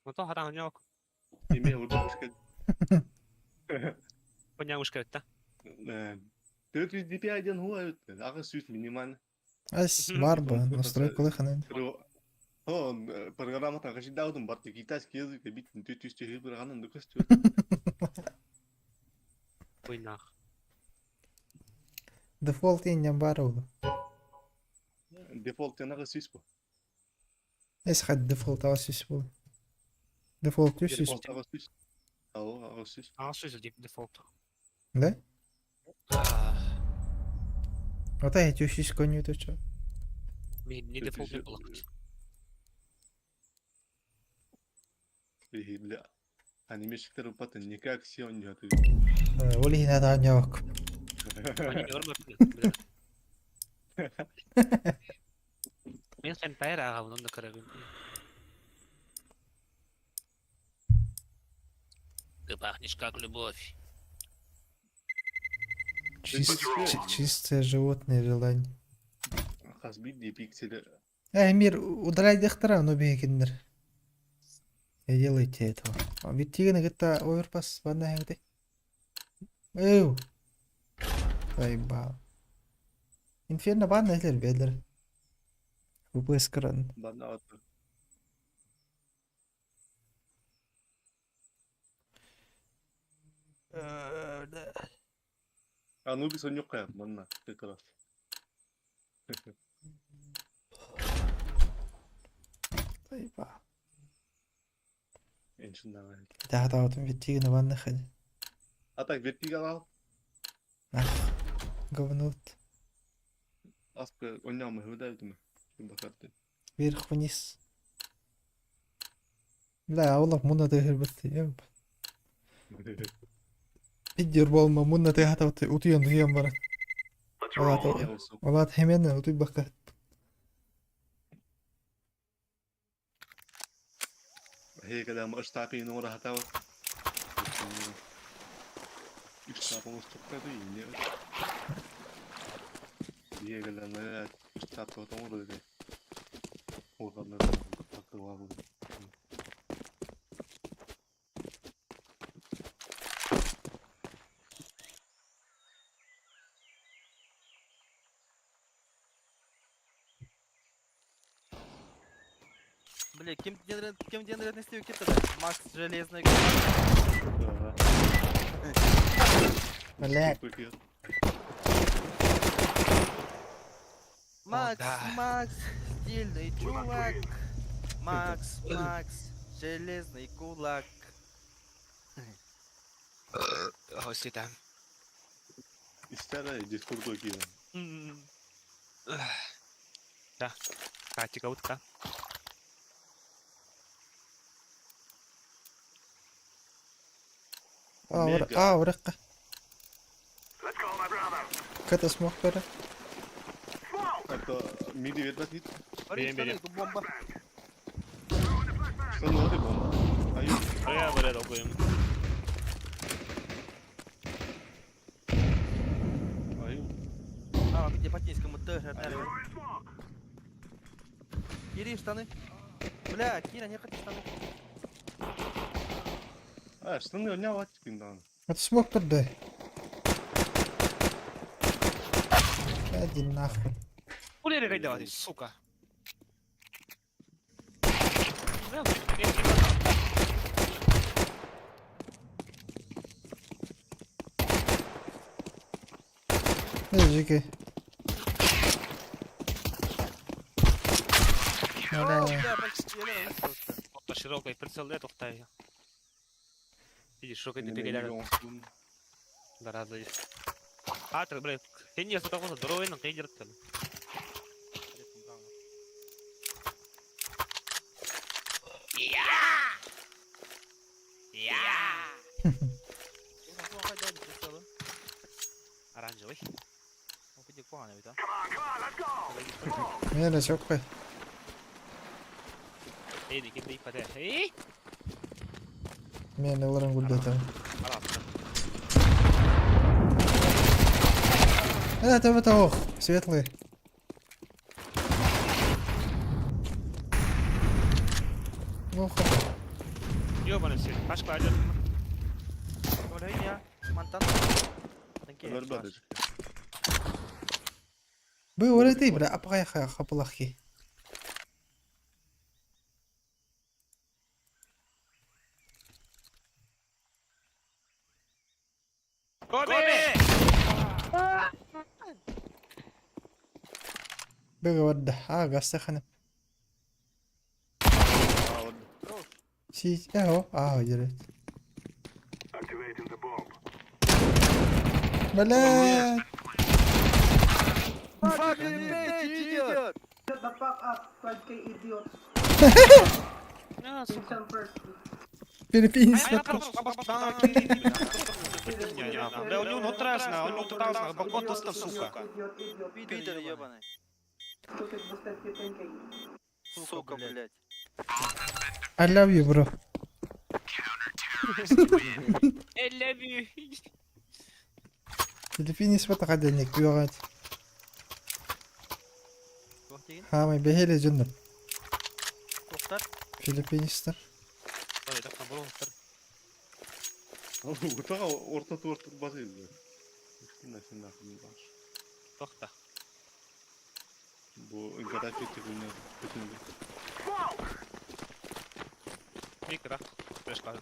Ото хатан yok. Еме урдушка. Коня мушка это. Төрт жүз DPI ден хуа ағы сүйіс минимально. Ась, барба, настройка лыханын. О, программа так ожидаудым бар китайский язык бит 400 бір ғанын көстү. Ой нах. Дефолт иньям бар oldu. Дефолт ағы сүйіс бу. Эс хад дефолт ағы сүйіс бол. Дефолт үс сүйіс. Дефолт ағы сүйіс. Ау, ағы сүйіс. Ағы сүйіс дефолт. Да? Ота эти үс конью то чо. Не дефолт не было. Бля. Анимешиктер упаты никак все он не Оли хина да yok. Мен хентай рага онун да көрөбүн. Ты пахнешь как любовь. Чистое животное желание. Хасби пиксели. Эй, мир, удаляй дехтара, но бегиннер. Не делайте этого. Биттигин гытта оверпас банна хэгди. Эу. Заебал. Инферно банна элер бедлер. ВПС кран. Банна Анубис он yok манна как раз. Заебал. Эншин Да, да, вот биттигин банна хэгди. А так вертига ал. Ах, говно. Аспы ойнамы хөдәйдүм. Бакатты. Вверх вниз. Бля, аулак муна тыгыр бит. Пиддер болма муна тыгата утуян туян бар. Олат олат хемен утуй бакка. هي كده ما اشتاقي نورا هتاو. اشتاقي اشتاقي هي كده ما اشتاقي تمر ده. هو قبل Бля, кем кем ден не стив кем Макс Железный. Бля. Макс, Макс, стильный чувак. Макс, Макс, железный кулак. Гости там. Истера Дискорд кида. Да. Катика утка. А, уракка. Ката смог бара. Это миди вербат гит. Берем, берем. Бомба. Что надо бомба? Аю. Я бля, долгуем. Аю. А, где по тинскому тоже. Кири штаны. Бля, Кира, не хочу штаны. А, штаны у меня латик да. Это смог тут да. Иди нахуй. Хули регайдавать, сука. Жеке. Бля. Широкой прицел лет ухтай. Видишь, Зараза. А, ты, блядь, ты не здоровый, но ты держишь. Оранжевый. Мені чокпай. Эй, ким пате. Эй! Мен ылырын гүлдетем. Это это ох, светлый. Ну, хопа. Ёбаный свет. Пашка, один. Бу өрөтүй, бля, аппай хапылахи. Коби! Быгы а, гастаханы. Си, эо, а, дерет. Бля! Fucking bitch, idiot! Shut the fuck up, 5K idiot. Филиппинец. Бля, у него нутрасна, у него нутрасна, бакотоста, сука. Пидор ебаный. Stupid boosted 10K. Сука, блядь. I love you, bro. I love you. Филиппинец вот академик, бьёгат. Хамай, бехеле жынным. Филиппинецтер. Утаға орта туорт бас еді. Нахуй баш. Тоқта. Бу граффити хуйня. Бүтүнү. Микро. Флешка.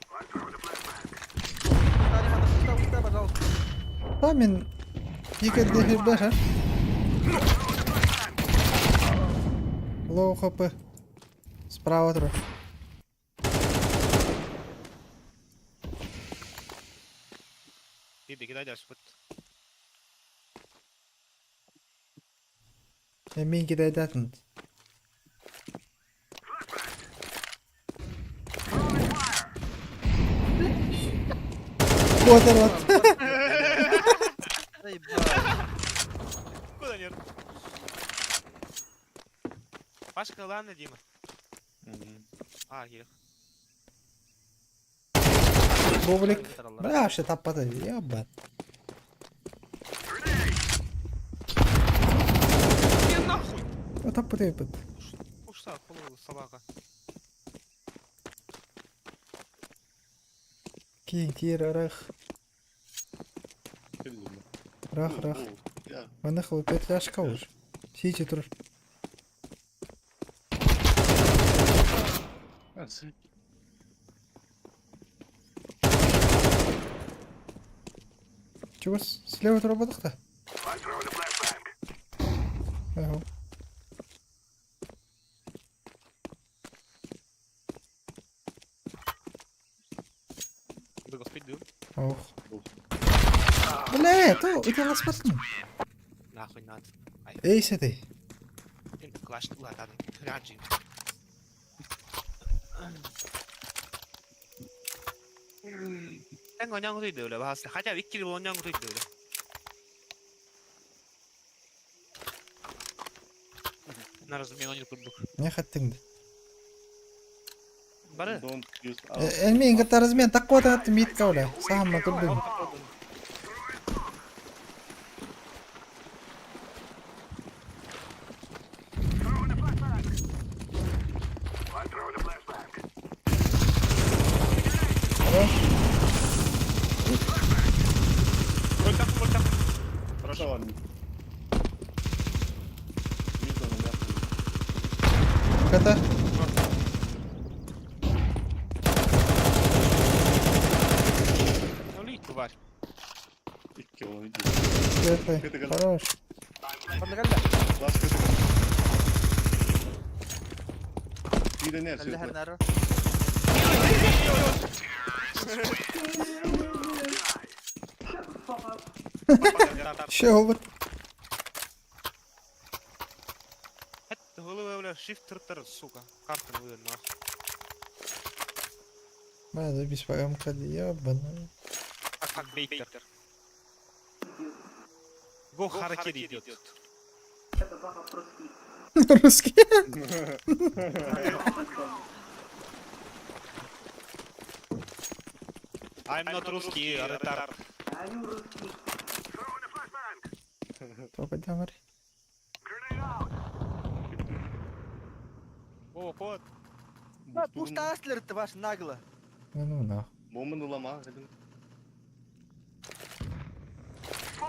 Та мен екі дехир башар. Лоу хп. Справа тұр. Иди, кидай дальше. Мен кидайдатын. Вот вот. Куда нет? Пашка, ладно, Дима. А, е. Бублик. Бля, вообще таппады. Ебать. Не нахуй! Вот таппады ебать. Ушла, полу собака. Кин кир рах. Рах рах. Мана хлопет ляшка уж. Сичи тур. Чего слева тур то Ага. Ох. Бля, то это нас спасни. Нахуй надо. Эй, сиди. Клаш, ладно, раджи. Хотя виккили На размену не курдук. Не хаттыңды. Бары. Элмин ката размен такой то мит кауля. Сам на курдук. Хорошо. Ката. Ну, лить, тварь. Светлый. Хорош. Идиот! Shut the fuck up. Ще говор. Голове, бля, shift тыртыр, сука. Картаны выдал, нахуй. Бля, забись по МКД, ебаный. Как как бейтер. Го харакири, идиот. Shut the fuck up, русский. Русский. I'm not русский, retard. Are you русский? Топай дамар. О, кот. Пусть ты ваш нагло. Ну ну нахуй. Бомбаны лама, один.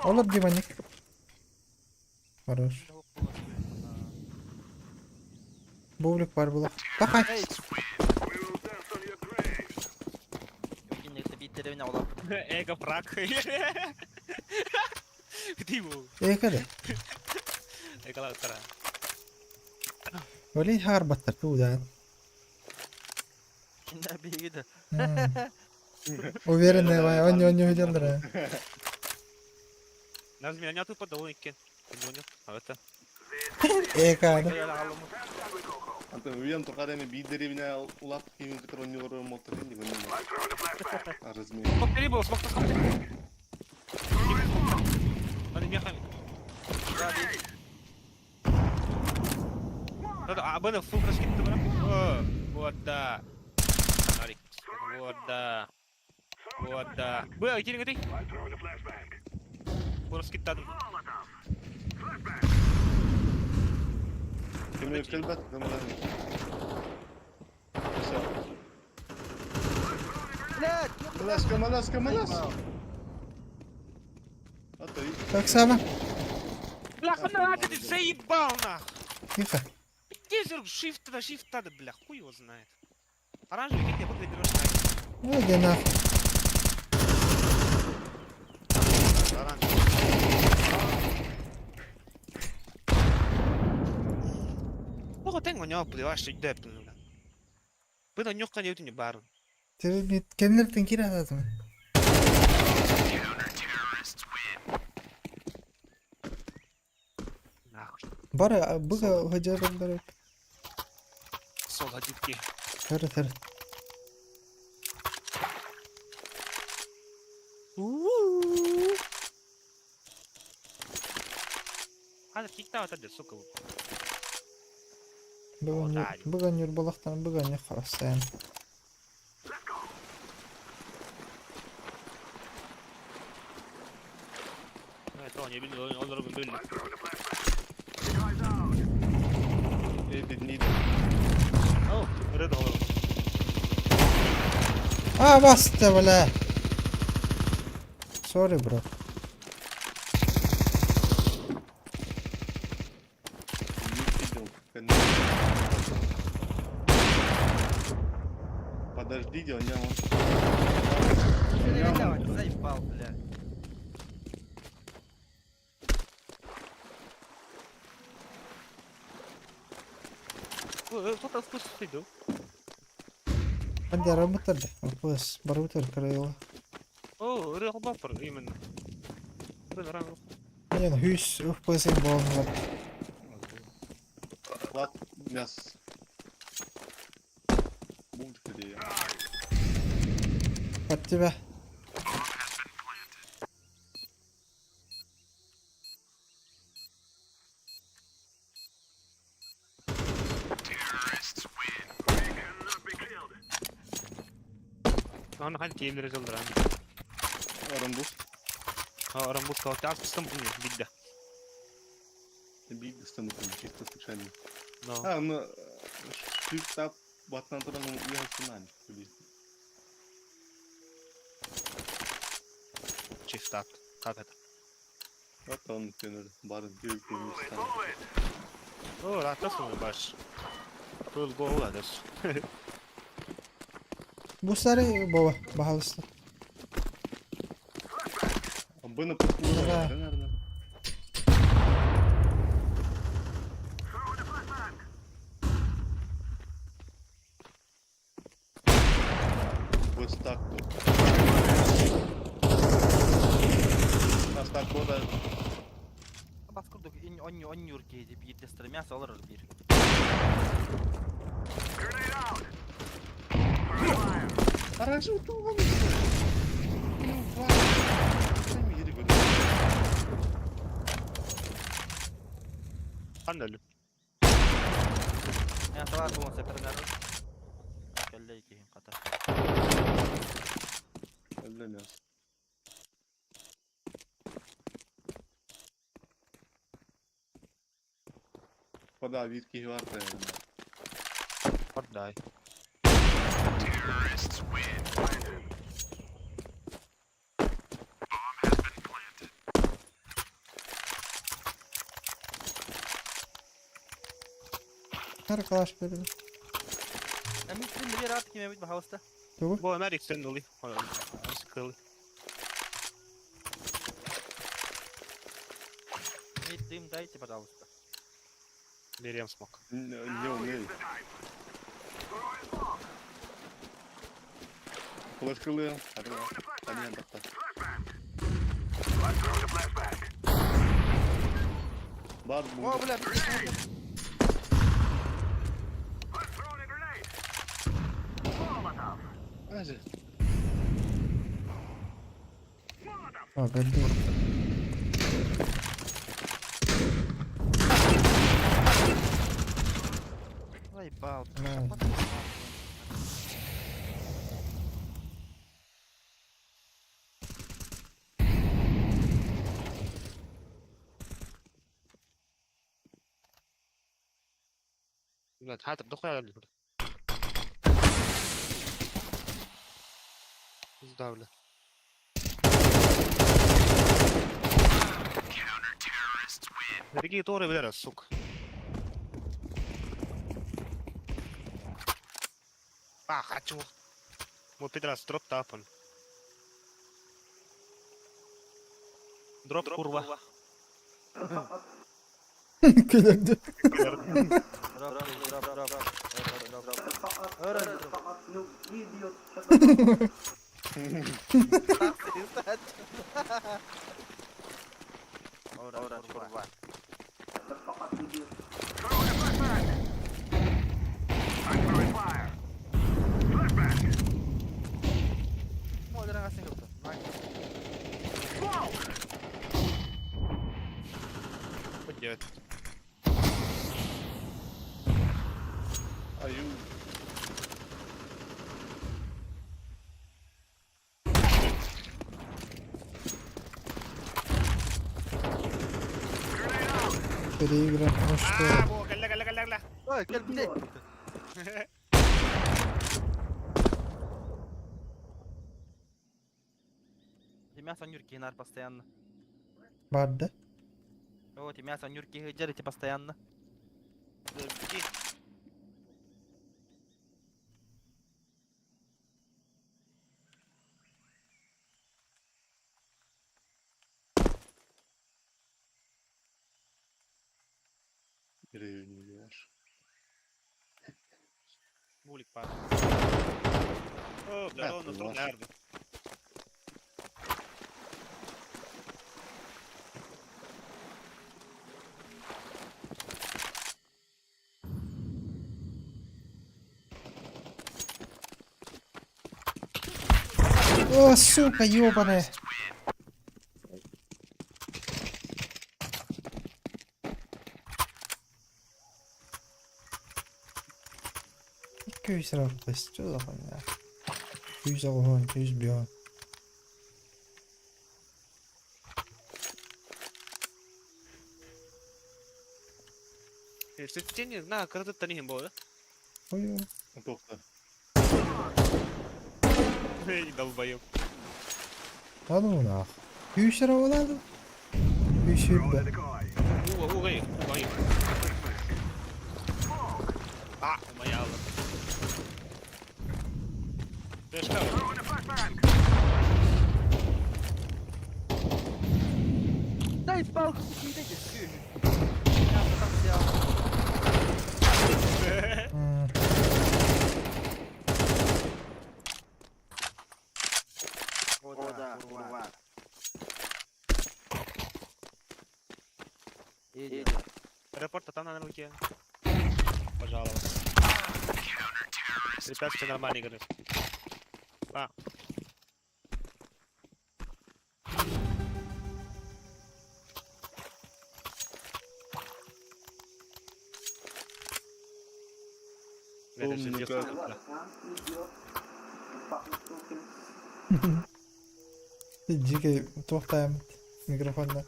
Олар диваник. Хорош. Бублик бар было. Давай. Эй! Эго фраг. Ты его. Эй, каде? Эго латара. Вали харбаттар туда. Уверенный, он не увидел, да. Нас меня тут подолники. А это? Эй, каде? Антон, уйан тухарами бидеревне улап кийин кытыр онньолор моттар инди бунун. Размер. Смок перебыл, смок смок. Надо мехами. Надо, а бена фул раскид ты Вот да. Вот да. Вот да. Б, иди, иди. Фул раскид тадым. Кеме келбет, дымдан. Всё. Блядь! Манаска, манаска, манас. А то и Так само. Бля, на ты заебал нах. Тихо. Где же shift надо, shift надо, бля, хуй его знает. Оранжевый кит, я буду берешь Ну иди нахуй. Оранжевый. Ого, tengo ño, pues va, soy de Pero ño kan yutun bar. Тебе мне кемлерден кире атасың. Нахуй. Бара, быга хажарым бар. Сол haditki. Тәрі, тәрі. Hadi kick out hadi сука. Быга нюрбалахтан быга не харасайын. Evet o ne bileyim onları böyle. Э, Oh, red olur. А, басты, бля. Sorry, bro. Подождите, он я он. Заебал, бля. Кто-то вкус иду. Ханди работали. Пос, барутер крыло. О, рыл бафер именно. Не, хүйс, ух, пос болған. Лат мяс. Бумчик где я. Под тебя. Onu hadi diyebiliriz olur abi. Арамбус. Арамбус kalktı. Az kıstım bunu. Bitti. Биг стану чисто случайно. No. А, ну, shift up батнан туран уясынан. Shift up. Как это? Вот он, например, барын девять О, rahatlasın mı baş? Full go oladыр. Bu sarı baba, bahalısı. Бына Да. да, наверное. Так. Настак года. Бас курдук онньуур киһи биирдэстэрэ мясо олорор биир. Хорошо, туган. Ханна өлүм. Мясо бар буолан сэпэрнэр. Кэллэ киһим хата. Өллө мясо. Пода биир киһи бар Подай. Хар калаш берді. Эмитин бир ат ким эбит баһалыста. Тугу? Бу Америк сен дули. Скрылы. Мид дым дайте, пожалуйста. Берем смок. Не умею. Флешкалы. Они тахта. Бар О, бу. бля, Ажы. А, берді. Заебал. На. Блядь, хата, дохуя дали. Пизда, бля. Какие торы, бля, сука. А, хочу. Мой пидорас, дроп тапан. Дроп, курва. Күлерді. Дроп, дроп, дроп, дроп, дроп, дроп. Дроп. Ора, курва. Модерн асынгылты. Блядь. Аю. Переигран. Ну что? А, во, гля, гля, гля, гля. Ой, кел, блядь. И мясо нюрки нар постоянно. Барды. Вот, и мясо нюрки держите постоянно. Ревнивешь. Мулик падает. О, бля, он на трудярды. О, сука, ёбаная. Күйс рахтас, что за хуйня? Күйс огонь, күйс бьет. Сетени, на, кырдыттан иһин буолла. Ой, Тоқта. Эй, долбоёб. да ну нах. Күйс рахтас. Күйс бьет. Уга, уга, уга. А, моя. Флешка. Дай палку, дайте Мясо там взял. Курва. Иди. Аэропорт там на руке. Пожалуйста. Препятствие нормальной игры. А. Бля, это всё Умника. детство, бля. Дикий туохтаем микрофонна.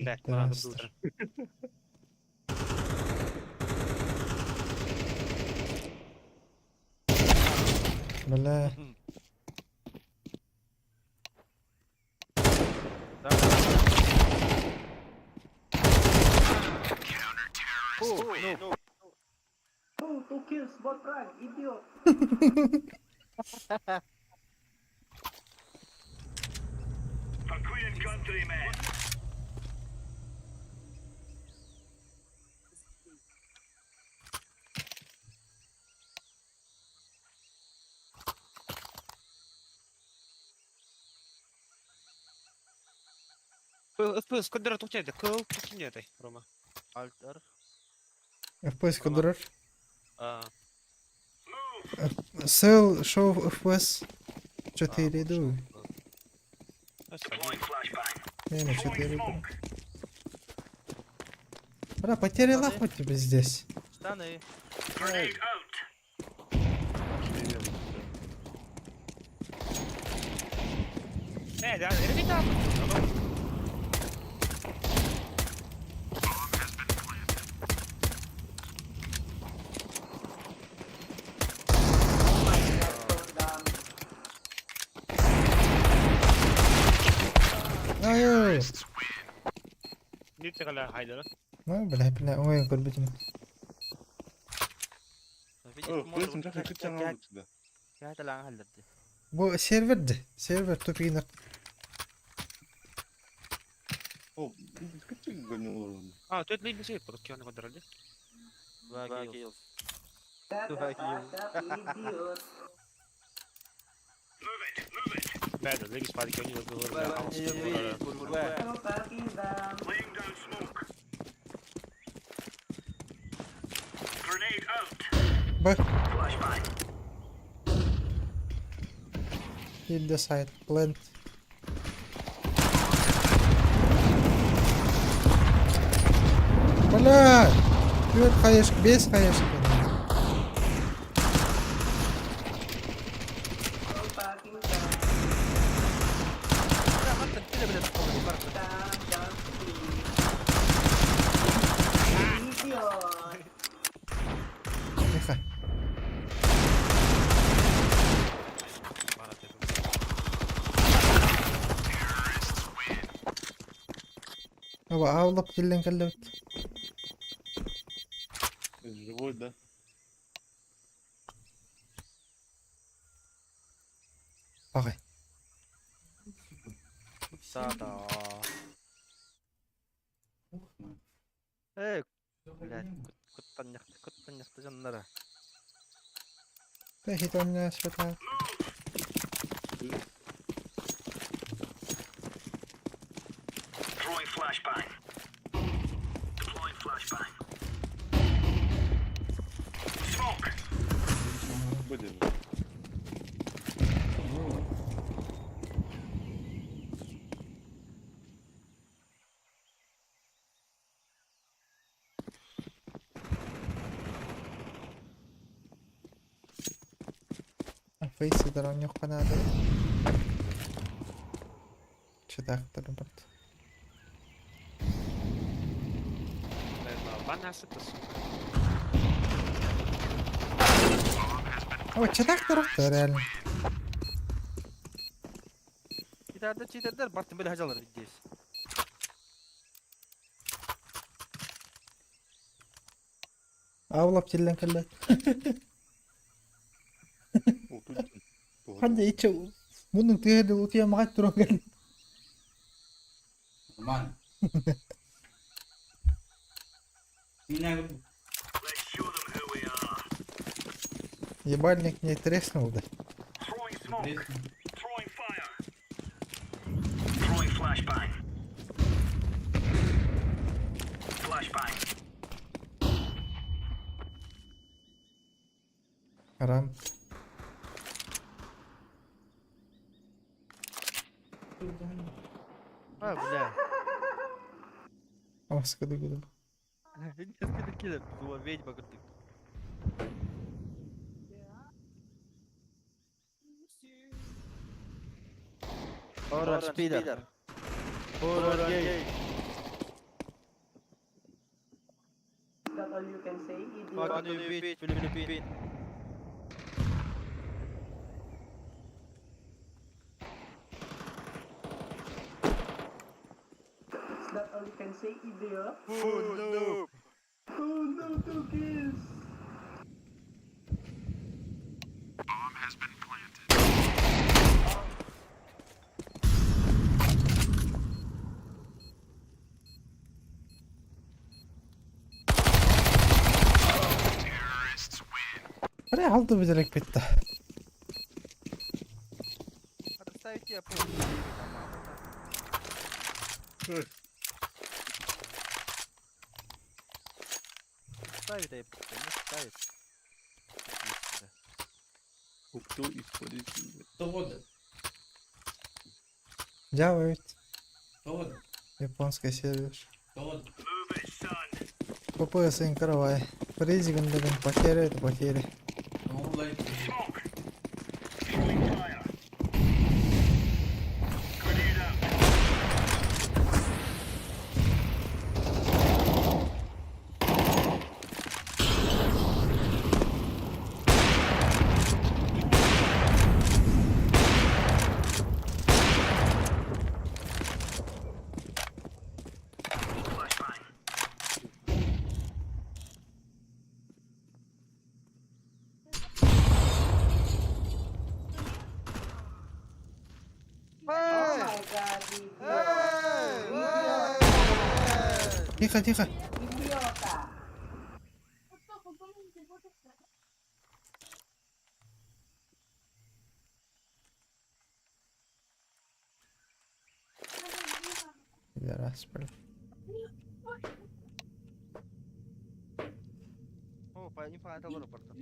Блять, надо было. Бля. Ну. Two kills, bot frag, idiot. For Queen and country, men. FPS, кодера тухтяйды, кыл тухтяйды, Рома. Альтер. FPS кодерер. А. Сел шоу FPS 4 иду. Не, не 4 иду. Бля, потерял лахму тебе здесь. Штаны. Да, это Ай-ой. Не хайдера. Ну, бля, бля, ой, көрбүтүм. Бу серверди. Сервер тупигинер. О, кытчы А, то это либо сейф, просто кем кодерали. Два kills. Два kills. Бля, это либо спать кем не Laying down smoke. Grenade out. Б. Flashbang. Hit the side. Plant. Бля! Түөрт хаешка, бес хаешка. Тихо. Оба, аулап киллен кэллэбит. Живой, да? Ағай. Да-да. Эй, блядь, куттан жаннара. Да хит у меня света. Throwing flashbang. Deploying flashbang. Smoke. Выдержи. Фейси дароньох панады. Читактор, брат. Банасы, сука. О, че так тарафта реально. Читердер читердер бартын били хажалар здесь. Аулап тиллен кэллэ. Ханна иччэ муннук тыаһа утуйа маҕат туран кэллэ. Нормально. Меня Ебальник не треснул, да? Рам. А, бля. Маскады гудым. Килер, була ведьма курдук. Orange Peter. Orange gay. That all you can say, idiot. Fuck you bitch, Philippine. Is that all you can say, idiot? Full noob. Oh no, two kills. Бля, алды бізірек бітті. Отставить я пол. Ставит, я не ставит. Кто исполнитель? Кто Java ведь. Кто Японская сервер. Кто ППС каравай. Фризиган деген потеря это потеря. Oh my god, idiot. Тихо, тихо. Idiota. Пидорас, бля. О, по инфа это лору порта.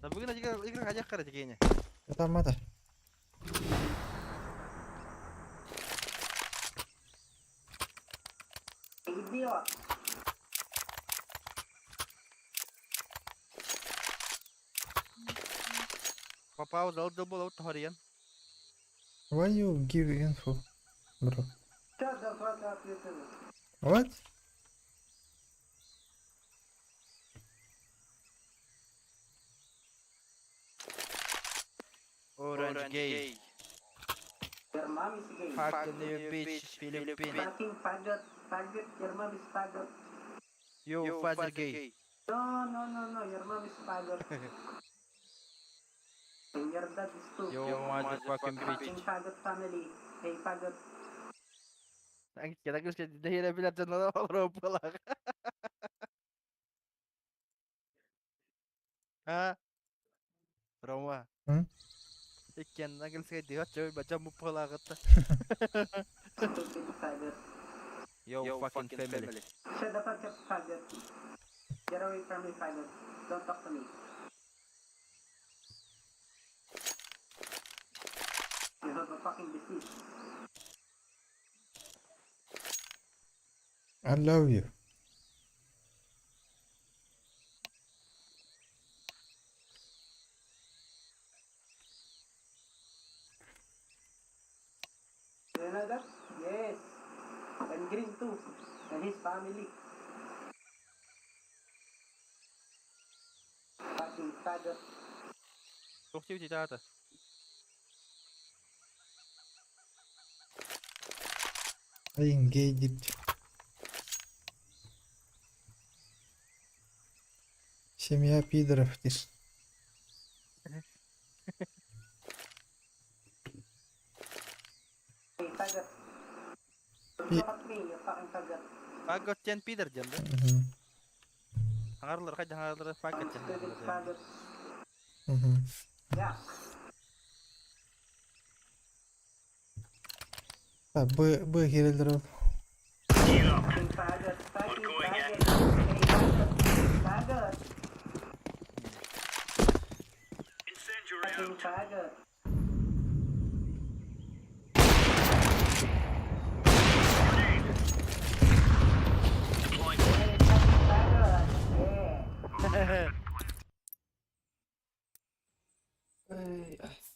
Да бүгін игра хадях қара дегене. Это мата. Idiot. Папа дал был вот Хариен. Why you give info, bro? Shut the fuck up, little. What? Orange gay. Your mom is gay. Fuck you bitch, Philippine. Fucking faggot. Faggot. Your mom is faggot. You father gay. No, no, no, no. Your mom is faggot. And your dad is too. You motherfucking bitch. Fucking faggot family. Hey, faggot. Kita kus dahil bila channel олору буолар. А? Рома. М? Иккен нагылсыга дигат чөй бача муппалагытта. Stupid faggot. Yo fucking family. Shut the fuck up, faggot. Get away from me, faggot. Don't talk to me. You have a fucking disease. I love you. faggot? Yes. And Green too. And his family. Fucking faggot. Туох диэбит аата? Айын гей дип. Семья пидоров диир. Hey, faggot. Don't look at me, you fucking faggot. Faggot диэн пидор диэн да? Мгм. Хаҥарылар хайда хаҥарылар faggot диэн Stupid хаҥарылар. faggot. Мгм. Yeah. Так, Б, Б киирэллэр ол. Fucking faggot. Fucking faggot. Hey, faggot. Faggot. Fucking faggot. Hey, fucking faggot. Yeah. Эй, ай.